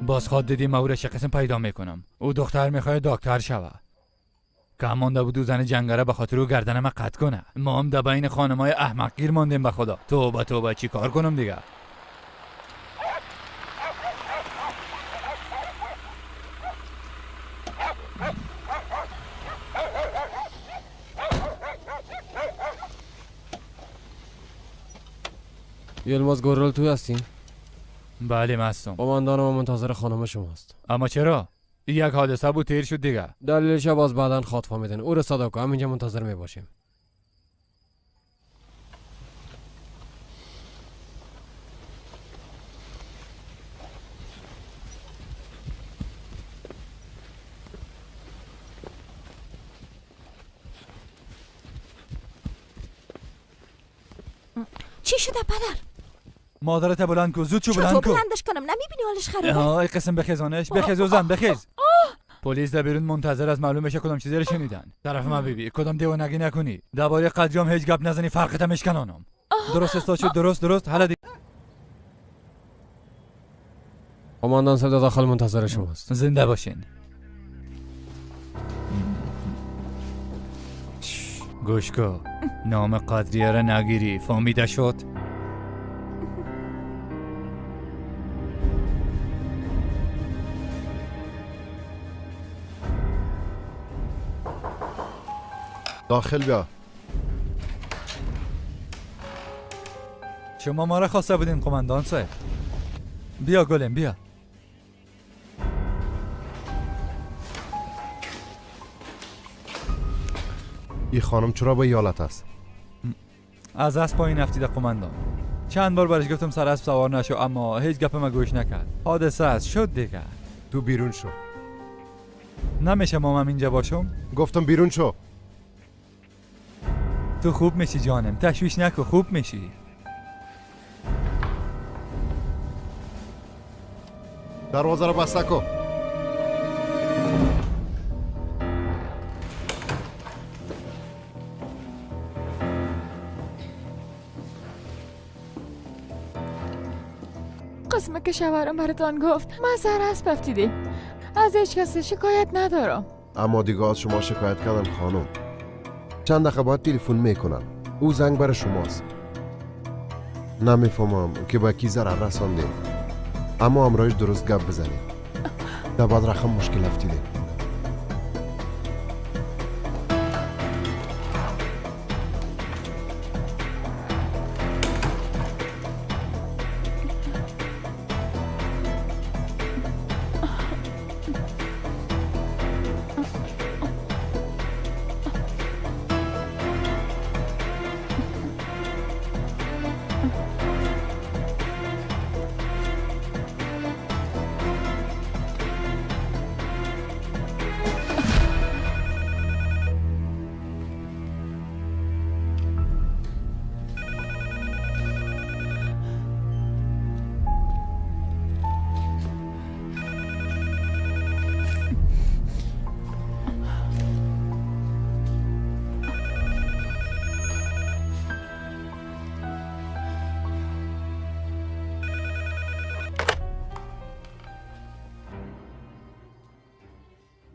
باز خواد دیدیم او را چه قسم پیدا میکنم. او دختر میخواد دکتر شوه. که مانده بود او زن جنگره به خاطر او گردن ما قطع کنه. ما هم در بین خانمای احمق گیر ماندیم. به خدا توبه توبه، چی کار کنم دیگه؟ یلماز گورل توی هستین؟ بله من هستم. قماندان ما منتظر خانم شماست. اما چرا؟ این یک حادثه بود تیر شد دیگه. دلیلش باز بعداً خواد فهمیدن. او را صدا کن، همینجا منتظر می باشیم. چی شده پدر؟ مادرت بلند کو، زود چو بلند کو. بلندش کنم؟ نمیبینی حالش خراب است؟ آی قسم بخیزانش، بخیز اوزن بخیز. پلیس در بیرون منتظر از معلوم بشه کدام چیزی رو شنیدن. طرف من بیبی، کدام دیوانگی نکنی. درباره قدریام هیچ گپ نزنی، فرقت هم اشکنانم. درست استاد شد، درست درست. حالا دی... قماندان صاحب داخل منتظر شماست. زنده باشین. گوش کو، نام قدریه را نگیری، فهمیده شد؟ داخل بیا. شما ما را خواسته بودین قماندان صاحب. بیا گلم بیا. این خانم چرا به ایالت است؟ از اسب پایین افتیده قماندان. چند بار برش گفتم سر اسب سوار نشو، اما هیچ گپ ما گوش نکرد. حادثه است شد دیگه. تو بیرون شو. نمیشه مامم اینجا باشم؟ گفتم بیرون شو. تو خوب میشی جانم، تشویش نکن، خوب میشی. دروازه رو بسته کن. قسمه که شوهرم براتان گفت من سر اسب افتیدیم. از هیچ کس شکایت ندارم. اما دیگه از شما شکایت کردن خانم. چند دقیقه بعد تلفن میکنن. او زنگ بر شماست. نمیفهمم که با کی ضرر رساندیم، اما امرایش درست گپ بزنید. در بعد رقم مشکل افتیده.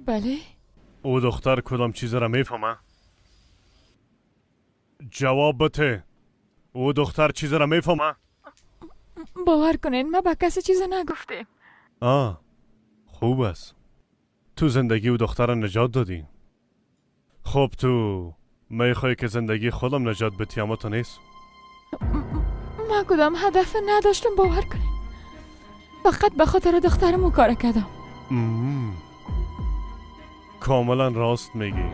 بله؟ او دختر کدام چیز را میفهمه؟ جواب بده. او دختر چیز را میفهمه؟ باور کنین من به کسی چیز نگفتیم. آه خوب است. تو زندگی او دختر را نجات دادی. خب تو میخوای که زندگی خودم نجات بدی، اما تو نیست. من کدام هدف نداشتم، باور کنین. فقط به خاطر دخترم کار کردم. کاملا راست میگی.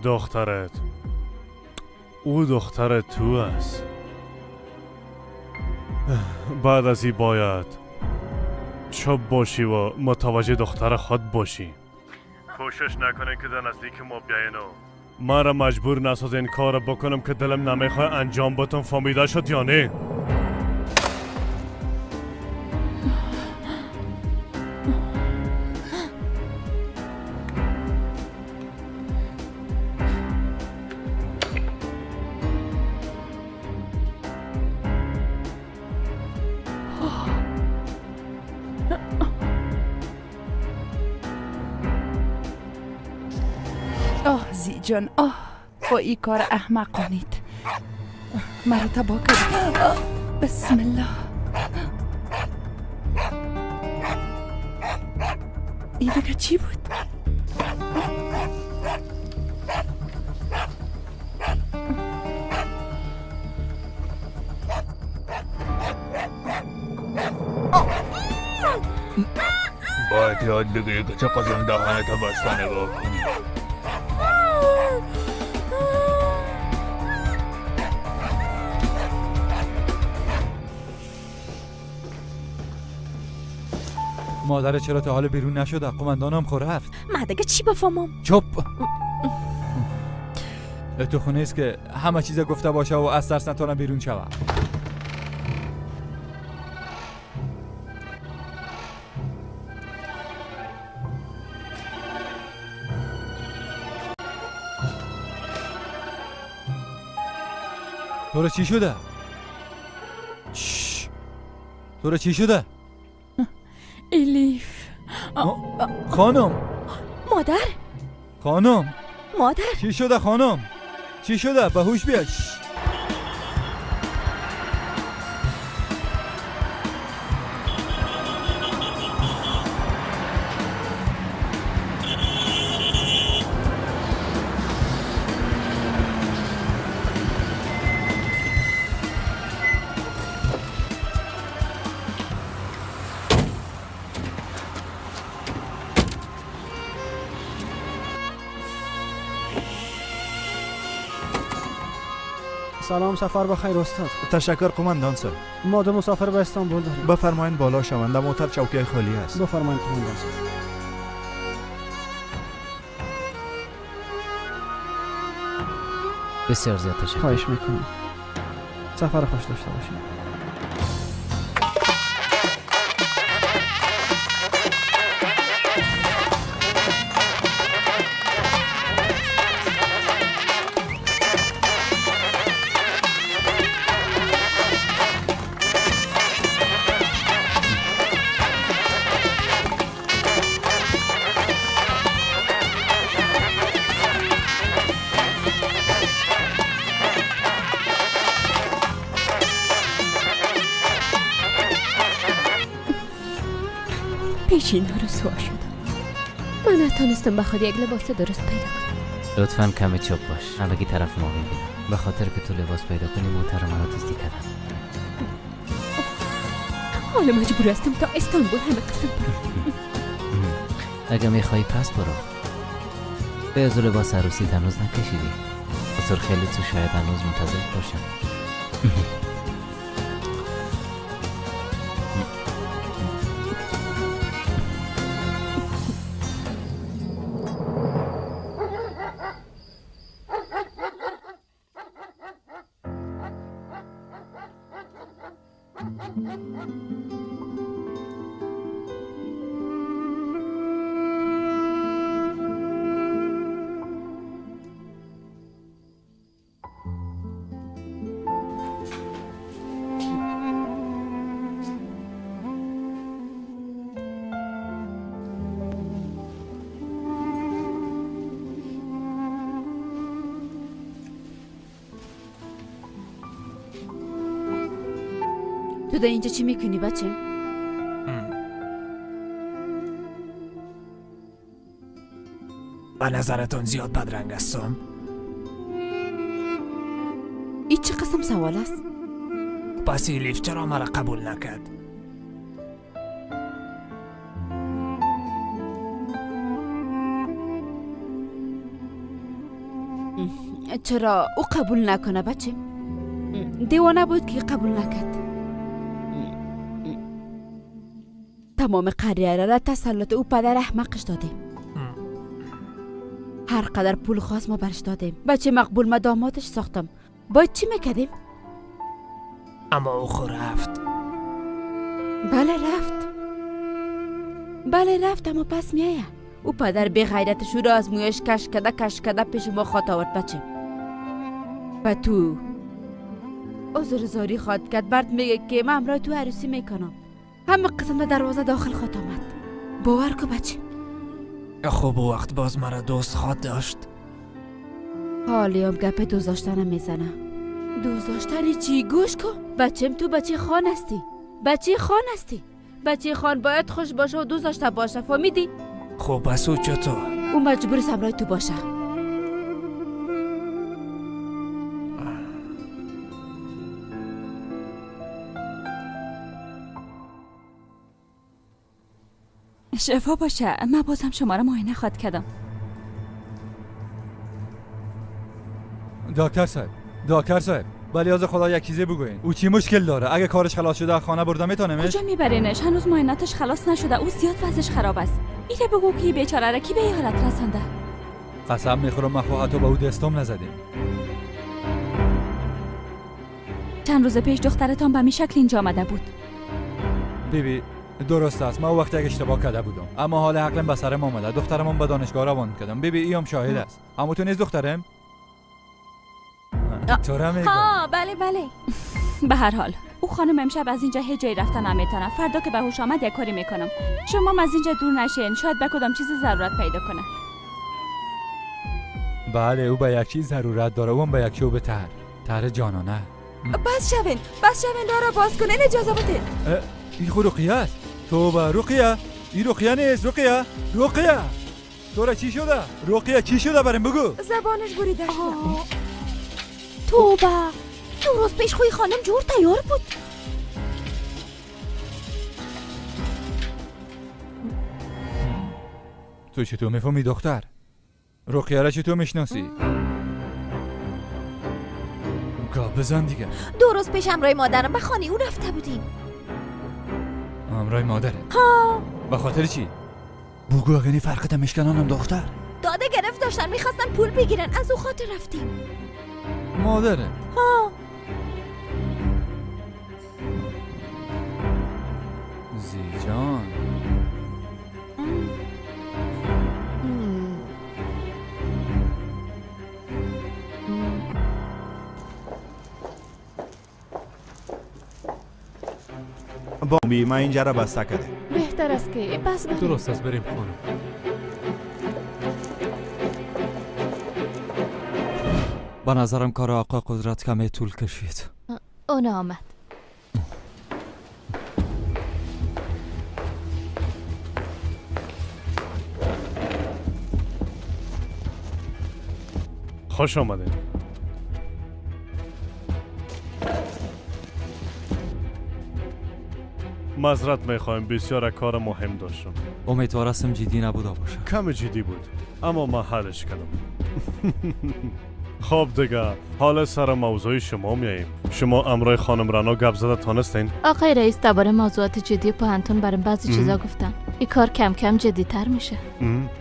دخترت، او دختر تو است. بعد از این باید چپ باشی و متوجه دختر خود باشی. کوشش نکنین که در نزدیک ما بیاین و مرا مجبور نسازین کار بکنم که دلم نمیخواه انجام بتم. فهمیده شد یا نه؟ آه زی جان، آه با این کار احمقانید مرا تباه کرد. بسم الله. این دیگه چی بود؟ باید یاد بگیری که چه قسم دهانتو بسته نگاه کنی. مادر چرا تا حال بیرون نشده؟ قماندانم خور رفت. من دیگه چی بفهمم؟ چپ. تو خونه است که همه چیز گفته باشه و از ترس نتونم بیرون شوم. تو رو چی شده؟ تو رو چی شده؟ الیف. خانم. مادر. خانم. مادر. چی شده خانم؟ چی شده؟ به هوش بیا. سلام، سفر بخیر استاد. تشکر قماندان صاحب. ما دو مسافر به استانبول داریم. بفرمایین بالا شوند، موتر چوکی خالی است. بفرمایین قماندان صاحب. بسیار زیاد تشکر. خواهش میکنم. سفر خوش داشته باشید. پیش اینها رسوا شدم. من نتونستم به خود یک لباس درست پیدا کنم. لطفاً کمی چوب باش، همگی طرف ما میبینم. به خاطر که تو لباس پیدا کنی موتر مرا دزدی کردن. حالا مجبور هستم تا استانبول همه قسم برم. اگه میخوای پس برو. به از لباس عروسی هنوز نکشیدی. بسر خیلی تو شاید هنوز منتظر باشم. تو در اینجا چی میکنی بچه؟ به نظرتون زیاد بدرنگ هستم؟ این چه قسم سوال است؟ پس الیف چرا مرا قبول نکرد؟ چرا او قبول نکنه بچه؟ دیوانه بود که قبول نکرد. تمام قریه را تسلط او پدر احمقش دادیم. هر قدر پول خواست ما برش دادیم. بچه مقبول ما دامادش ساختم. باید چی میکردیم؟ اما او خو رفت. بله رفت. بله رفت، اما پس میایه. او پدر بی غیرتش او را از مویش کش کده کش کده پیش ما خواد آورد بچه. و تو عذر زاری خواد کرد. برد میگه که من امرای تو عروسی میکنم. همه قسم به دروازه داخل خواد آمد. باور کو بچه. خب او وقت باز مرا دوست خواد داشت. حالی هم گپ دوست داشتنم میزنه. دوست داشتن چی؟ گوش کن بچم، تو بچه خان هستی. بچه خان هستی. بچه خان باید خوش باشه و دوست داشته باشه، فهمیدی؟ خب پس او چطور؟ او مجبور همراه تو باشه. شفا باشه. من بازم شما را معاینه خواد کردم. دکتر صاحب، دکتر صاحب، ولی از خدا یک چیزی بگوین. او چی مشکل داره؟ اگه کارش خلاص شده خانه برده میتونمش؟ کجا میبرینش؟ هنوز معایناتش خلاص نشده. او زیاد وضعش خراب است. ایره بگو که بیچاره را کی به این حالت رسانده؟ قسم میخورم من حتی به او دستم نزدیم. چند روز پیش دخترتان به می شکل اینجا آمده بود. بیبی درست است، من وقتی یک اشتباه کرده بودم، اما حال عقلم به سرم آمده. دخترم به دانشگاه روان کردم. بیبی ای هم شاهد است. اما تو نیز دخترم؟ تو را میگم. ها بله بله. به هر حال او خانم امشب از اینجا هیچ جایی رفتن نمیتونه. فردا که به هوش آمد یک کاری میکنم. شما از اینجا دور نشین، شاید به کدام چیز ضرورت پیدا کنه. بله او به یک چیز ضرورت داره، اون به یک چوب تر تر جانانه. بس شوین، بس شوین، را باز کنین، اجازه بده. این خو رقیه است. توبه رقیه، این رقیه نیست. رقیه، رقیه تو را چی شده؟ رقیه چی شده برام بگو. زبانش بریده شده. توبه، دو روز پیش خوی خانم جور تیار بود. تو چطور میفهمی دختر؟ رقیه را چطور میشناسی؟ گاب بزن دیگه. دو روز پیش همراه مادرم به خانه او رفته بودیم. همراه مادرت؟ ها. به خاطر چی؟ بگو اگه فرقت میشکنانم دختر. داده گرفت داشتن میخواستن پول بگیرن، از او خاطر رفتیم. مادره؟ ها. زی جان. بامبی من اینجا را بسته کرده. بهتر است که بس بریم. درست است، بریم خانم. به نظرم کار آقا قدرت کمی طول کشید. اون آمد. خوش آمدید. معذرت میخوایم، بسیار کار مهم داشتم. امیدوار هستم جدی نبوده باشه. کم جدی بود، اما من حلش کردم. خب دیگه، حالا سر موضوع شما میاییم. شما امرای خانم رنا گپ زده تانستین؟ آقای رئیس درباره موضوعات جدی پوهنتون برام بعضی چیزا گفتن. این کار کم کم جدی‌تر میشه.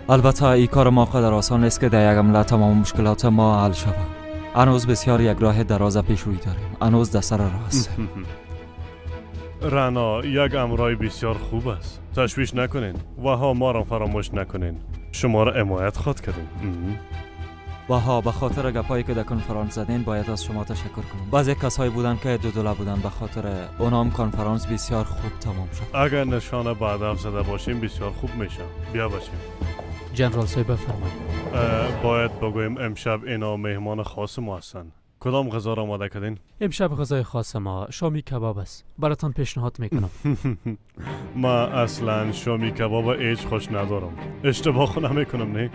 البته این کار ما قدر آسان نیست که در یک عمله تمام مشکلات ما حل شود. هنوز بسیار یک راه دراز پیش روی داریم. هنوز در سر راه هستیم. رنا یک امرای بسیار خوب است. تشویش نکنین و ها ما را فراموش نکنین. شما را حمایت خواد کردیم. و ها به خاطر گپایی که در کنفرانس زدین باید از شما تشکر کنم. بعضی کسایی بودن که دو بودن، به خاطر اونام کنفرانس بسیار خوب تمام شد. اگر نشانه به هدف زده باشیم بسیار خوب میشه. بیا باشیم. جنرال صاحب بفرمایید. باید بگویم امشب اینا مهمان خاص ما هستن. کدام غذا را آماده کردین؟ امشب غذای خاص ما شامی کباب است. براتان پیشنهاد میکنم. ما اصلا شامی کباب هیچ خوش ندارم. اشتباه خو نمیکنم نه؟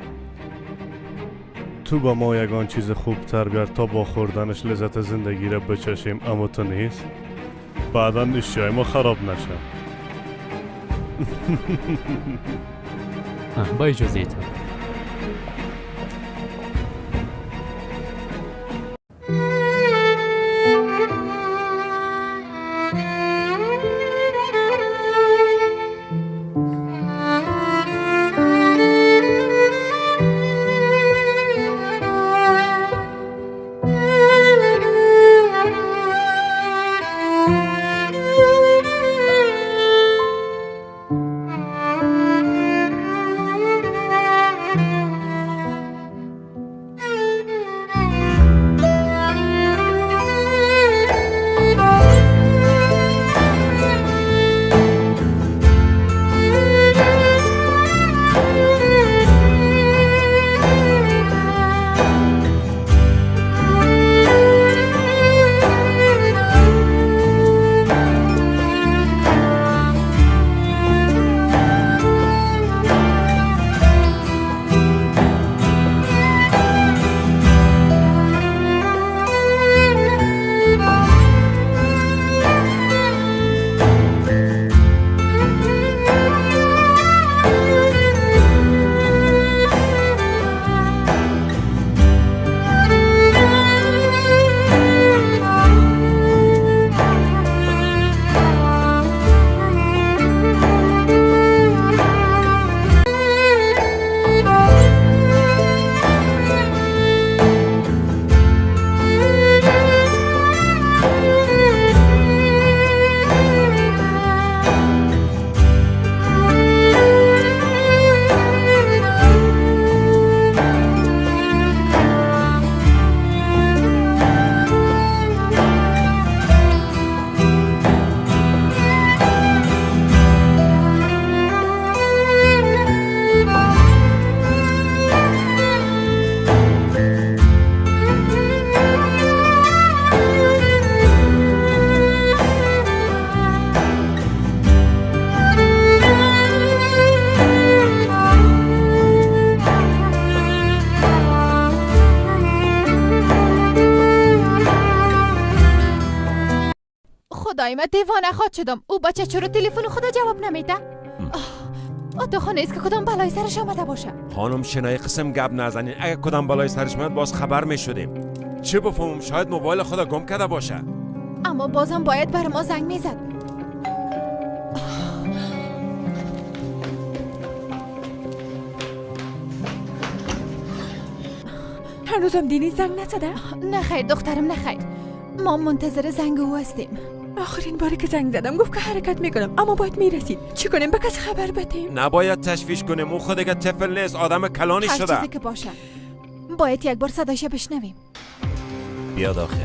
تو با ما یگان چیز خوب تر بیار تا با خوردنش لذت زندگی را بچشیم، اما تو نیست. بعدا اشتهای ما خراب نشه. با اجازه تو. خدای من دیوانه خواد شدم. او بچه چرا تلفن خدا جواب نمیده؟ آتا خانه است که کدام بلای سرش آمده باشه. خانم شنای قسم گپ نزنین. اگه کدام بلای سرش میاد باز خبر میشدیم. چه بفهمم، شاید موبایل خدا گم کرده باشه. اما بازم باید بر ما زنگ میزد. هنوزم دینی زنگ نزده؟ نه خیر دخترم، نه خیر. ما منتظر زنگ او هستیم. آخرین باری که زنگ زدم گفت که حرکت میکنم، اما باید میرسید. چی کنیم؟ به کسی خبر بدیم؟ نباید تشویش کنیم. او خود که طفل نیست، آدم کلانی شده. هر چیزی که باشه باید یک بار صدایش بشنویم. بیا داخل.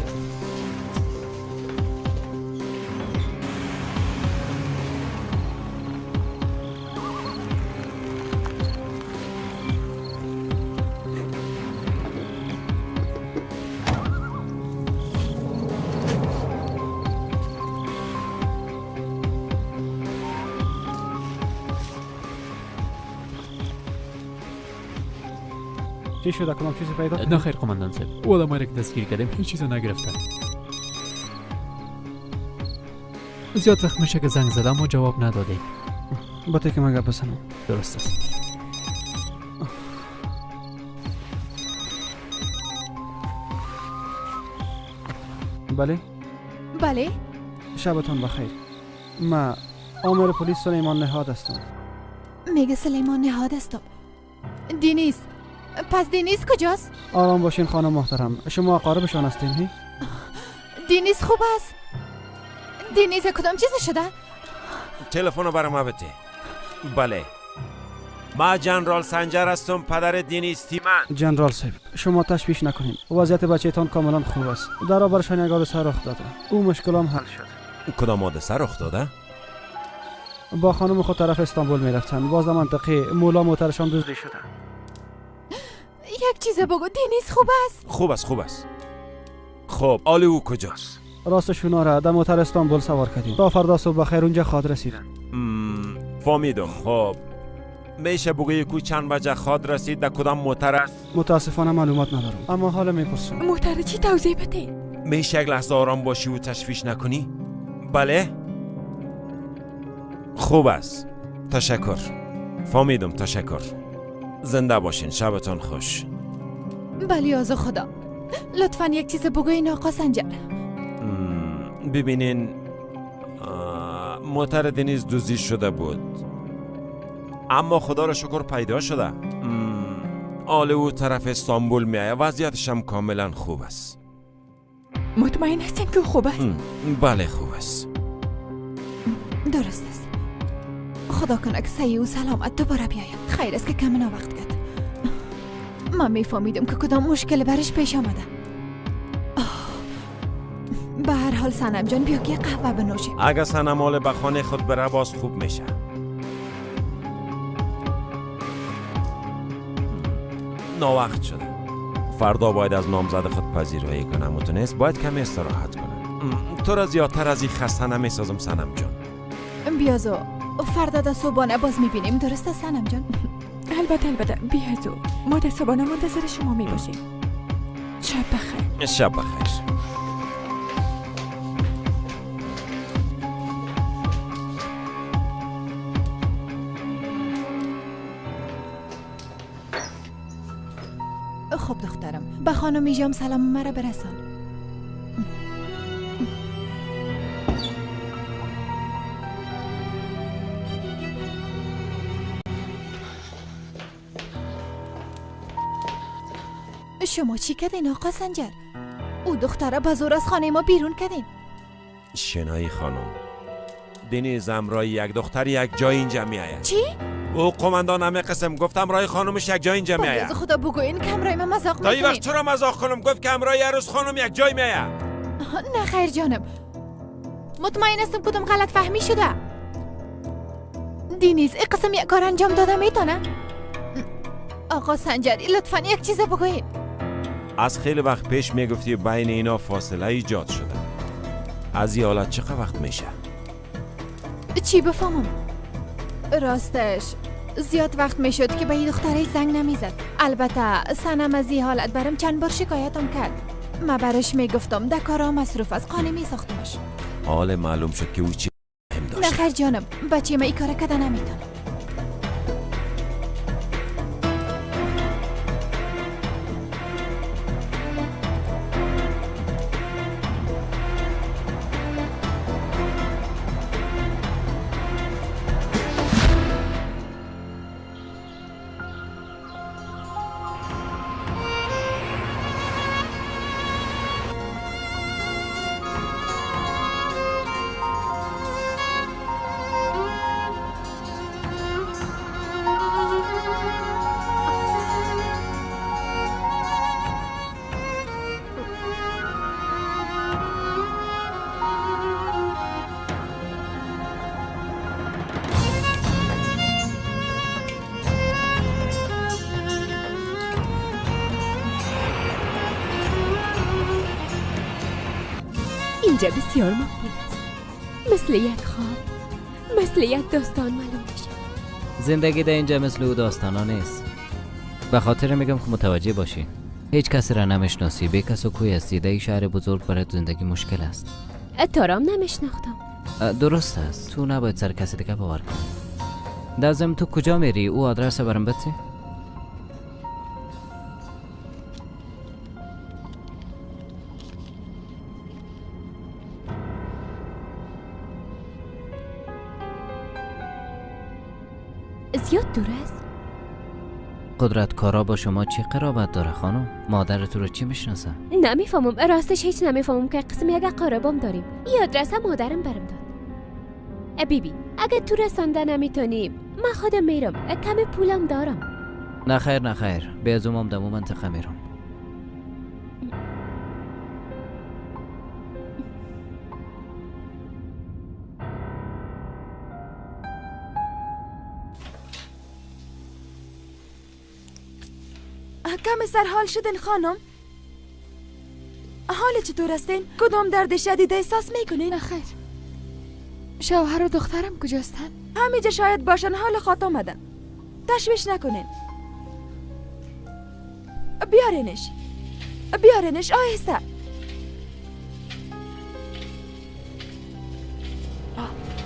چی شده؟ کدام چیزی پیدا نه خیر قماندان صاحب، او آدمایی را که دستگیر کردیم هیچ چیزو نگرفتن. زیاد وقت میشه که زنگ زدم و جواب ندادی. بته که من گپ بزنم. درست است. بله بله، شبتان بخیر. ما آمر پلیس سلیمان نهاد هستم. میگه سلیمان نهاد هستم. دینیز، پس دینیز کجاست؟ آرام باشین خانم محترم، شما اقاربشان هستین؟ هی؟ دینیز خوب است؟ دینیز کدام چیز شده؟ تلفن رو برای ما بده. بله، ما جنرال سنجر هستم، پدر دینیز تیمن. جنرال صاحب شما تشویش نکنین، وضعیت بچه‌تان کاملا خوب است. در برشان یک حادثه رخ داده، او مشکلام حل شد. کدام حادثه رخ داده؟ با خانم خود طرف استانبول میرفتن، باز در منطقه مولا موترشان دزدی شده. یک چیز بگو، دینیز خوب است؟ خوب است، خوب است. خب آلی او کجاست؟ راستش اونا را در موتر استانبول سوار کردیم. تا فردا صبح بخیر اونجا خواد رسیدن. فهمیدم. خب میشه بگویی کو چند بجه خواد رسید؟ در کدام موتر است؟ متاسفانه معلومات ندارم، اما حالا میپرسم. موتر چی؟ توضیح بده. میشه یک لحظه آرام باشی و تشویش نکنی؟ بله خوب است، تشکر. فهمیدم، تشکر. زنده باشین، شبتان خوش. بله از خدا. لطفا یک چیز بگوین آقا سنجر. ببینین، موتر دنیز دزدی شده بود، اما خدا را شکر پیدا شده. آل او طرف استانبول میآید، وضعیتش هم کاملا خوب است. مطمئن هستین که خوب است؟ بله خوب است. درست است. خدا کنه که سعی و سلامت دوباره بیاید. خیر است که کم وقت کرد. من میفهمیدم که کدام مشکل برش پیش آمده. به هر حال سنم جان بیا که قهوه بنوشیم. اگه سنم حال به خانه خود بره باز خوب میشه. ناوقت شده. فردا باید از نامزد خود پذیرایی کنم و تو نیست باید کمی استراحت کنم. تو را زیادتر از این خسته نمیسازم سنم جان. بیازو فردا در صبحانه باز میبینیم، درست است سنم جان؟ البته البته، بیازو ما در صبحانه منتظر شما میباشیم. شب بخیر. شب بخیر. خب دخترم، به خانم ایجام سلام مرا برسان. شما چی کردین آقا سنجر؟ او دختره به زور از خانه ما بیرون کردین. شنایی خانم، دنیز امرای یک دختر یک جای اینجا میآید. چی؟ او قماندان همه قسم گفت امرای خانمش یک جای اینجا میآید. باید خدا بگوین که امرای من مذاق میکنین. تا این وقت چرا مذاق کنم؟ گفت که امرای عروس خانم یک جای میآید. نه خیر جانم، مطمئن هستم کدوم غلط فهمی شده. دینیز این قسم یک کار انجام داده میتونه؟ آقا سنجری لطفا یک چیز بگوین. از خیلی وقت پیش میگفتی بین اینا فاصله ایجاد شده. از این حالت چقدر وقت میشه؟ چی بفهمم؟ راستش زیاد وقت میشد که به این دختره زنگ نمیزد. البته سنم از این حالت برم چند بار شکایتم کرد. من برش میگفتم در کارا مصروف از قانه میساختمش. حال معلوم شد که او چی هم داشت. نه خیر جانم، بچه ما این کار کده نمیتونه. اینجا بسیار مقبول است. مثل یک خواب، مثل یک داستان معلوم میشه. زندگی در اینجا مثل او داستانا نیست. به خاطر میگم که متوجه باشی. هیچ کسی را نمیشناسی، بی کس و کوی هستی. در این شهر بزرگ برای زندگی مشکل است. تارام نمیشناختم. درست است، تو نباید سر کسی دیگه باور کنی. در ضمن تو کجا میری؟ او آدرس برام بده. زیاد دور است. قدرت کارا با شما چه قرابت داره خانم؟ مادر تو رو چی میشناسه؟ نمیفهمم، راستش هیچ نمیفهمم که قسم یک اقاربم داریم. این آدرس مادرم برم داد. بیبی اگه تو رسانده نمیتونی من خودم میرم، کم پولم دارم. نه خیر نه خیر، به از اومم دمو منطقه میرم. کم سرحال شدن خانم؟ حال چطور هستین؟ کدام درد شدید احساس میکنین؟ نه خیر. شوهر و دخترم کجاستن؟ همینجا شاید باشن، حال خاطر آمدن. تشویش نکنین. بیارینش، بیارینش آهسته.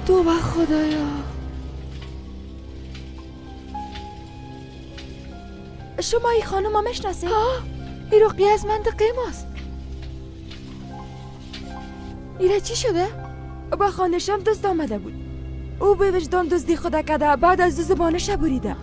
توبه خدایا. شما این خانم ها میشناسید؟ این رقیه از منطقه ماست. ایره چی شده؟ با خانشم دزد آمده بود. او به وجدان دزدی خدا کرده، بعد از دو زبانش بریده.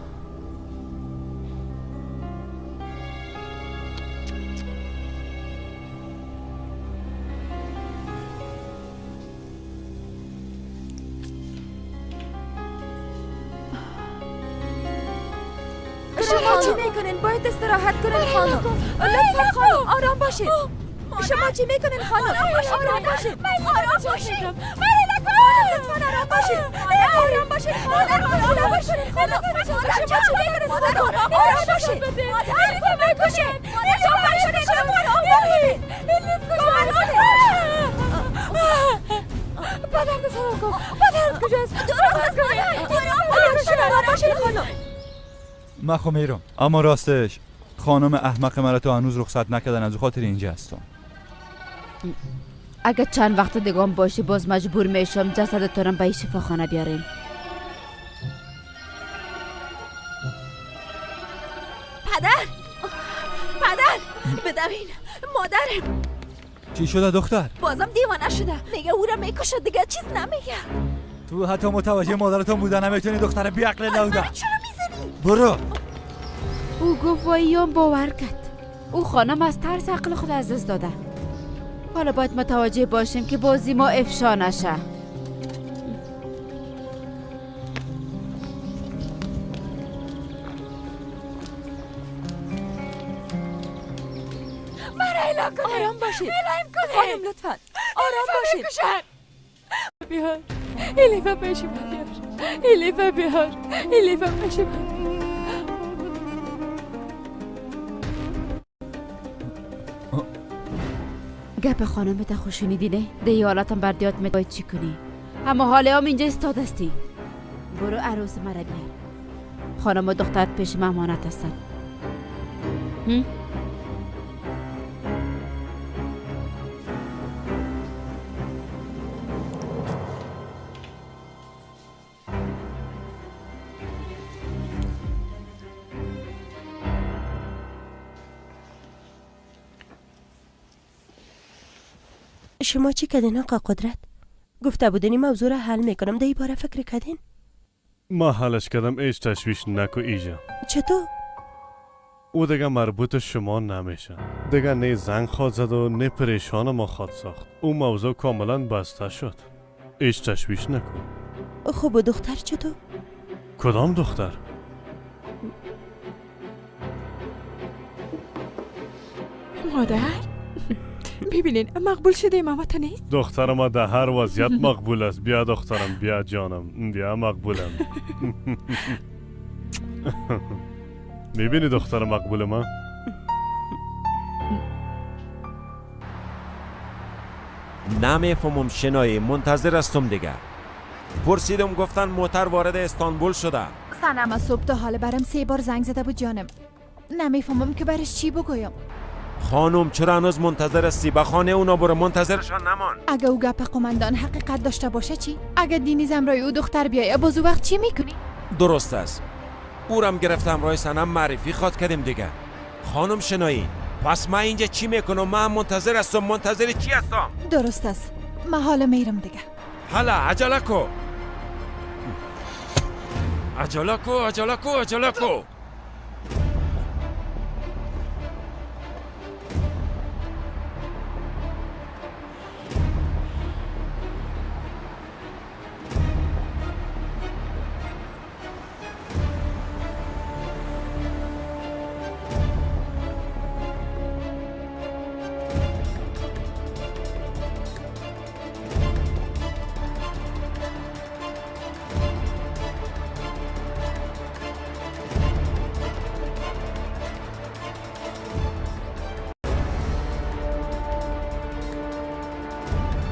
شما چی میکنین؟ باید استراحت کنین خانم. لطفا خانم آرام باشید. شما چی میکنین خانم؟ آرام باشید. آرام باشید. لطفا آرام باشید. آرام باشید خانم. آرام باشید خانم. شما چی میکنین خانم؟ آرام باشید. مادر آرام باشید. پدرت سلام کن. پدرت کجاست؟ درست آرام باشید خانم. من خو میرم، اما راستش خانم احمق مرا تا هنوز رخصت نکردن، از خاطر اینجا هستم. اگه چند وقت دیگه هم باشی باز مجبور میشم جسدتونم به شفاخانه بیاریم. پدر، پدر بدوین مادرم. چی شده دختر؟ بازم دیوانه شده، میگه او را میکشه، دیگه چیز نمیگه. تو حتی متوجه مادرتون بودن نمیتونی دختر بیعقل نوده. چرا میزنی؟ برو. او گفت واییام باور کرد. او خانم از ترس عقل خود از دست داده. حالا باید متوجه باشیم که بازی ما افشا نشه. آرام باشید خانم، لطفا آرام باشید. بیار الیفا پیش من، بیار الیفا، بیار الیفا پیش من. گپ خانم تا خوشونی نه؟ ده حالتم بردیات می باید چی کنی؟ اما حالا هم اینجا استاد هستی. برو عروس مرا بیار. خانم و دخترت پیش من امانت هستن. شما چی کردین آقا قدرت؟ گفته بودین این موضوع را حل میکنم، در این باره فکر کردین؟ ما حلش کردم، هیچ تشویش نکو ایجا. چطور؟ او دیگه مربوط شما نمیشه. دیگه نه زنگ خواد زد و نه پریشان ما خواد ساخت. او موضوع کاملا بسته شد. هیچ تشویش نکن. خب و دختر چطور؟ کدام دختر؟ مادر ببینین مقبول شده ماما تا نیست؟ دختر ما در هر وضعیت مقبول است. بیا دخترم، بیا جانم، بیا مقبولم. میبینی دختر مقبول ما؟ نمیفهمم شنایی، منتظر هستم دیگه. پرسیدم گفتن موتر وارد استانبول شده. سنم از صبح تا حال برم 3 بار زنگ زده بود جانم. نمیفهمم که برش چی بگویم. خانم چرا هنوز منتظر هستی؟ به خانه اونا برو، منتظرشان نمان. اگه او گپ قماندان حقیقت داشته باشه چی؟ اگه دینیز همراه او دختر بیایه باز او وقت چی میکنی؟ درست است. اورم گرفتم رای سنم معرفی خواد کردیم دیگه. خانم شنایی پس من اینجا چی میکنم؟ من منتظر هستم. منتظر چی هستم؟ درست است. من حالا میرم دیگه. حالا عجله کو، عجله کو، عجله کو، عجله کو.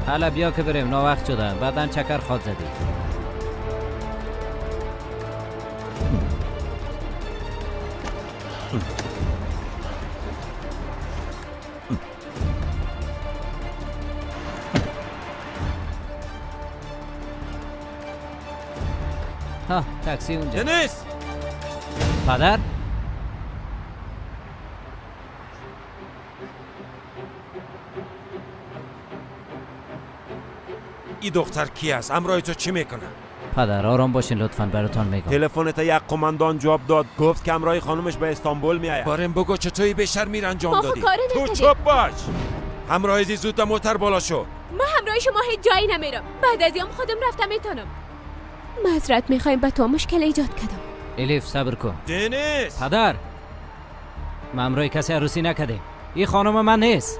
حالا بیا که بریم، ناوقت شده، بعدا چکر خواد زدی. ها تاکسی اونجا. دنیس! پدر؟ این دختر کی است؟ همراه تو چی میکنه؟ پدر آرام باشین لطفاً، براتان میگم. تلفنت یک قماندان جواب داد، گفت که همراه خانومش به استانبول میآید. بارم بگو چطوری به شهر میر انجام دادی؟ تو چپ باش. همراه زی زود موتر بالا شو. ما همراه شما هیچ جایی نمیرم. بعد از یام خودم رفتم میتونم. معذرت میخوایم به تو مشکل ایجاد کردم. الیف صبر کن. دنیس! پدر ما همراه کسی عروسی نکردیم. این خانم من نیست.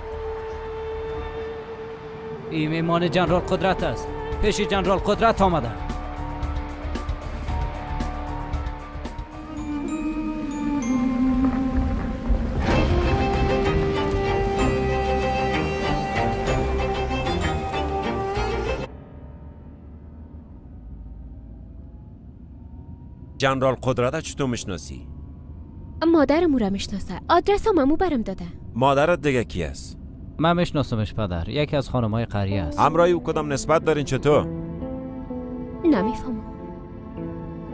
این میمان جنرال قدرت است. پیش جنرال قدرت آمده. جنرال قدرت چطور میشناسی؟ مادرم او را میشناسه. آدرس هم امو برم داده. مادرت دیگه کی است؟ من میشناسمش پدر، یکی از خانم‌های قریه است. همراه او کدام نسبت دارین چطور؟ نمیفهمم.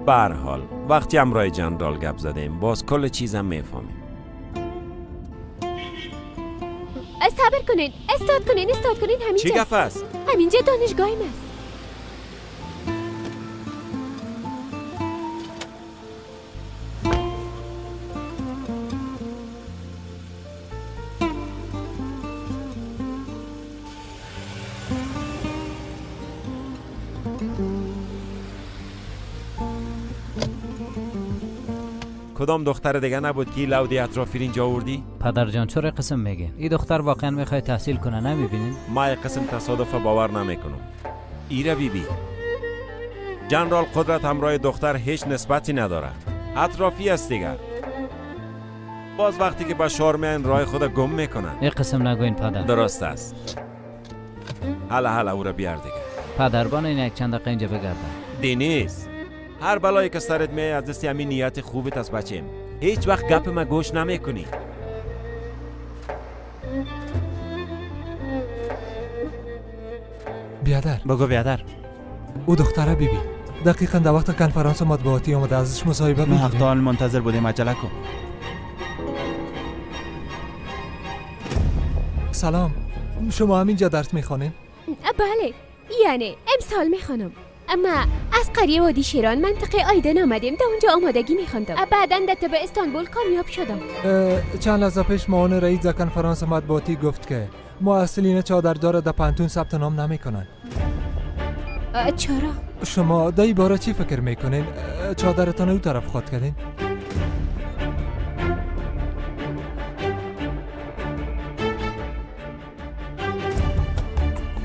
به هر حال وقتی همراه جنرال گپ زدیم باز کل چیزم میفهمیم. صبر کنین، استاد کنین، استاد کنین. همینجا چی گپ است؟ همینجا دانشگاهیم است. کدام دختر دیگه نبود که لودی اطرافی اینجا آوردی؟ پدر جان چرا قسم میگین؟ این دختر واقعا میخواد تحصیل کنه، نمیبینین؟ ما یک قسم تصادف باور نمیکنم. ایره بی بی جنرال قدرت همراه دختر هیچ نسبتی نداره، اطرافی است دیگه. باز وقتی که به شهر میان راه خود گم میکنن. این قسم نگوین پدر. درست است. هلا هلا او را بیار دیگه. پدربان این یک چند دقیقه اینجا بگردم. دینیز هر بلایی که سرت میای از دست همین نیت خوبت از بچیم. هیچ وقت گپ ما گوش نمیکنی. بیادر بگو بیادر. او دختره بیبی دقیقا در وقت کنفرانس مطبوعاتی آمده، ازش مصاحبه بگیریم. ما حق منتظر بودیم، عجله کن. سلام، شما همینجا درس میخوانین؟ بله، یعنی امسال میخوانم. اما از قریه وادی شیران منطقه آیدن آمدیم، در اونجا آمادگی میخواندم. بعدا در طب استانبول کامیاب شدم. چند لحظه پیش معاون رئیس در کنفرانس مطبوعاتی گفت که محصلین چادردار در پانتون ثبت نام نمیکنن. چرا؟ شما در این باره چی فکر میکنین؟ چادرتان او طرف خواد کردین؟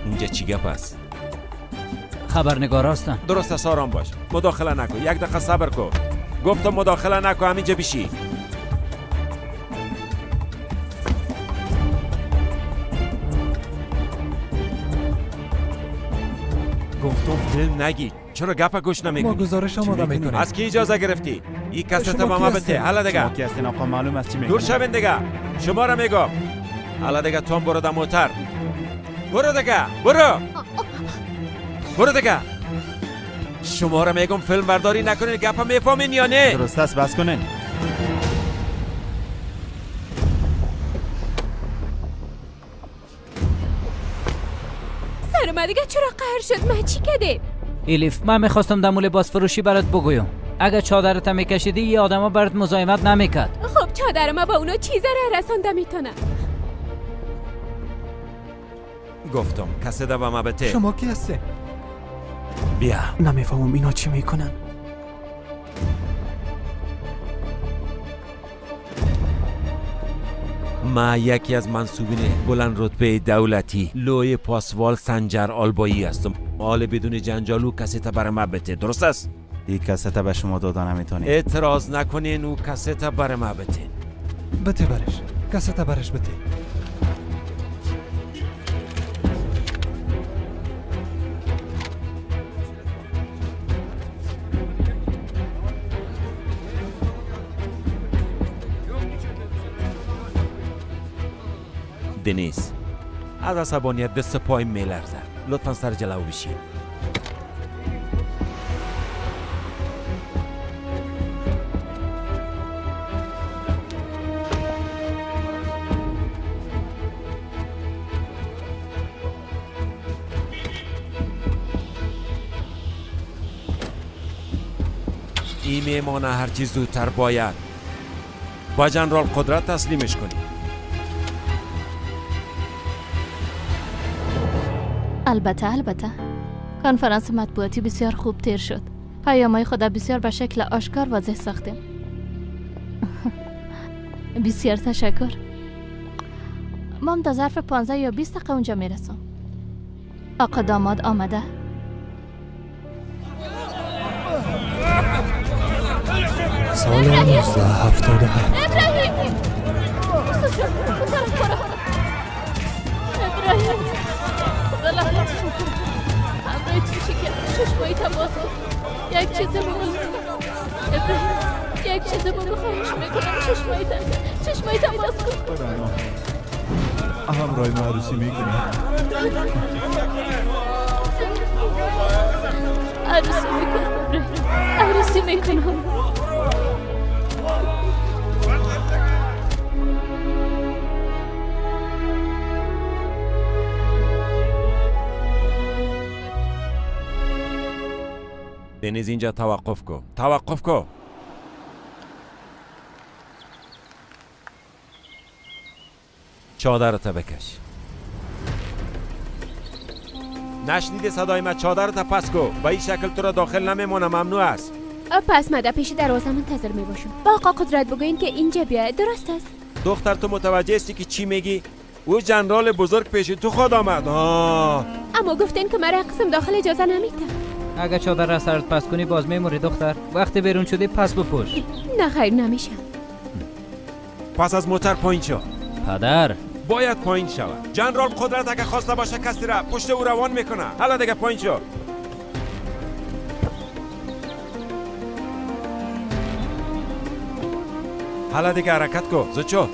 اینجا چی گپ است؟ خبرنگار هستن. درست است، آرام باش، مداخله نکن، یک دقیقه صبر کن. گفتم مداخله نکن، همینجا بشی. گفتم فیلم نگی، چرا گپ گوش نمیکنی؟ ما گزارش آماده میکنیم. از کی اجازه گرفتی؟ این کست به ما بده. حالا دیگه شما کی هستین آقا؟ معلوم است چی میگی. دور شوین دیگه، شما را میگم. حالا دیگه تو هم برو در موتر. برو دیگه، برو برو دیگه. شما را میگم فیلم برداری نکنین، گپ میفهمین یا نه؟ درست است، بس کنین. سر ما دیگه چرا قهر شد؟ من چی کردم؟ الیف، من میخواستم در لباس فروشی برات بگویم اگه چادرت میکشیدی یه آدما برات مزاحمت نمیکرد. خب چادر ما با اونا چیزا را رسانده میتونه. گفتم کسی ده به ما بته. شما کی هستی؟ بیا. نمیفهمم اینا چی میکنن. ما یکی از منصوبین بلند رتبه دولتی لوی پاسوال سنجر آلبایی هستم. حال بدون جنجالو کسی تا بر ما بته، درست است؟ این کست به شما داده نمیتونی. اعتراض نکنین، او کست بر ما بته. بته برش، کست برش بته. دنیز از عصبانیت دست پای میلرزه، لطفا سر جلو بشین. این میمانه هرچی زودتر باید با جنرال قدرت تسلیمش کنی. البته کنفرانس مطبوعاتی بسیار خوب تیر شد. پیام‌های خود بسیار به شکل آشکار واضح ساختیم. بسیار تشکر. ما هم در ظرف 15 یا 20 دقیقه اونجا میرسم. آقا داماد آمده. سال 1977. ابراهیم، ابراهیم، خدا لعنتش بکنه. همراه چیشی که چشمایی باز کن. یک چیز بگو ابراهیم، یک چیز بگو، خواهش میکنم. چشمایی باز کن. همراه ما عروسی میکنی؟ عروسی میکنم ابراهیم، عروسی میکنم. دنیز اینجا توقف کن، توقف کن. چادرت بکش. نشنیده صدای من؟ چادرت پس کو. به این شکل تو را داخل نمیمونه، ممنوع است. پس من در پیش دروازه منتظر میباشم. با آقا قدرت بگوین که اینجا بیاید، درست است؟ دختر تو متوجه هستی که چی میگی؟ او جنرال بزرگ پیش تو خود آمد. اما گفتین که مرا قسم داخل اجازه نمیده. اگه چادر را سرت پس کنی باز میموری دختر. وقتی بیرون شدی پس بپوش. نه خیر نمیشه. پس از موتر پایین شو. پدر باید پایین شود. جنرال قدرت اگه خواسته باشه کسی را پشت او روان میکنه. حالا دیگه پایین شو. حالا دیگه حرکت کو. زود شو.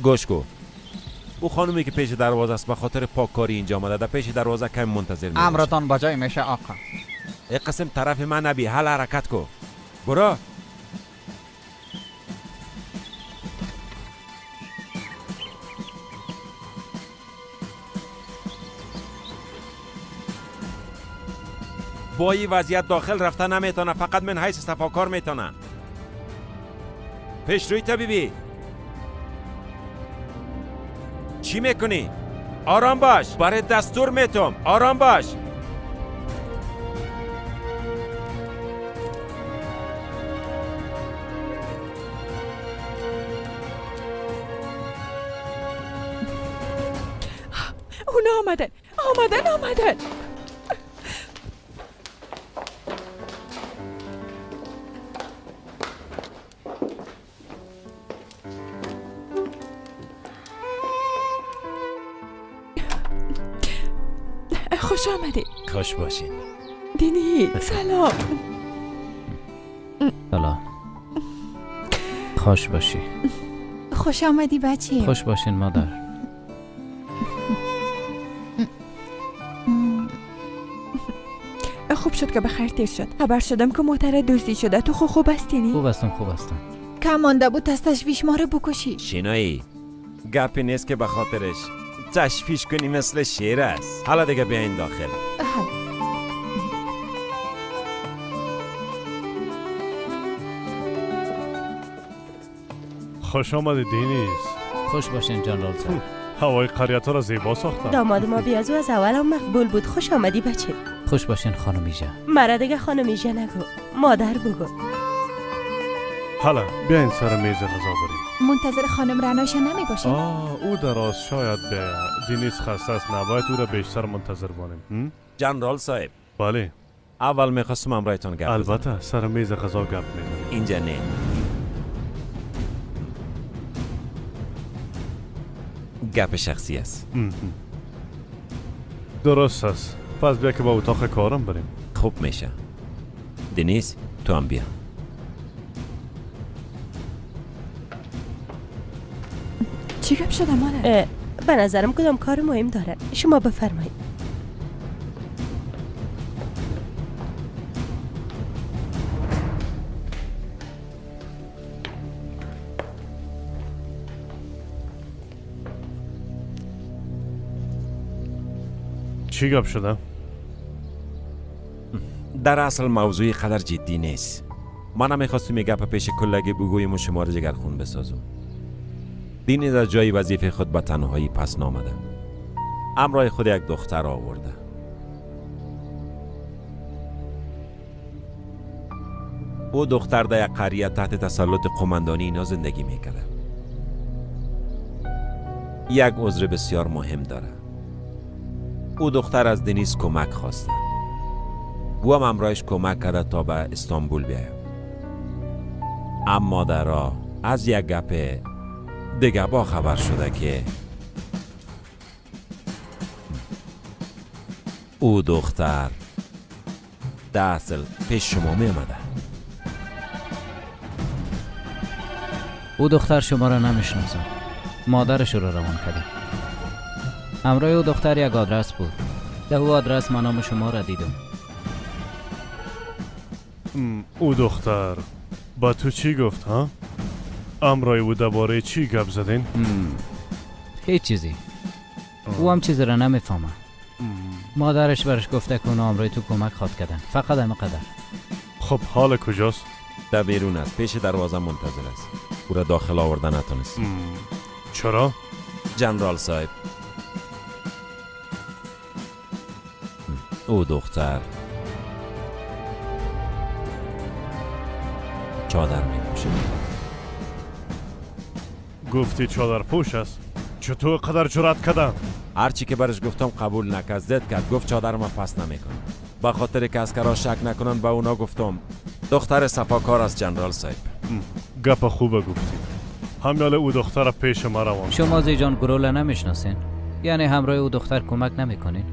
گوش کو، او خانومی که پیش دروازه است به خاطر پاککاری اینجا آمده، در پیش دروازه کم منتظر میشه. امرتان بجای میشه آقا. یک قسم طرف من نبی، حل حرکت کو، برو. با این وضعیت داخل رفته نمیتونه، فقط من حیث صفاکار میتونه. پیش روی تا بیبی. چی میکنی؟ آرام باش، برای دستور میتم، آرام باش. اونا آمدن، آمدن، آمدن. خوش آمدی. خوش باشین. دینی سلام. سلام. خوش باشی. خوش آمدی بچه. خوش باشین مادر. خوب شد که به خیر تیر شد. خبر شدم که موتر دزدی شده. تو خوب هستی؟ خوب هستم، خوب هستم. کم مانده بود از تشویش ما رو بکشی. شینایی گپی نیست که به خاطرش تشویش کنی، مثل شیر است. حالا دیگه بیاین داخل. خوش آمدی دینیز. خوش باشین جنرال صاحب. هوای قریت را زیبا ساختم. داماد ما بیازو از اول هم مقبول بود. خوش آمدی بچه. خوش باشین خانم ایژه. مرا دیگه خانم ایژه نگو، مادر بگو. حالا بیاین سر میز غذا بریم. منتظر خانم رنایش نمی باشیم. او دراز شاید بیاید. دینیز خسته است، نباید او را بیشتر منتظر بانیم. جنرال صاحب. بله. اول میخواستم امرایتان گپ. البته سر میز غذا گپ میزنیم. اینجا نه. گپ شخصی است. درست است. پس بیا که با اتاق کارم بریم. خوب میشه. دنیز تو هم بیا. چی گپ شده مادر؟ به نظرم کدام کار مهم داره. شما بفرمایید. چی گپ شده؟ در اصل موضوع قدر جدی نیست. ما نمیخواستیم گپ پیش کلگی بگوییم و شما را جگرخون بسازم. دینی در جای وظیفه خود به تنهایی پس نامده. امرای خود یک دختر آورده. او دختر در یک قریه تحت تسلط قماندانی اینا زندگی میکرده. یک عذر بسیار مهم داره. او دختر از دنیز کمک خواسته. او هم امرایش کمک کرده تا به استانبول بیاید. اما در راه از یک گپ دیگه با خبر شده که او دختر در اصل پیش شما می آمده. او دختر شما را نمیشناسه. مادرش رو روان کرده. همراه او دختر یک آدرس بود. در او آدرس من نام شما را دیدم. او دختر با تو چی گفت ها؟ امرای او درباره چی گپ زدین؟ هیچ چیزی. او هم چیزی را نمیفهمه. مادرش برش گفته که اونا امرای تو کمک خواد کردن. فقط همه قدر. خب حال کجاست؟ در بیرون است، پیش دروازه منتظر است. او را داخل آوردن نتونست. چرا؟ جنرال صاحب، او دختر چادر میپوشه. گفتی چادر پوش است؟ چطور قدر جرأت کردم؟ هرچی که برش گفتم قبول نکرد، زد کرد، گفت چادر ما پس نمیکنم. به خاطر که اسکرها شک نکنن به اونا گفتم دختر صفاکار است جنرال صاحب. گپ خوبه گفتی. همیاله او دختر پیش ما روان. شما زیجان گرول نمیشناسین؟ یعنی همراه او دختر کمک نمیکنین؟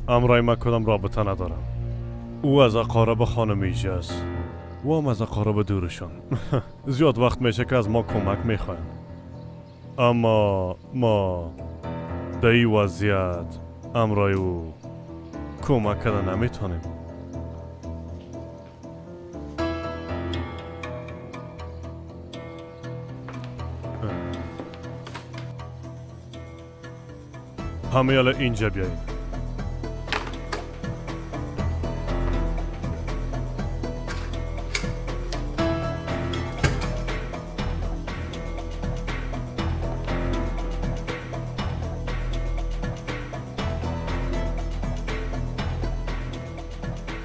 امرای من کدام رابطه ندارم. او از اقارب خانم ایژه است. او هم از اقارب دورشان. زیاد وقت میشه که از ما کمک میخواین. اما ما در این وضعیت امرای او کمک کردن نمیتونیم. همه یالا اینجا بیایید.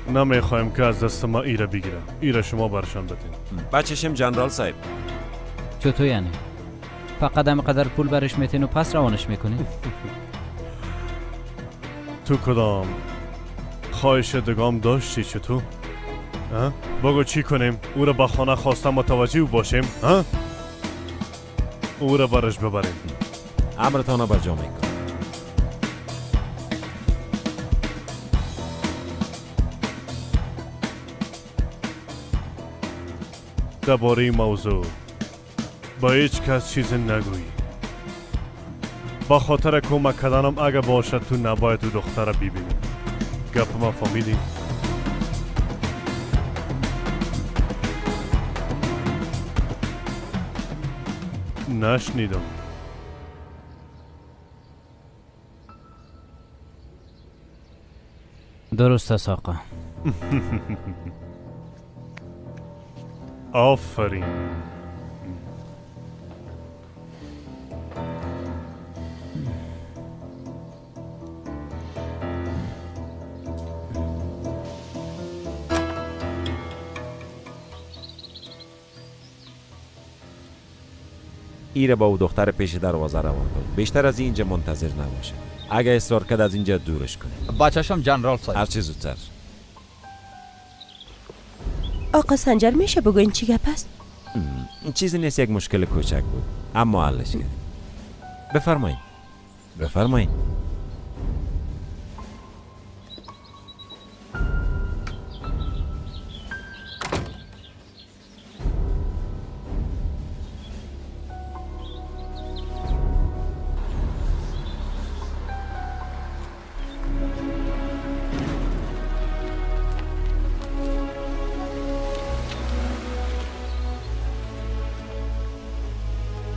نمیخوایم که از دست ما ایره بگیرم. ایره شما برشان بدین. بچشم جنرال صاحب. چطور یعنی؟ فقط همقدر پول برش میتین و پس روانش میکنی؟ تو کدام خواهش دگام داشتی چطور؟ بگو چی کنیم؟ او را به خانه خواستم متوجه باشیم؟ او را برش ببریم. امرتان را بجا میکنم. درباره موضوع با هیچ کس چیزی نگویی. با خاطر کمک کردنم اگه باشد تو نباید تو دختر را ببینی. گپ ما فهمیدی؟ نشنیدم. درست است آقا. آفرین. ایره با او دختر پیش دروازه روان کن. بیشتر از اینجا منتظر نباشه. اگه اصرار کرد از اینجا دورش کنه. بچه‌شم جنرال صاحب. هر چه زودتر. آقا سنجر میشه بگوین چی گپ است؟ چیزی نیست، یک مشکل کوچک بود اما حلش کردیم. بفرمایید. بفرمایید.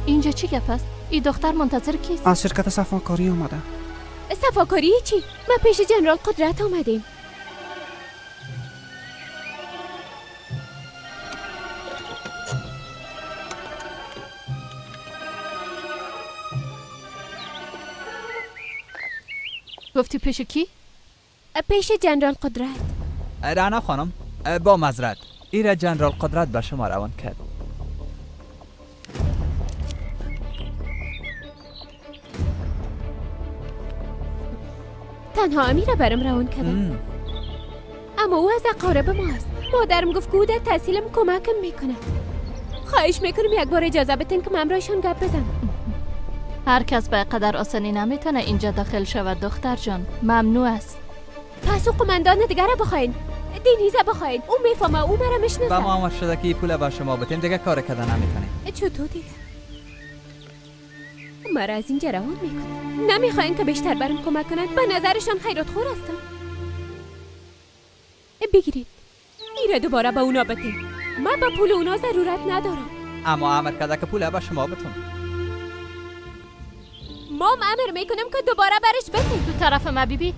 اینجا چی گپ است؟ این دختر منتظر کیست؟ از شرکت صفاکاری آمده. صفاکاری چی؟ ما پیش جنرال قدرت آمدیم. گفتی پیش کی؟ پیش جنرال قدرت. رعنا خانم با معذرت، ایره جنرال قدرت به شما روان کرد. تنها امیره برم روان کردم. اما او از اقارب ماست. مادرم گفت که او در تحصیلم کمکم میکنه. خواهش میکنم یک بار اجازه بدین که من برایشان گپ بزنم. هر کس به قدر آسانی نمیتونه اینجا داخل شود دختر جان، ممنوع است. پس او قماندان دیگر را بخواین، دینیزه بخواین، او میفهمه، او مرا میشناسه. به ما امر شده که پول به شما بدیم، دیگه کار کردن نمیتونیم. چطور دیگه؟ مرا از اینجا روان میکنه. نمیخواین که بیشتر برم کمک کنند. به نظرشان خیرات خور هستم. بگیرید ایره دوباره به اونا بدین. من به پول اونا ضرورت ندارم. اما امر کرده که پول به شما بتون. مام امر میکنم که دوباره برش بدین. تو طرف ما بیبی،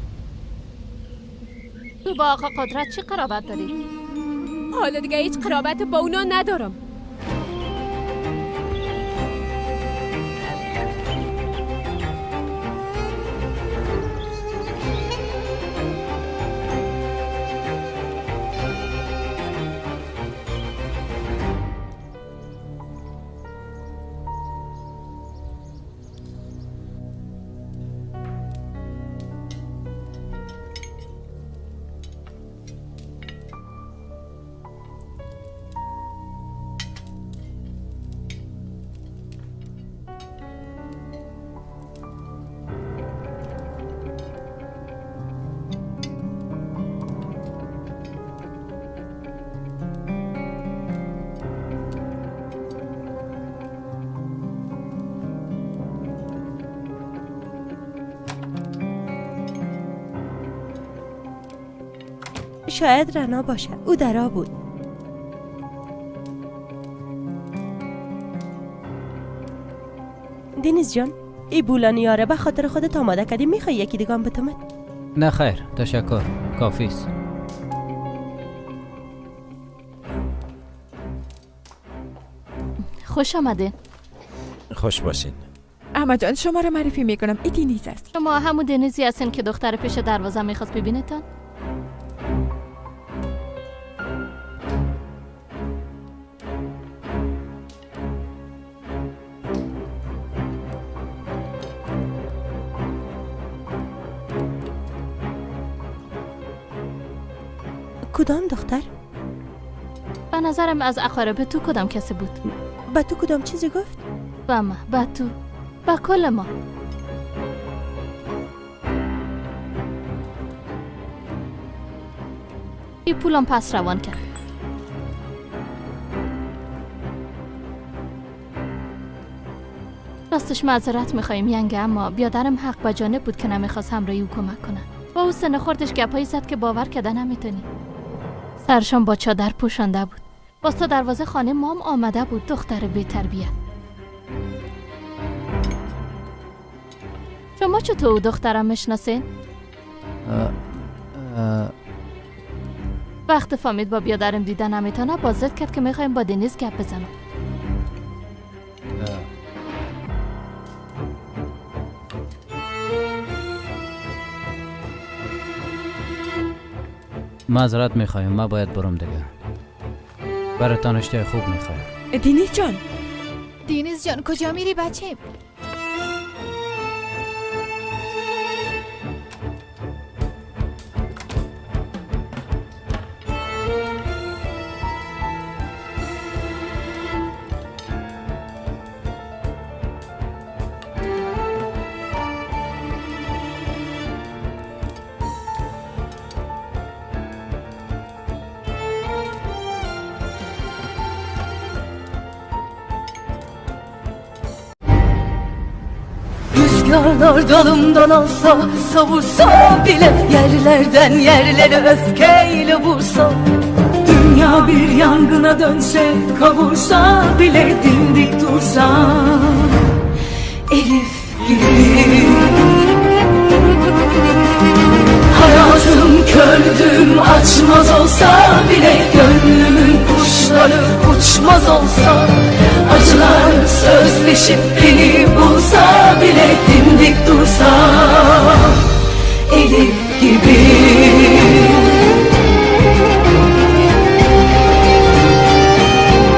تو با آقا قدرت چی قرابت داری؟ حالا دیگه هیچ قرابت با اونا ندارم. شاید رنا باشه، او درا بود. دنیز جان، ای بولانیاره به خاطر خودت آماده کردی، میخوای یکی دیگه هم بتمت؟ نه خیر، تشکر، کافی است. خوش آمده. خوش باشین. احمد جان، شما را معرفی میکنم، ای دنیز است. شما همون دنیزی هستین که دختر پیش دروازه میخواست ببینتان؟ کدام دختر؟ به نظرم از اقارب تو کدام کسی بود. به تو کدام چیزی گفت؟ به ما، به تو، به کل ما. این پولم پس روان کرد. راستش معذرت میخواییم ینگه، اما بیادرم حق به جانب بود که نمیخواست همراهی او کمک کنه. با او سن خوردش گپایی زد که باور کده نمیتونی. سرشان با چادر پوشانده بود. باز تا دروازه خانه مام آمده بود. دختر بی تربیت. شما چطور او دخترم میشناسین؟ وقت فهمید با بیادرم دیدن نمیتونه، بازد کرد که میخوایم با دنیز گپ بزنم. معذرت میخوایم، ما باید برم دیگه. براتان اشتهای خوب میخوایم. دنیز جان، دنیز جان کجا میری بچه؟ Rüzgarlar dalımdan alsa, savursa bile, yerlerden yerlere öfkeyle vursa, dünya bir yangına dönse, kavursa bile, dimdik dursa, Elif gibi. Hayatım kördüm açmaz olsa bile, gönlümün kuşları uçmaz olsa, acılar sözleşip beni bulsa bile, dimdik dursa.